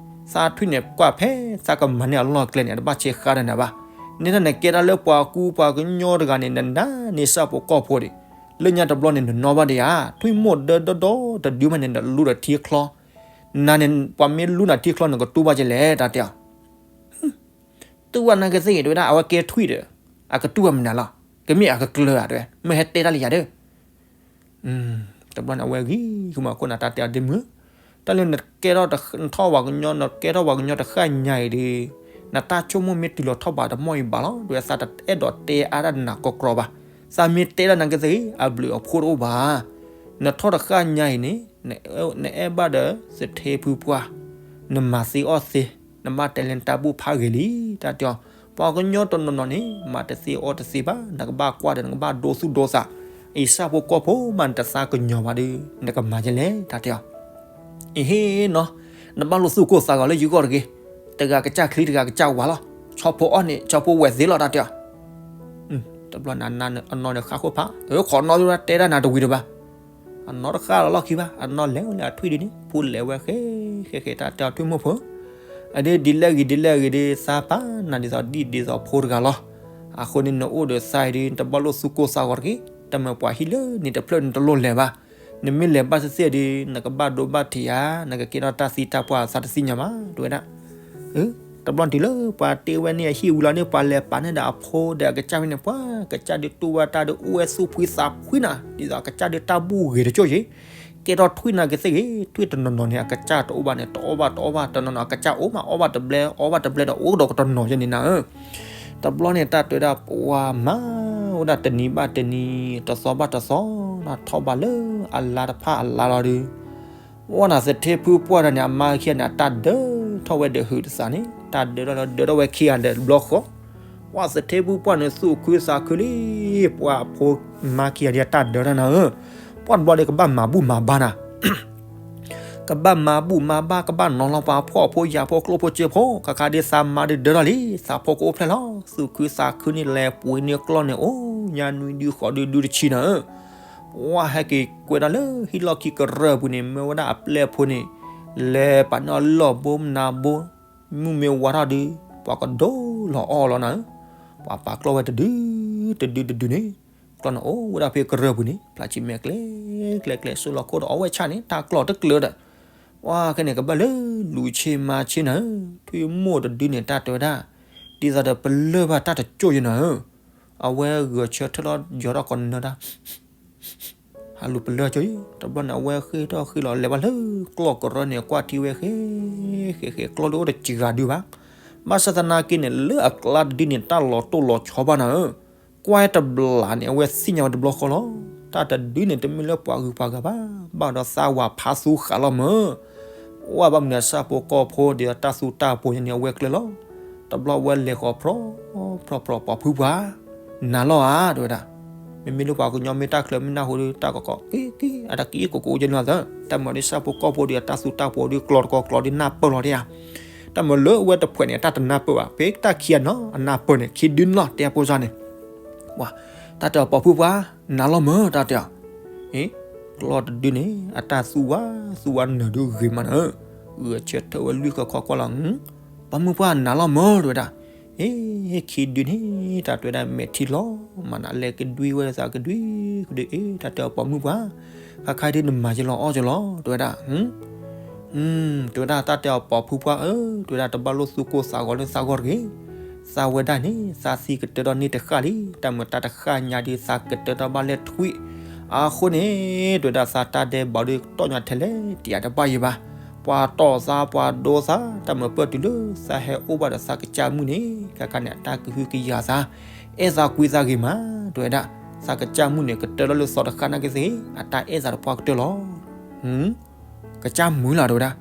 သးထွံၣ်န့ၣ်ကွၢ်ဖဲသးကမၤန့ၢ်အလီၢ်အကျဲန့ၣ် အတဘၣ်ဆဲးဃါဒီးနၤဘၣ်, နဲဒၣ်နကဲတၢ်လၢပှၤကူပှၤကညီတဂၤန့ၣ် နနါန့ၢ်ဆၣ်ဖိကီၢ်ဖိဒံး, လၢညါတဘျီန့ၣ် နနီၢ်ဘၣ်ဒံးဧါ, ထွံၣ်မိၢ်ဒၢဒီဒီတဒုမးန့ၣ် နလူဒီးထံချီ, နၤန့ၣ် ပှၤမ့ၢ်လူနၤထံချီ နကတူၢ်ဘၣ်ကလဲၣ် တၢ်တဲအီၤ တူၢ်ဘၣ်နၤကသ့ၣ်ဂ့ၤ တဲဝဲဒၣ် အဝဲကဲထွံၣ်ဒီး, အကတူၢ်ဘၣ်မနုၤလီၤ, ကမ့ၢ်အကကျၢၤဧါ တဲဝဲ, မ့ၢ်ဟဲတဲတၢ်လံယၤဒီး, တဘျီန့ၣ် အဝဲဂံၢ်ဃုမၤခိၣ်နၤ တၢ်တဲအီၤဒ့မုၢ်, တၢ်လၢနကဲထီၣ်ထီၣ်ပှၤကညီ နကဲထီၣ်ပှၤကညီတဃၣ်ညါအံၤဒီး, နတၢ်ဆိကမိၣ်မ့ၢ်တုၤလီၤထီၣ်ဘးတမီၢ်အံၤဘၣ်လီၤ, တဲဝဲသးတအဲၣ်ဒိးတဲအါဒၣ်နၤကီကီဘၣ်, သးမ့ၢ်တဲဒၣ်နၤကသ့ၣ်ဂ့ၤ အဘျုးအဖှိၣ်တအိၣ်ဘၣ်, နထီၣ်တဃၣ်ညါအံၤန့ၣ်, နအဲၣ်ဘၣ်ဒီးသထ့ဖုပှၢ်, နမၤသ့အီၣ်သ့, နဘၣ်တဲလၢနတၢ်ဘူၣ်ဖးဂ့ၤလံ တၢ်တဲအီၤ, ပှၤကညီတနီၤနီၤန့ၣ် မၤတသ့အီၣ်တသ့ဘၣ်, နကဘၣ်ကွၢ်ဒီး နကဘၣ်ဒိသူၣ်ဒိသး, အံၤဆၣ်ဖိကီၢ်ဖိမး နတသးကညီၤဘၣ်ဒီး နကမၤယဲလဲၣ် တၢ်တဲအီၤ, အဟ့ၣ်နီၤ, နဘၣ်လိၣ်သူၣ်ကိၢ်သးဂီၤလၢယဂီၢ်တဂ့ၤ, တဂၤကစၢ်ချံတဂၤကစၢ်ဝၤလီၤ, ဆီဖိအီၣ်န့ၣ် ဆီဖိဝဲၢ်သ့လီၤ တၢ်တဲအီၤ, တဘျီန့ၣ် အနီၢ်န့ၣ်ဃၣ်ခိၣ်ဖး, အခိးနီၢ်ဒၣ်တဲဒၣ်နၤတဝံၤတဘၣ် အနီၢ်တဃၣ်လီၤလီၢ်ခံဘၣ်, အနီၢ်လဲၤဝဲလၢအထွံၣ်ဒုန့ၣ် ဖိလဲၤဝဲဃဲဃဲဃဲ တၢ်တဲအီၤထွံၣ်မိၢ်ဖိ, အဒ်ဒ်လဲၣ်ဂ့ၤဒ်လဲၣ်ဂ့ၤဒီး သးပာ်နၤဒ်သိးဒ်ဒ်သိးဖိတဂၤလီၤ, အဃိန့ၣ် နအိၣ်ဒီးသးအံၤဒီး နတဘၣ်လိၣ်သူၣ်ကိၢ်သးဂီၤတဂ့ၤ, တၢ်မၤပှၤဟံၣ်လၢန့ၣ်တဖျၢၣ်နတလိၣ်လဲၤဘၣ်, နမ့ၢ်လဲၤဘၣ်သ့ၣ်သ့ၣ်ဒီး နကဘၣ်ဒိဘၣ်ထံးဧါ, နကကဲထီၣ်တၢ်သံတၢ်ပှၢ်သးတသ့ၣ်ညါဘၣ် တဲဝဲဒၣ် တဘျီတုၤလၢပှၤတ့ဝဲန့ၣ်အဟံၣ်ဝံၤလီၤန့ၣ် ပှၤလဲၤပာ်န့ၢ်ဒီးအဖိဒီးအကစၢ်ဖဲန့ၣ် ပှၤကစၢ်ဒုးတူၢ်ဘၣ်တၢ်ဒီးအိၣ်ဝဲသူၣ်ဖှံသးဖှံနၤ, ဒ်သိးအကစၢ်ဒုးတၢ်ဘူၣ်ဂ့ၤတကၠိၢ်ယ့ၣ်, ကဲထီၣ်ထွံၣ်နၤကသ့ၣ်ဂ့ၤ, ထွံၣ်တနီၤနီၤန့ၣ် အကစၢ်တအိၣ်ဘၣ်န့ၣ် တအီၣ်ဘၣ်တအီဘၣ်, တနီၤနီၤအကစၢ်အိၣ်မးအီဘၣ်တဘျဲ အီဘၣ်တဘျဲဒီးအိၣ်ဒီးကတနီၤယဲန့ၣ်နၤဧၢ တဘျီန့ၣ် တၢ်တဲဝဲဒၣ်ပှၤမၤဝဲဒၣ်တနံၤဘၣ်တနံၤ တသီဘၣ်တသီ ထီၣ်ဘးလၢအလါတဖၣ်အလါလီၤဒီး ဝဲနၤသထ့ဖုပှၢ်တဂၤန့ၣ် အမါခံဂၤန့ၣ် အတၢ်ဒၢထီၣ်ဝဲဒီးဟုးတသးန့ၣ် တၢ်ဒၢထီၣ်လၢဒၢထီၣ်ဝဲခံဂၤဒီးတဘျီဃီ, ဝဲသထ့ဖုပှၢ်န့ၣ် သူၣ်ခုသးခုလံ, ပှၤအဖိမါခံဂၤဒ်အတၢ်ဒၢတၢ်နၤဧၢ, ပှၢ်တဘျီဒီးကဘၣ်မၤဘူၣ်မၤဘါနၤ ကဘၣ်မၤဘူၣ်မၤဘါ ကဘၣ်နီၤလီၤပှၤဖိၣ်ဖိယာ်ဖိကျိၣ်ဖိစ့ဖိ ခါခါဒ်သးမါဒုးဒၢထီၣ်လံ သးဖိကအိၣ်ဖျဲၣ်လီၤ သူၣ်ခုသးခုန့ၣ် လဲၤပှ့ၤန့ၢ်ကျီၢ်န့ၣ် အိၣ်ညါနွံဒုဃိးဒုဒုတဆံနၤဧၢ, ပှၤဟဲက့ၤကွဲးတၢ်လၢဟံၣ်လီၢ်ခံကရၢၢ်ပူၤန့ၣ် မၢဝဲဒၣ်အပျဲၢ်ဖိန့ၣ် လဲၤပာ်န့ၢ်အီၤလီၢ်ဘိမနၤဘိ, မုၢ်မ့ၢ်ဝါထီၣ်ဒုး ပှၤကဒိလီၤအီၣ်လီၤနၤဧၢ, ပှၤပာ်ကျီၢ်ဝဲတဒု တဒုတဒုန့ၣ်, ကျီၢ်န့ၣ်အိၣ်ဝဲဒၣ်ဖဲကရၢၢ်ပူၤန့ၣ် ဖျါဆံးမဲာ်ကျဲ ကျဲကျဲ စိလီၤခိၣ်ဒီးအီၣ်ဝဲဆၣ်န့ၣ် တၢ်ကျီၢ်တကျၢၤဒီး, ပှၤခဲန့ၣ် ကဘၣ်လၢလူၤဆ့မၤဆ့နၤဧၢ, ထွံၣ်မိၢ်တဒုန့ၣ် တၢ်တဲဝဲဒၣ်, ဒ်သိးဒီးပလၢၢ်ဘၣ်တၢ်တကၠိၢ်ယဲနၤဧၢ, အဝဲဂဲၤဆၢထၢၣ်လီၤ ယီၤထီၣ်ကီးနၢတၢ် ဟးလူၤပလၢၢ်ကၠိၢ်အံၤ တဘျီန့ၣ် အဝဲဃ့ၢ်ထီၣ်ဃ့ၢ်လီၤ လဲၤဘၣ်လၢကျီၢ်ကရၢၢ်န့ၣ် ကွၢ်ထံဝဲဃဲ ဃဲဃဲ ကျီၢ်ဒုးအိၣ်တစှၤဒုဘၣ်, ဘၣ်ဆၣ်သနာ်က့န့ၣ် လၢအကျါတဒုန့ၣ် တၢ်လီၤတိၢ်လီၤဆီဘၣ်နၤဧၢ, ကွၢ်တဘျီန့ၣ် အဝဲသ့ၣ်ညါဝဲတဘျီဃီလီၤ, တၢ်တဒုန့ၣ် တမ့ၢ်လၢပှၤဂုၤပှၤဂၤဘၣ်, ဘၣ်ဒီးသးဝၤဖးသူဃာ်လီၤမၢ် ဝဲဘၣ်မနုၤဆၣ်ဖိကီၢ်ဖိဒီးတၢ်သူတၢ်ပိၤန့ၣ် အဝဲကျၢၤလီၤ, တဘျီဝဲလဲၤဃီၤဖြီ ဖြီဖြီ ပိာ်ဖုပှၢ်, နၤလီၤဧါ တဲဝဲဒၣ်, မ့မ့ၢ်လၢပှၤကညီမ့ၢ်တၢ်ချၢမ့ၢ်နၢ်ဟူဒီး တၢ်ကီကီ က့က့ အတၢ်က့ကိးကိးကဲန့ၣ်လီၤသၢ, တၢ်မၤဒ်ဆၣ်ဖိကီၢ်ဖိဒီးတၢ်သူတၢ်ပိၤဒီးကျီတကီကျီဒီးနၢ်ပၢၢ်လီၤဒၣ်ဧါ, တၢ်မၤလၢအဝဲတဖှဲးန့ၣ် တၢ်တနၢ်ပၢၢ်ဘၣ်, ဖဲတၢ်ခံဂၤနီၤ အနၢ်ပၢၢ်န့ၣ် ခံဒုန့ၣ်လီၤ တဲအဖိစၢ်န့ၣ် ပှၤ တၢ်တဲအီၤပိာ်ဖုပှၢ်, နၤလီၤမၢ် တၢ်တဲအီၤ, အ့ ကျီၢ်တဒုန့ၣ် အတၢ်သူဝါ သူဝါနၢၤဒုဂ့ၤမးနၤဧၢ, ဂဲၤဆၢထၢၣ်ဝဲလွံၢ်ခီခီကွၢ်လီၤ, ပိာ်မုၣ်ပှၢ်နၤလီၤမၢ် တဲဝဲဒၣ်, အ့ ခံဒုန့ၣ် တၢ်တဲဝဲဒၣ်မဲာ်ထံလီၤ မၤနၤလဲၤကဒွံဝဲသးကဒွံကဒွံ အ့ တၢ်တဲအီၤပိာ်မုၣ်ပှၢ်, ခါခါဒုးနမၤယလီၤအီၣ်ယလီၤ တဲဝဲဒၣ် တဲဝဲဒၣ်တၢ်တဲအီၤပိာ်ဖုပှၢ်ဧၢ, တဲဝဲဒၣ်တဘၣ်လိၣ်သူၣ်ကိၢ်သးဂီၤလၢသးဂီၢ်တဂ့ၤ, သးဝဲဒၣ်န့ၣ် သးသံကတၢၢ်ဒီးန့ၢ်တဃၣ်လံ, တၢ်မၤတၢ်တဃၣ်ညါဒုးသးကတၢၢ်ဒီးဘၣ်လဲၣ်ထွံၣ်, အဃိန့ၣ် တဲဝဲဒၣ်သးတၢ်ဒဲးဘးဒုးတီၢ်ညါထဲလဲၣ်တယၤတဘၣ်ယံၤဘၣ်, ပှၤတီၢ်သးပှၤဒိသး, တၢ်မၤပၢၢ်တုၤလၢသးဟဲအိၣ်ဘၣ်ဒီးသးကစၢ်မုၣ်န့ၣ် ခါခါန့ၣ် အတၢ်ကဟုကယာ်သး, အဲၣ်သးကွံသးဂ့ၤမး, တဲဝဲဒၣ်, သးကစၢ်မုၣ်န့ၣ် ကတၢၢ်ထီၣ်လၢသီတဃၣ်နာ်က့သ့ၣ်, အတၢ်အဲၣ်သးတပှၢ်ကတၢၢ်လီၤ ကစၢ်မုၣ်လီၤ တဲဝဲဒၣ်,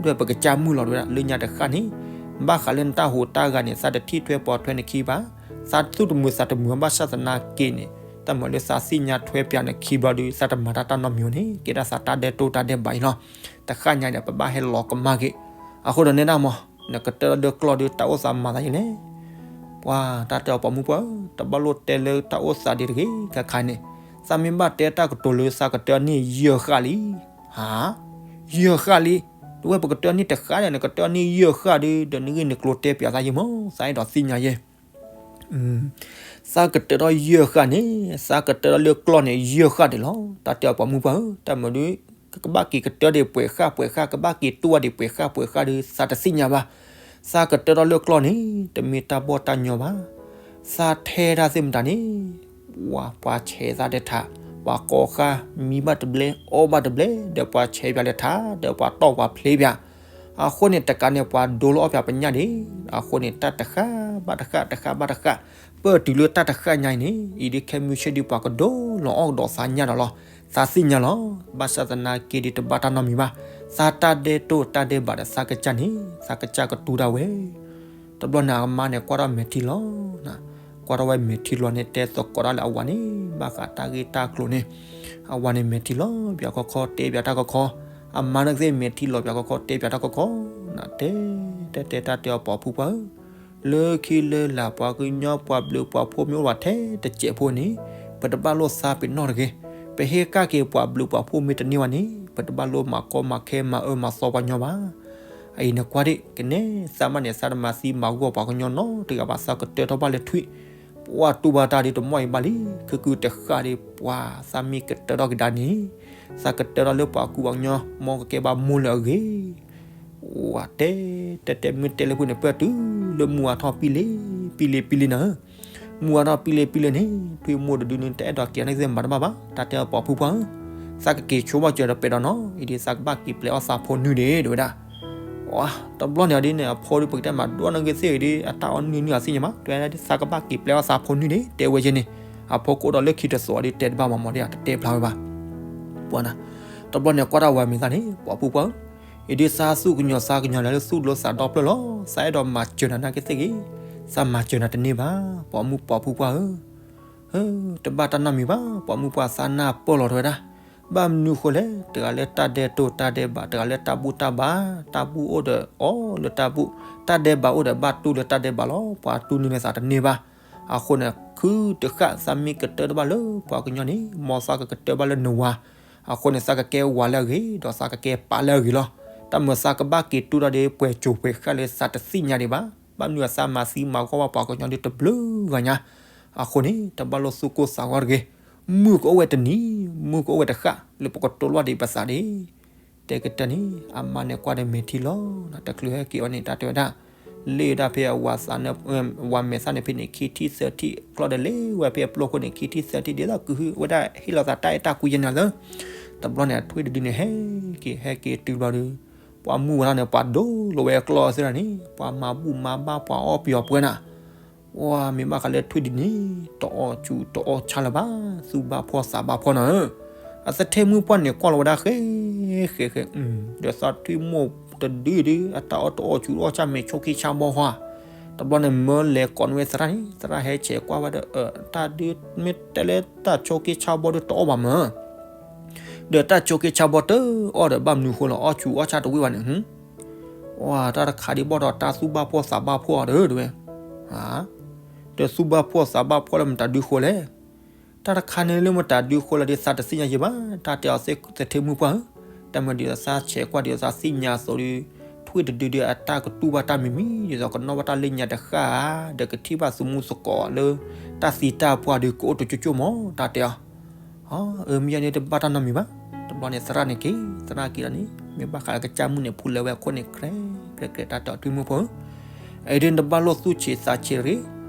ဒီးပကစၢ်မုၣ်လီၤ တဲဝဲဒၣ်, လၢညါတဃၣ်န့ၣ် ဘၣ်ဃးလၢနတၢ်ဟူးတၢ်ဂဲၤန့ၣ် သးတထံၣ်ထွဲပိာ်ထွဲနခံဘၣ်, သးသူၣ်တမုာ်သးတမုာ်ဘၣ်ဆၣ်သနာ်က့န့ၣ် တၢ်မၤလၢသးသ့ၣ်ညါထွဲပၠးနခံဘျီဒီး သးတမၤတၢ်တၢ်နီတမံၤန့ၣ် ကဲဒၣ်သးတၢ်ဒဲးတိၢ်တၢ်ဒဲးဘးအံၤလီၤ. တဃၣ်ညါဒီး ပဘၣ်ဟဲလီၤကမၣ်က့ၤ. အဃိဒီးနဲဒၣ်မး နကတၢၢ်လၢကျီၢ်ဒီး တၢ်အိၣ်သးမၤသးယံၤလဲၣ်. ပှၤတၢ်တဲအီၤ ပိာ်မုၣ်ပှၢ်ဧၢ, တဘၣ်လိၣ်တဲလၢတၢ်အိၣ်သးဒ်တဂ့ၤ ခါခါန့ၣ်, သးမ့ၢ်ဘၣ်တဲတၢ်ကတိၤလၢသးကတၢၢ်န့ၢ်ယဲၢ်ဃၣ်လံ. ဟါ, ယဲၢ်ဃၣ်လံ. တဝဲပကတၢၢ်န့ၢ်တဃၣ်ဒီး နကတၢၢ်န့ၢ်ယဲၢ်ဃၣ်ဒီး ဒီးနဂ့ၢ်နကျိၤတဲပၠးသးယံၤမး သးအဲၣ်ဒိးသ့ၣ်ညါယဲၢ် သးကတၢၢ်ထီၣ်ယဲၢ်ဃၣ်န့ၣ် သးကတၢၢ်ထီၣ်လၢကျီၢ်န့ၣ် ယဲၢ်ဃၣ်ဒံးလီၤ. တၢ်တဲအီၤ ပိာ်မုၣ်ပှၢ်ဧၢ, တၢ်မၤဒုး ကဘၣ်က့ၤကတၢၢ်ဒံးပှဲၤဃၣ်ပှဲၤဃၣ် ကဘၣ်က့ၤတူၢ်ဒံးပှဲၤဃၣ်ပှဲၤဃၣ်ဒီး သးတသ့ၣ်ညါဘၣ်. သးကတၢၢ်ထီၣ်လၢကျီၢ်န့ၣ် တမ့ၢ်တၢ်ဘီၣ်တၢ်ညီဘၣ်. သးထဲဒၣ်သ့ၣ်မတၤန့ၣ် ဝၤပှၤဆဲးသးဒီးထး, ပှၤကိးဃၣ် မံဘၣ်တဘျဲ အီၣ်ဘၣ်တဘျဲ ဒီးပှၤဆဲးပၠးလၢထး ဒီးပှၤတီၢ်ပှၤဖျ့ပၠး. အဃိန့ၣ် တကးန့ၣ် ပှၤဒိလီၤအီၣ်ပၠးပညၣ်ဒံး. အဃိန့ၣ် တၢ်တဃၣ်ဘၣ်တဃၣ် တဃၣ်ဘၣ်တဃၣ် ပၢၢ်တုၤလၢတၢ်တဃၣ်ညါအံၤန့ၣ် အံၤဒ်ခဲမုၢ်ဆ့ၣ်ဒ်ပှၤကဒိလီၤအီၣ်ကဒီးသးညၣ်ဒီးလီၤ. သးသ့ၣ်ညါလီၤ. ဘၣ်ဆၣ်သနာ်က့ဒီး တဘၣ်တၢ်နီတမံၤဘၣ်. သးတၢ်ဒဲးတိၢ်တၢ်ဒဲးဘးဒီးသးကစၢ်န့ၣ် သးကစၢ်ကတူၢ်ဒၣ်ဝဲ တဘျီန့ၣ် အမါန့ၣ် ကွၢ်ထီၣ်မဲာ်ထံလီၤ, ကွၢ်ထီၣ်ဝဲမဲာ်ထံလီၤန့ၣ် တဲသကိးတၢ်လၢအဝၤန့ၣ် ဘၣ်ဃးတၢ်ဂ့ၢ်တၢ်ကျိၤန့ၣ်, အဝၤန့ၣ် မဲာ်ထံလီၤပၠးခီခီ တဲပၠးတၢ်ခီခီ, အမါန့ၣ်ကသ့ၣ် မဲာ်ထံလီၤပၠးခီခီ တဲပၠးတၢ်ခီခီ, နတဲ တဲတဲတၢ်တဲအီၤ ပိာ်ဖုပှၢ်ဧၢ, လၢခံလၢလာ် ပှၤကညီပှၤဘျုးပှၤဖှိၣ်မ့ၢ်အိၣ်ဝဲထဲတစဲးဖိန့ၣ် ပတဘၣ်လိၣ်သးပ့ၤနီၣ်တဂ့ၤ. ပဟ့ၣ်ကဒါက့ၤပှၤဘျုးပှၤဖှိၣ်မ့ၢ်တန့ၢ်ဝဲန့ၣ် ပတဘၣ်လိၣ်မၤကီမၤခဲမၤအၢမၤသီပှၤကညီဘၣ်. အအံၤနကွၢ်ဒံး ကနဲ သးမးန့ၣ် သးတမၤသံမၤဂီၢ်ပှၤကညီနီတဂၤဘၣ် သးကတၢၢ်ထီၣ်ဘၣ်လၢထွံၣ်, ပှၤတူၢ်ဘၣ်တၢ်ဒီးတမီၢ်အံၤဘၣ်လံ, ခုၣ်ခုၣ်တဃၣ်ဒီး ပှၤသးမ့ၢ်ကတၢၢ်ထီၣ်ကဒါန့ၣ် သးကတၢၢ်ထီၣ်လၢပှၤကူပှၤကညီ မ်ကကဲဘၣ်မိၢ်လၢအဂ့ၤ. ဝၤတဲ တဲတဲမ့ၢ်တဲလၢဖုန့ၣ် ပၢၢ်တုၤလၢမူအါထီၣ်ပံလ့ပံလ့ပံလ့နၤဧၢ, မူအါထီၣ်ပံလ့ပံလ့န့ၣ် ထွံၣ်မိၢ်တဒုန့ၣ် တအဲၣ်ဒိးက့ၤန့ၣ်သ့ၣ်မၤတဘၣ်ဘၣ်. တၢ်တဲအီၤ ပိာ်ဖုပှၢ်ဧၢ, သးကက့ၤဆိဘၣ်စၢၤဒီးပဲာ်ဒီးနီၤ အံၤဒ်သးကဘၣ်က့ၤပျဲအီၣ်သးဖိနုၢ်ဒံး တဲဝဲဒၣ်. တဘျီန့ၣ်ဒ်န့ၣ် အဖိဒီး ပကတဲမၤဒိၣ်န့ၢ်ဂ့ၤသ့ၣ်ဂ့ၤဒ် အတၢ်အီၣ်နုၢ်နုၢ်အသ့ၣ်ညါမး တဲဝဲဒၣ် သးကဘၣ်က့ၤပျဲအီၣ်သးဖိနုၢ်ဒံး တဲဝဲက့ၤန့ၣ်, အဖိကအိၣ်ဒီးလၢခံတသိးဒီး တဲတဘၣ်မးမးဒ် တတဲဖျါဝဲဘၣ်. ပှၤနၤ, တဘျီန့ၣ် ကွၢ်တၢ်ဝၤမဲာ်သၣ်န့ၣ် ပိာ်ဖုပှၢ်ဧၢ, အံၤဒ်သးသူၣ်ကညီၤသးကညီၤလၢသူၣ်လၢသးဒီဖျၢၣ်လီၤ. သးအဲၣ်ဒိးမၤစၢၤနၤနာ်က့သ့ၣ်ဂ့ၤ, သးမၤစၢၤနၤတန့ၢ်ဘၣ် ပိာ်မုၣ်ပိာ်ဖုပှၢ်ဧၢ. တဘၣ်တၢ်နီတမံၤဘၣ် ပိာ်မုၣ်ပှၢ် သးနၢ်ပၢၢ်လီၤ တဲဝဲဒၣ်. ဘၣ်မနုၤဃိလဲၣ် တဂၤလၢတၢ်ဒဲးတိၢ်တၢ်ဒဲးဘး တဂၤလၢတၢ်ဘူၣ်တၢ်ဘါ, တၢ်ဘူၣ်အိၣ်ဒီးအီၣ်လၢတၢ်ဘူၣ်, တၢ်ဒဲးဘးအိၣ်ဒီးဘၣ်တူၢ်လၢတၢ်ဒဲးဘးလီၤ. ပှၤတူၢ်န့ၢ်လၢသးတန့ၢ်ဘၣ်. အဃိန့ၣ် ခုၣ်တဃၣ် သးမ့ၢ်ကတၢၢ်တဘၣ်လၢပှၤကညီန့ၣ် မ်သးကကတၢၢ်ဘၣ်လၢနဝၤ, အဃိန့ၣ် သးကကဲဝၤလၢအဂ့ၤ ဒီးသးကကဲပၢ်လၢအဂ့ၤလီၤ. တၢ်မၤသးကဘၣ်က့ၤတူၢ်ထီၣ်ဒီး ပှဲၤစိၤပှဲၤဃၣ်လၢသးတသ့ၣ်ညါဒံးဘၣ်. ဘၣ်မနုၤအသးမၤသံမၤဂီၢ်ဘၣ်ပှၤကညီဒီးတဘျုးဂၤညါ. အဃိန့ၣ် တဘၣ်လိၣ်သူၣ်ကိၢ်သးဂီၤတဂ့ၤ. မုၢ်ကအိၣ်ဝဲတနံၤ, မုၢ်ကအိၣ်ဝဲတဃၣ် လၢပကတိၤလိၣ်ဒံးပသးဒံး. တဲကတၢၢ်န့ၣ် အမါန့ၣ်ကွၢ်ဒီးမဲာ်ထံလီၤ, တချုးဟဲက့ၤအီၤန့ၣ် တၢ်တဲဝဲဒၣ်, လ့ၣ်ဒၣ်ဖဲအဝၤသးန့ၣ်, ဝၤမဲာ်သၣ်န့ၣ်ဖဲန့ၣ် ခံထံၣ်သၢထံၣ် ကျီၢ်ဒီးလ့ၣ်ဝဲဖဲအပျိၢ်ခိၣ်န့ၣ် ခံထံၣ်သၢထံၣ် ဒ်သိးကဟုဝဲဒၣ်ဟ့ၣ်လီၤသးတၢ်အဲၣ်တၢ်ကွံယဲၢ်န့ၣ်လီၤ. တဘျီန့ၣ် ထွံၣ်တဒုန့ၣ် ဟဲက့ၤ ဟဲက့ၤတုၤဘျီဒီး ပှၤမုၢ်ဝဲဒၣ်န့ၣ် ပှၤဒိလိာ်ဝဲအကျီၢ်သ့ၣ်န့ၣ် ပှၤမၤဘူၣ်မၤဘါ ပှၤအီၣ်ပယီၤပှဲၤနၤ. ဝၤမ့ၢ်ဘၣ်ဃးလၢထွံၣ်ဒုန့ၣ် တအီၣ်ဆူၣ်တအီၣ်ဆါလၢၤဘၣ်, သူၣ်ဘၣ်ဖှီၣ်သးဘၣ်ဖှီၣ်နၤဧၢ. အသထ့ၣ်မုၣ်ပှၢ်န့ၣ်ကွၢ်လီၤဝဲဒၣ်ဃဲဃဲဃဲ, ဒီးသးထွံၣ်မိၢ်တဒုဒု အတၢ်အီၣ်တအီၣ်ဆူၣ်တအီၣ်ဆါ မ့ၢ်ဆိးက့ဆါဘီဃီဧါ. တဘျီန့ၣ် မၢလဲၤကိးန့ၢ်ဝဲသရၣ်န့ၣ် သရၣ်ဟဲဆဲးကွၢ်ဝဲဒီး တၢ်ဒုမ့ၢ်တဲလၢတၢ်ဆိးက့ဆါဘီဒီးတအီၣ်ဘၣ်မး ဒီးတၢ်ဆိးက့ဆါဘီတအီၣ်ဒီး ဘၣ်မနုၤဃိလီၤ အီၣ်ဆူၣ်အီၣ်ဆါတဝံၣ်ဘၣ်န့ၣ်. ဝၤ တၢ်တခါဒ်ဘၣ်ဒီးတၢ်သူၣ်ဘၣ်ဖှီၣ်သးဘၣ်ဖှီၣ်အီၤဒီး တဲဝဲ, ဒီးသူၣ်ဘၣ်ဖှီၣ်သးဘၣ်ဖှီၣ်လၢမတၤဒုဃိလဲၣ်. တၢ်တခါန့ၣ်လၢမတၤဒုဃိလီၤဒီး သးတသ့ၣ်ညါယဲၢ်ဘၣ်. တၢ်တဲအီၤသထ့ၣ်မုၣ်ပှၢ်ဧၢ, တၢ်မၤဒ်သိးသးဆဲးကွၢ်ဒ်သိးသးသ့ၣ်ညါအသိးဒီး ထွံၣ်တဒုဒီးအတၢ်ကတူၢ်ဘၣ်တၢ်မံၤမံၤ ဒ်သိးကနီၣ်ဘၣ်တၢ်လၢညါတဃၣ်ဧါ, ဒီးကထံၣ်ဘၣ်သမူသကိးလၢ တၢ်သံတၢ်ပှၢ်ဒီးကအိၣ်တကၠိကၠိမး တၢ်တဲအီၤ. အၢ မ့ၢ်ယၤန့ၣ်တဘၣ်တၢ်နီတမံၤဘၣ်. တဘျီန့ၣ်သရၣ်န့ၣ်က့ၤ, သရၣ်က့ၤလီၤန့ၣ် မ့ၢ်ဘၣ်ဃးလၢကစၢ်မုၣ်န့ၣ် ဖူလဲၤဝဲအခိၣ်န့ၣ် ကြဲးကြဲး တၢ်တဲအီၤထွံၣ်မုၣ်ဖိဧၢ, အအံၤဒ်နတဘၣ်လိၣ်သူၣ်ဆံးသးဆံးတဂ့ၤ.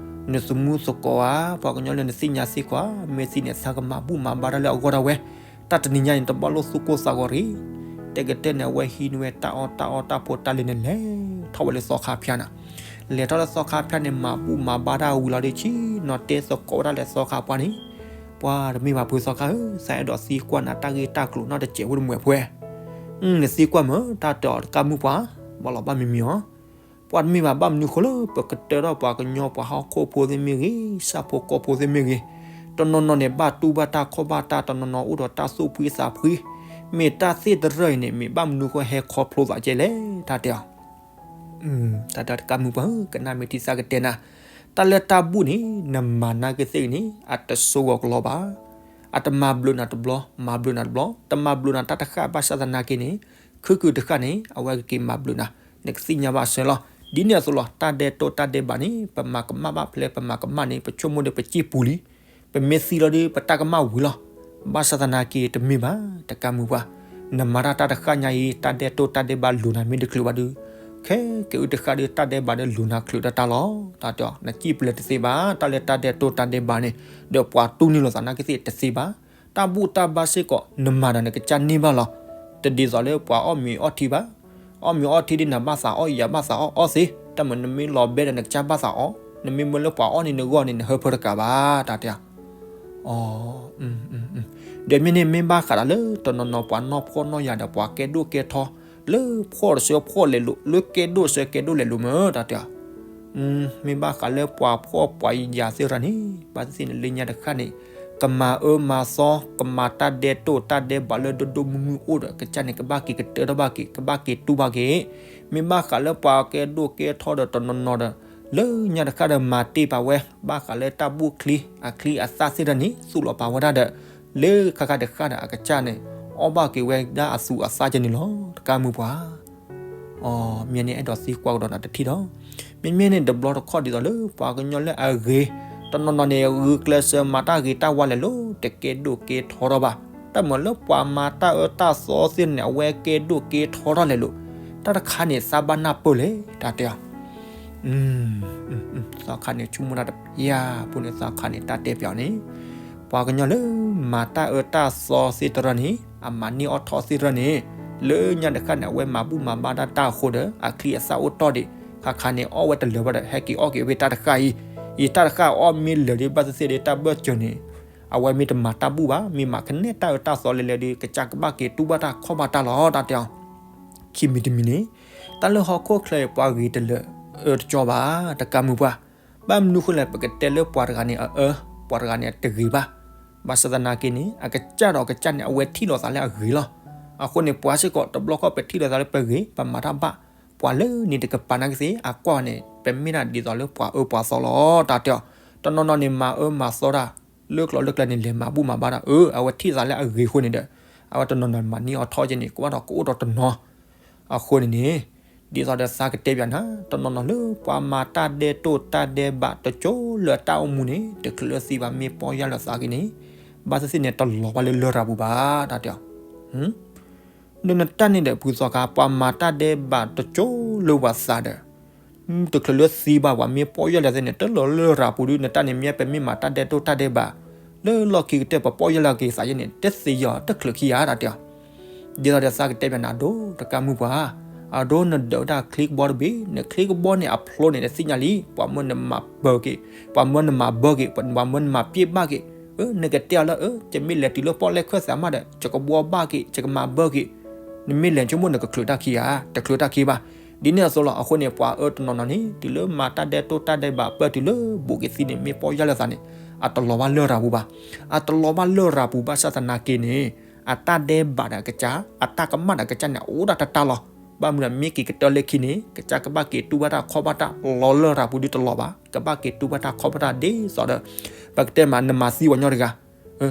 နသမူသကိးဧါ, ပှၤကညီလၢနသ့ၣ်ညါစ့ၢ်ကီးဧါ, မ့ၢ်သံန့ၣ် သးကမၤဘူၣ်မၤဘါတၢ်လၢအဂီၢ်ဒၣ်ဝဲ. တၢ်တနံၤညါန့ၣ် တဘၣ်လိၣ်သူၣ်ကိၢ်သးဂီၤတဂ့ၤ. တဲကတၢၢ်န့ၣ် အဝဲဟံးန့ၢ်ဝဲတၢ်အီၣ်တၢ်အီတၢ်ဖိတၢ်လံၤန့ၣ် လဲၤထီၣ်ဝဲလၢသီခါဖၠါန့ၣ် လဲၤထီၣ်လၢသီခါဖၠါန့ၣ် မၤဘူၣ်မၤဘါတၢ်ဝံၤလီၤဒီး ဆ့ၣ်နီၤတဲသကိးဝဲဒၣ်လၢသီခါပှၢ်န့ၣ်, ပှၤတမ့ၢ်ဘၣ်ဖုသီခါဧၢ, သးအဲၣ်ဒိးသံကွၢ်နၤတၢ်ဂ့ၢ်တၢ်ကျိၤနီတစဲးဖိတမွဲၢ်ဖဲ နသံကွၢ်မ့ၢ် တၢ်တဲအီၤတကးမုၣ်ပှၢ်, ဘၣ်လီၤဘၣ်မံၤမံၤအီၤ. ပှၤတမ့ၢ်ဘၣ် ဘၣ်မနုၤဃိလၢပကတၢၢ်ထီၣ်ပှၤကညီပှၤဟီၣ်ခိၣ်ဖိသ့ၣ်မ့ၢ်ဂ့ၤ, ဆၣ်ဖိကီၢ်ဖိသ့ၣ်မ့ၢ်ဂ့ၤ, တနီၤနီၤန့ၣ် ဘၣ်တူၢ်ဘၣ်တၢ်ခီၣ်ဘၣ်တၢ်, တနီၤနီၤအိၣ်ဒီးတၢ်သူၣ်ဖှံသးဖှံ, မ့ၢ်တၢ်သ့ၣ်တရၢၢ်အံၤန့ၣ် မ့ၢ်ဘၣ်မနုၤဃိဟဲခီဖျိသးကဲလဲၣ် တၢ်တဲအီၤ. တၢ်တၢ်တကးမုၢ်ပှၢ်ဧၢ, ကနၣ်မ့ၢ်ထံသးကတဲနၤ, တၢ်လၢတၢ်ဘူၣ်န့ၣ် နမၤနာ်က့ၤသ့ၣ်ဂ့ၤန့ၣ် အတဆိၣ်ဂီၤကလီဘၣ်. အတမၤဘျုးနၤတဘျီ, မၤဘျုးနၤတဘျီ, တမၤဘျုးနၤတၢ်တဃၣ်ဘၣ်ဆၣ်သနာ်က့န့ၣ် ခုၣ်ခုၣ်တဃၣ်န့ၣ် အဝဲကက့ၤမၤဘျုးနၤ, နကသ့ၣ်ညါဘၣ်အဆၢလီၤ. ဒ်န့ၣ်အသိးလီၤ, တၢ်ဒဲးတိၢ်တၢ်ဒဲးဘးန့ၣ် ပမၤကမၣ်ဘၣ်ဖဲလဲၣ်, ပမၤကမၣ်န့ၣ် ပဆိကမိၣ်ဒီးပစံၣ်ပူၤလံ. ပမ့ၢ်သံလီၤဒီး ပတၢ်ကမၣ်ဝံၤလီၤ. ဘၣ်ဆၣ်သနာ်က့တမ့ၢ်ဘၣ်, တကးမုၢ်ပှၢ်, နမၤတၢ်တၢ်တဃၣ်ညါအံၤ တၢ်ဒဲးတိၢ်တၢ်ဒဲးဘးလိၤနၤမ့ၢ်တချုးဘၣ်ဒီး ခဲကဲအုၣ်တဃၣ်ဒီး တၢ်ဒဲးဘးဒီးလိၤနၤချုးတၢ်တၢ်လီၤ. တၢ်တဲအီၤ, နစံၣ်ပျဲၤတသ့ဘၣ်, တၢ်လၢတၢ်ဒဲးတိၢ်တၢ်ဒဲးဘးန့ၣ် ဒီးပှၤတူၢ်န့ၢ်လိာ်သးနာ်က့ၤသ့ၣ်တသ့ဘၣ်. တၢ်ဘူၣ်တၢ်ဘါစ့ၢ်ကီး နမၤဒီးနကစၢ်န့ၢ်ဘၣ်လီၤ. တဒ်သိးလၢပှၤအီၣ်မ့ၤအီထံဘၣ်. အီၣ်မ့ၤအီထံဒ်နၤဘၣ်သးအီၣ် ယၤဘၣ်သးအီၣ် အီၣ်သ့, တၢ်မၤနမ့ၢ်လီၤဘဲဒီးနကစၢ်ဘၣ်သးအီၣ်, နမ့ၢ်မၢလၢပှၤအီၣ်န့ၣ်နဂီၢ်န့ၣ် နဟၢဖၢတကးဘၣ် တၢ်တဲအီၤ. အ ဒီးမ့ၢ်န့ၣ် မ့ၢ်ဘၣ်ဃးဒီးလၢတနီၤနီၤပှၤနီၢ်ဖှီၣ်နီၢ်ယာ်ဒီးပှၤကဲဒိၣ်ကဲထီ လၢဖှီၣ်တစၢဖှီၣ်လဲၤလိာ် လၢကဲဒိၣ်စၢကဲဒိၣ်လဲၤလိာ်မ့ၢ် တၢ်တဲအီၤ. မ့ၢ်ဘၣ်ဃးလၢပှၤဖှီၣ်ပှၤယာ်သ့ၣ်တဖၣ်န့ၣ် ဘၣ်သ့ၣ်သ့ၣ်န့ၣ် လၢညါတဃၣ်န့ၣ် ကမၤအၢမၤသီ ကမၤတၢ်ဒဲးတိၢ်တၢ်ဒဲးဘးလၢဒိၣ်ဒိၣ်မုၢ်မုၢ်အိၣ်ဒီး ကစၢ်န့ၣ် ကဘၣ်က့ၤကတၢၢ်ထီၣ်ဘၣ်က့ၤ ကဘၣ်က့ၤတူၢ်ဘၣ်က့ၤ. မ့ၢ်ဘၣ်ဃးလၢပှၤကဲဒိၣ်ကဲထီဒီးတနီၤနီၤဒီး လၢညါတဃၣ်ဒီးမၤတ့ၢ်ပာ်ဝဲ ဘၣ်ဃးလၢတၢ်ဘူၣ်ချံ အချံအသၣ်သ့ၣ်တဖၣ်န့ၣ် သူၣ်လီၤပာ်ဝဲဒၣ်ဒီး လၢခါခါတဃၣ်ဒီးအကစၢ်န့ၣ် အီၣ်ဘၣ်က့ၤဝဲဒၣ်အသူးအသၣ်ကဲန့ၣ်လီၤ တကးမုၢ်ပှၢ်. အ မ့ၢ်န့ၣ်အဲၣ်ဒိးသံကွၢ်ကဒီးနၤတထံၣ်ဒီး မ့မ့ၢ်န့ၣ်တဘျီတခီၣ်ဒ်သိးလၢပှၤကညီလၢအဂ့ၤ တနီၤနီၤန့ၣ် ဂုာ်ကျဲးစၢးမၤတၢ်ဂ့ၤတၢ်ဝါလဲၤလိာ် တကဲဒိၣ်ကဲထီထီၣ်ဘၣ်. တၢ်မၤလၢပှၤမၤတၢ်အၢတၢ်သီသ့ၣ်န့ၣ် အဝဲကဲဒိၣ်ကဲထီထီၣ်လဲၤလိာ် တၢ်တခါန့ၣ် သးဘၣ်နၢ်ပၢၢ်လဲၣ် တၢ်တဲအီၤ. သီခါန့ၣ် ဆိကမိၣ်တၢ်တပျၢ်ဖိန့ၣ် သီခါန့ၣ် တၢ်တဲပျၢ်အီၤန့ၣ် ပှၤကညီလၢမၤတၢ်အၢတၢ်သီသ့ၣ်တဖၣ်န့ၣ် အမၤန့ၢ်အီၣ်ထီၣ်သ့ၣ်တဖၣ်န့ၣ် လၢညါတဃၣ်န့ၣ် အဝဲမၤဘူၣ်မၤဘါတၢ်တၢ်အဃိဒီး အချံအသၣ်အိၣ်တီၢ်ဒံး ခါခါန့ၣ် အီၣ်ဝဲတလၢာ်ဘၣ်ဒီး ဟဲက့ၤအီၣ်က့ၤဝဲတၢ်တဃၣ်အံၤ ယတၢ်တဃၣ်အီၣ်မ့ၢ်လၢာ်ဒီး ဘၣ်သ့ၣ်သ့ၣ်ဒီးတၢ်ဘၢၣ်စၢၤန့ၣ် အဝဲမ့ၢ်တမၤတၢ်ဘူၣ်ဘၣ် မ့ၢ်မၤကနဲတၢ်အၢတၢ်သီလဲၤလဲၤဒီး ကစၢ်ကဘၣ်က့ၤတူၢ်ဘၣ်တၢ်ခီၣ်ဘၣ်တၢ်လီၤ တၢ်တဲအီၤ. ခံမံၤတမံၤန့ၣ် တၢ်လၢဟီၣ်ခိၣ်ချၢအံၤ ပှၤဂ့ၤတလၢာ်အၢတကၠီဘၣ် တကးမုၢ်ပှၢ်. ဘၣ်မနုၤဃိလဲၣ် ပကတဲလၢပှၤတဂၤန့ၣ်အအၢ ပှၤတဂၤန့ၣ်အတဂ့ၤဘၣ်. ဘၣ်ဆၣ်သနာ်က့န့ၣ် အကစၢ်ဒီးကစၢ်န့ၣ် အဝဲထံၣ်လိာ်သးလၢအဂ့ၤလီၤ. အဃိန့ၣ် ပှၤစ့ၢ်ကီး တဘျီဃီပထံၣ်လိာ်သးလၢပဂ့ၤ ပမၤတၢ်ဘၣ် ပှၤလၢန့ၣ်တကပၤနာ်က့သ့ၣ် အကွၢ်န့ၣ် ပမ့ၢ်ဒၣ်ဒ်သိးလၢပှၤအၢပှၤသီလီၤ တၢ်တဲအီၤ. တနီၤနီၤန့ၣ် မၤအၢမၤသီတၢ် လၢကျိၤလၢကျဲန့ၣ် လဲၤမၤဘူၣ်မၤဘါတၢ် အၢ အဝဲထံၣ်သးလၢအဂ့ၤအဃိန့ၣ်ဒီး အဝဲတနီၤနီၤမၤန့ၢ်အီၣ်ထီၣ်ကဲန့ၣ် ကဘၣ်ဒီးကအိၣ်ဒီးတနီၤ အဃိန့ၣ်န့ၣ် ဒ်သိးဒီးသးကတဲပျၢ်နၤ တနီၤနီၤလၢပှၤမၤတၢ်ဒဲးတိၢ်တၢ်ဒဲးဘးတကၠိလၢအတၢ်အိၣ်မူန့ၣ် တချုးလၢသံဘၣ်မ့ၢ်ပီၢ်ယၢ်လၢသးက့န့ၣ် ဘၣ်သ့ၣ်သ့ၣ်န့ၣ် တလီၤဘၣ်လၢလရာ်ပူၤဘၣ် တၢ်တဲအီၤ. ဒီးနတၢ်န့ၣ်ဒီး ဖုသီခါ ပှၤမၤတၢ်ဒဲးဘးတကၠိလၢပှၤသးဒီး တချုးလၢသံဘၣ်ပှၤမ့ၢ်ပီၢ်ယၢ်လၢသ့ၣ်န့ၣ် တလီၤလၢလရာ်ပူၤဒီး နတၢ်န့ၣ် မ့ၢ်ပမ့ၢ်မၤတၢ်ဒဲးတိၢ်တၢ်ဒဲးဘး လၢလီၢ်ခံကတၢၢ် ပပီၢ်ယၢ်လၢက့ၤသးယဲန့ၣ် တသ့ယီၤတချုးခံဂၤ တၢ်တဲအီၤ. ဒ်သိးဒီးသးကတဲပျၢ်နၤ အဒိ တကးမုၢ်ပှၢ် အဒိ နဒၢးဝဲဒၣ်ချံကဘီတဘ့ၣ် နချံကဘီန့ၣ်အဖျိန့ၣ် တသ့ၣ်ညါလံ ပှၤမၢနမၤဘၢက့ၤ ပှၤမၢနမၤဘၢက့ၤ ပှၤမၢနမၤပျ့ၢ်ဘၣ်က့ၤ အၢ နကတဲအီၤလၢ အၢ ယမ့ၢ်လဲၤတုၤလၢပီၣ်လဲၣ်ခၢၣ်သးမးဒီး ယကဘှီဘၣ်က့ၤ ယကမၤဘၢက့ၤ နမ့ၢ်လဲၤဆိကမိၣ်နကချုးတၢ်ခံဂၤ တချုးတၢ်ခံဘၣ်. ဒ်န့ၣ်အသိးလီၤ. အဃိန့ၣ် ပှၤအၢတနီၤနီၤန့ၣ် တုၤလၢမၤတၢ်ဒဲးတိၢ်တၢ်ဒဲးဘး ပၢၢ်တုၤလၢဘူးက့ၤသံန့ၣ် မ့ၢ်ပီၢ်ယၢ်လၢသးန့ၣ် အတလီၤဘၣ်လရာ်ပူၤဘၣ်. အတလီၤဘၣ်လရာ်ပူၤဘၣ်ဆၣ်သနာ်က့န့ၣ် အတၢ်ဒဲးဘးဒီးအကစၢ် အတၢ်ကမၣ်ဒီးအကစၢ်န့ၣ် အအိၣ်ဒၣ်တၢ်တၢ်လီၤ. ဘၣ်မနုၤဒီး မ့ၢ်က့ၤကတၢၢ်လၢခံန့ၣ် ကစၢ်ကဘၣ်က့ၤတူၢ်ဘၣ်တၢ်ခီၣ်ဘၣ်တၢ် လီၤလရာ်ပူၤဒုတလီၤဘၣ်. ကဘၣ်က့ၤတူၢ်ဘၣ်တၢ်ခီၣ်ဘၣ်တၢ်ဒ်သိးဒီး ပကတဲမး နမၤသံပှၤညီတဂၤ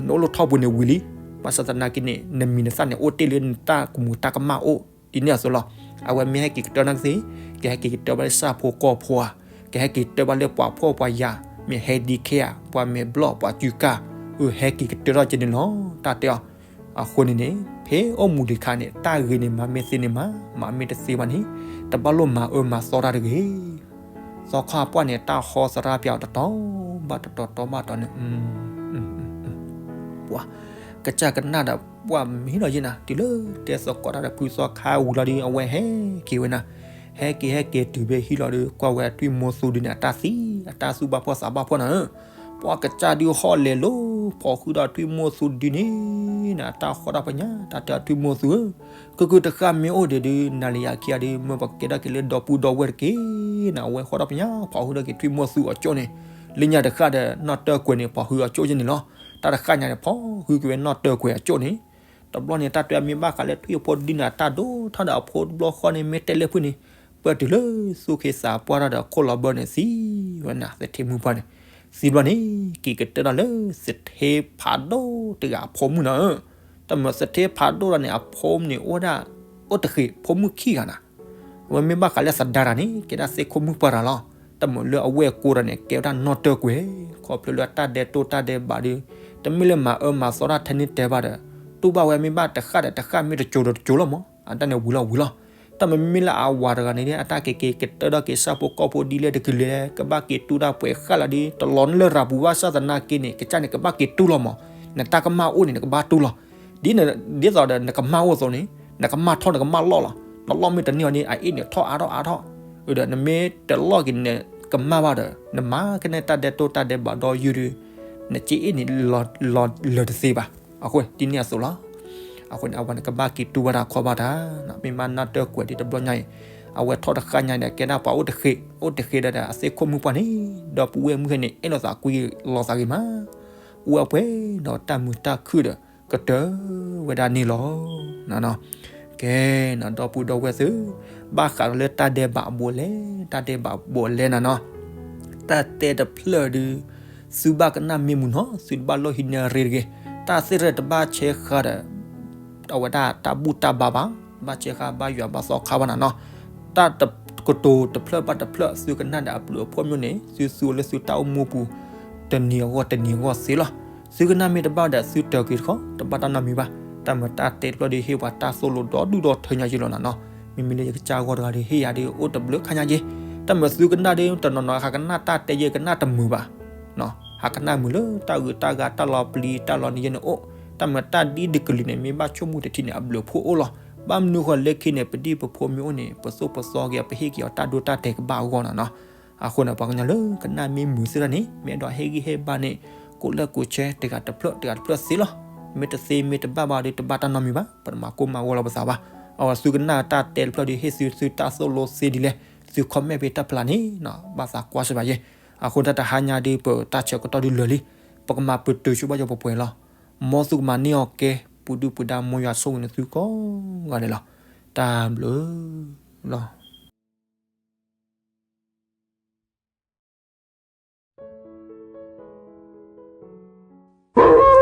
နအိၣ်လၢထီပူၤန့ၣ်ဝံၤလံ. ဘၣ်ဆၣ်သနာ်က့န့ၣ် နမံၤနသၣ်န့ၣ် အိၣ်တ့ၢ်လၢနတၢ်ကမူၤတၢ်ကမၣ်အိၣ် ဒ်န့ၣ်အသိးလီၤ. အဝဲမ့ၢ်ဟဲက့ၤကတၢၢ်နာ်က့သ့ၣ် ကဟဲက့ၤကတၢၢ်ဘၣ်လၢဆၣ်ဖိကီၢ်ဖိဧါ, ကဟဲက့ၤကတၢၢ်ဘၣ်လၢပှၤဖှီၣ်ပှၤယာ်, မ့ၢ် handicap ဧါ, ပှၤမဲာ်ဘျီၣ် ပှၤစုကၢ်, အၢ ဟဲက့ၤကတၢၢ်ထီၣ်ကဲန့ၣ်လီၤ တၢ်တဲအီၤ. အဃိန့ၣ်န့ၣ် ဖဲအိၣ်မူဒံးခါန့ၣ် တၢ်ဂ့ၤန့ၣ် မၤမ့ၢ်သ့န့ၣ်မၤ, မၤမ့ၢ်တသ့ဘၣ်န့ၣ် တဘၣ်လိၣ်မၤအၢမၤသီတၢ်တဂ့ၤ. သီခါပှၢ်န့ၣ် တၢ်ဟီသရၣ်ပျၢ်အီၤတတီၤဘၣ်တတီၤတီဘၣ်တီၤန့ၣ် ပှၤ ကစၢ်ကနၣ်ဒီးပှၢ်မ့ၢ်လီၤယဲနၤ တုၤလၢတဲသကိးတၢ်ဒီးဖုသီခါဝံၤလီၤဒီး အဝဲဟဲက့ၤဝဲနၤ, ဟဲက့ၤဟဲက့ၤတုၤဖဲဟံၣ်လီၤဒီး ကွၢ်ဝဲအသွံၣ်မိၢ်သူဒုန့ၣ် အတၢ်သံ အတၢ်သူၣ်ဘၣ်ဖှီၣ်သးဘၣ်ဖှီၣ်နၤဧၢ, ပှၤကစၢ်ဒုးဟီၣ်လဲၤလိၤ ဖီၣ်ဃုာ်ဒီးထွံၣ်မိၢ်သူဒုန့ၣ် နတၢ်ဃီတၢ်ပညါ တၢ်တဲထွံၣ်မိၢ်သူဧၢ, ခုၣ်ခုၣ်တဃၣ်မ့ၢ်အိၣ်ဒံးဒုး နၤလၢယၤခံဂၤဒီး မ့ၢ်ပကဲထီၣ်က့ၤလၢဒီပုၢ်ဒီဝဲၢ်တက့ၢ်နၤ အဝဲဃီတၢ်ပညါ ဖီၣ်ဃုာ်ဒီးက့ၤထွံၣ်မိၢ်သူအကၠိၣ်န့ၣ်, လၢညါတဃၣ်ဒီး နီၣ်တၢၢ်ကွဲၤန့ၣ် ဖီၣ်ဃုာ်အကၠိၣ်န့ၣ်လီၤ. တၢ်တဃၣ်ညါန့ၣ် ဖီၣ်ဃုာ်က့ၤဝဲနီၣ်တၢၢ်ကွဲၤအကၠိၣ်န့ၣ်, တဘျီန့ၣ် တၢ်တဲအမ့ၢ်ဘၣ်ဃးလၢထွံၣ်အဖိဒုန့ၣ် အတၢ်ဒိၣ်ထီၣ်ဒီးအဖိတဘျီဃီန့ၣ် မ့ၢ်တဲလၢဖုၣ်န့ၣ်, ပၢၢ်တုၤလၢသူၣ်က့သးပှၢ်ထီၣ်ဒီးခိၣ်လီၤဘၢန့ၣ် သံဝဲနၤ သထ့မုၣ်ပှၢ်န့ၣ်, သံဘျီန့ၣ် က့ၤကတၢၢ်ဒီးလၢသထ့ဖးဒိၣ်တဂၤအဖိမုၣ်နီၤဧၢ, တၢ်မၤသထ့ဖးဒိၣ်ဒီးန့ၣ် အဖိန့ၣ်အိၣ်ဒၣ် အိၣ်တဃ့းဖိမုၣ်ခံဂၤနၤ အဝဲမ့ၢ်ဘၣ်ဃးလၢသဒါတၢ်န့ၣ် ကဲဒၣ်သ့ၣ်ခိၣ်မုၣ်ပှၢ်တၢ်လီၤ. တၢ်မၤလၢအဝဲၢ်ကိးတၢ်န့ၣ် ကဲဝဲဒၣ်နီၣ်တၢၢ်ကွဲၤ, ခီဖျိလၢအတၢ်ဒဲးတိၢ်တၢ်ဒဲးဘးဒီး, တမ့ၢ်လၢမၤအၢမၤသီတၢ်ထဲန့ၣ်တဲဘၣ်ဒီး, တူၢ်ဘၣ်ဝဲမ့ၢ်ဘၣ်တဃၣ်ဒီးတဃၣ် မ့ၢ်တစိၤဒီးတစိၤလီၤမး, အတၢ်န့ၣ်ဝံၤလီၤဝံၤလီၤ. တၢ်မၤမ့မ့ၢ်လၢအဝၤတဂၤန့ၣ် အတၢ်က့ၤက့ၤကတၢၢ်ဒီးက့ၤဆၣ်ဖိကီၢ်ဖိဒ်လဲၣ်တကလုာ်လဲၣ် ကဘၣ်က့ၤတူၢ်တၢ်ပှဲၤဃာ်လီၤဒီး တလီၤနုာ်လၢရၤပူၤဘၣ်ဆၣ်သနာ်က့န့ၣ် ကစၢ်န့ၣ်ကဘၣ်က့ၤတူၢ်လီၤမး, နတၢ်ကမၣ်အိၣ်န့ၣ် နကဘၣ်တူၢ်လီၤ. ဒ် ဒ်သိးဒီးနကမၣ်အိၣ်အသိးန့ၣ် နကမၣ်ထီၣ်နကမၣ်လီၢ်လီၤ. နလီၢ်မ့ၢ်တန့ၢ်အီၤန့ၣ် အအ့ၣ်န့ၣ်ထီၣ်အါထီၣ်အါထီၣ်, ဒီးနမ့ၢ်တလီၢ်က့ၤနကမၣ်ဘၣ်ဒီး နမၤကန့ၢ်တၢ်ဒဲးတိၢ်တၢ်ဒဲးဘးဒီးယုၢ်ဒီး နစ့အ့ၣ်န့ၣ်လီၤလၢာ်တသ့ဘၣ်. အဃိဒ်န့ၣ်အသိးလီၤ. အဃိန့ၣ် အဝဲန့ၣ်ကဘၣ်က့ၤတူၢ်ဘၣ်တၢ်ခီဘၣ်တၢ်, မ့ၢ်မးနီၣ်တၢၢ်ကွဲၤဒ်တဘျီညါအံၤ, အဝဲထီၣ်တဃၣ်ညါဒီး ကဲဒၣ်ပှၤအိၣ်တဃ့း, အိၣ်တဃ့းဒီးအသ့ၣ်ခိၣ်မုၣ်ပှၢ်န့ၣ် ဒီပုၢ်ဝဲၢ်မုၣ်ခဲန့ၣ် အဲၣ်လိာ်သးကွံလိာ်သးဂ့ၤမး, အိၣ်အပှဲၤဒီးတၢ်မုာ်တၢ်ခုၣ်ဒီး ကတၢၢ်ဝဲဒၣ်န့ၣ်လီၤ. ကဲ, ဒီပုၢ်ဒီဝဲၢ်သ့ၣ်, ဘၣ်ဃးဒီးလၢတၢ်ဒဲးဘးအဘူးအလဲ, တၢ်ဒဲးဘးဘူးအလဲနၤနီၤ, တၢ်တဲတဖျၢၣ်ဒုး သုဘၣ်ကနၣ်မ့ၢ်မုာ်နီၤ, သုတဘၣ်လီၢ်ဟံးန့ၢ်ရ့တဂ့ၤ, တၢ်သ့ၣ်ရဲၣ်တဘၣ်ဆဲးဃာ်ဒီး အဝဲဒၣ်တၢ်ဘူၣ်တၢ်ဘါဘၣ်, ဘၣ်ဆဲးဃာ်ဘၣ်ယွၤဘၣ်သီခါဘၣ်နၤနီၤ, တၢ်တကတိၤတဖျၢၣ်ဘၣ်တဖျၢၣ် သုကနၣ်ဒီးအဘျုးအဖှိၣ်မ့ၢ်န့ၣ် သုသူအိၣ်လၢသုတၢ်အိၣ်မူပူၤ တနံၤအဂီၢ်တနံၤအဂီၢ်သ့လီၤ. သုကနၣ်မ့ၢ်တဘၣ်ဒီးသုတၢၤက့ၤတခီ တဘၣ်တၢ်နီတမံၤဘၣ်. တၢ်မၤတၢ်တဲတဖျၢၣ်ဒုးဟ့ၣ်ပှၤတၢ်သိၣ်လိဒီဒူၣ်ဒီထၢညါယ့လီၤနၤနီၤ, မ့မ့ၢ်လၢယကစၢ်ဂီၢ်တဂၤဒီးဟ့ၣ်ယၤဒုးအိၣ်တဘျုးခါညါယ့, တၢ်မၤသုကနၣ်ဒုးတနီၤနီၤ ဟးကနၣ်တၢ်တဲယဲကနၣ်တမုာ်ဘၣ် ဟးကနၣ်မုာ်လၢတၢ်ဂုၤတၢ်ဂၤတၢ်လီၤပျံၤတၢ်လီၤနံၤယဲန့ၣ်အိၣ်, တၢ်မၤတၢ်ဒ်တကလုာ်န့ၣ် မ့ၢ်ဘၣ်ဆိကမိၣ်တထံၣ်န့ၣ် အဘျုးအဖှိၣ်အိၣ်လီၤ. ဘၣ်မနုၤဃိလၢခံန့ၣ် ပဒံၣ်ပဖိမ့ၢ်အိၣ်န့ၣ် ပသိၣ်ပသီက့ၤအီၤ ပဟ့ၣ်က့ၤအီၤတၢ်ဒိတၢ်တဲာ်ကဘၣ်အဂီၢ်နၤနီၤ. အဃိန့ၣ် ပှၤကညီလၢကနၣ်မ့ၢ်မုာ်သ့ၣ်တဖၣ်န့ၣ် မ့ၢ်အဲၣ်ဒိးဟ့ၣ်ဂံၢ်ဟ့ၣ်ဘါန့ၣ် ကိးလၢကိးဆဲး တဂၤတဖျၢၣ် တဂၤတဖျၢၣ်သ့လီၤ. မ့ၢ်တသ့မ့ၢ်တဘၣ်ဘၣ်ဒီး တဘၣ်တၢ်နီတမံၤဘၣ်, ပတမၤကိၢ်မၤဂီၤလီၤပသးဘၣ်. အဝဲသုကနၣ်တၢ်တဲတဖျၢၣ်ဒီး ဟ့ၣ်သုသုတၢ်သိၣ်လိသ့ဒ်လဲၣ်, သု comment ဖဲတၢ်ဖျါန့ၣ် ဘၣ်သးကွၢ်စ့ၢ်ဘၣ်ယဲ. အဃိတၢ်တဟါညါဒီး ပတၢ်ဆၢကတီၢ်ဒုးလၢာ်လံ, ပကမၤပတုာ်ဆိဘၣ်ယီၤပှဲၤပှဲၤလီၤ. မ်သုကမၤန့ၢ်အီၤကဲ ပူၤဒုၣ်ပူၤဒါမိၢ်ယွၤဆိၣ်ဂ့ၤန့ၢ်သုကိးဂၤဒဲးလီၤ. တၢ်ဘျုးလီၤ.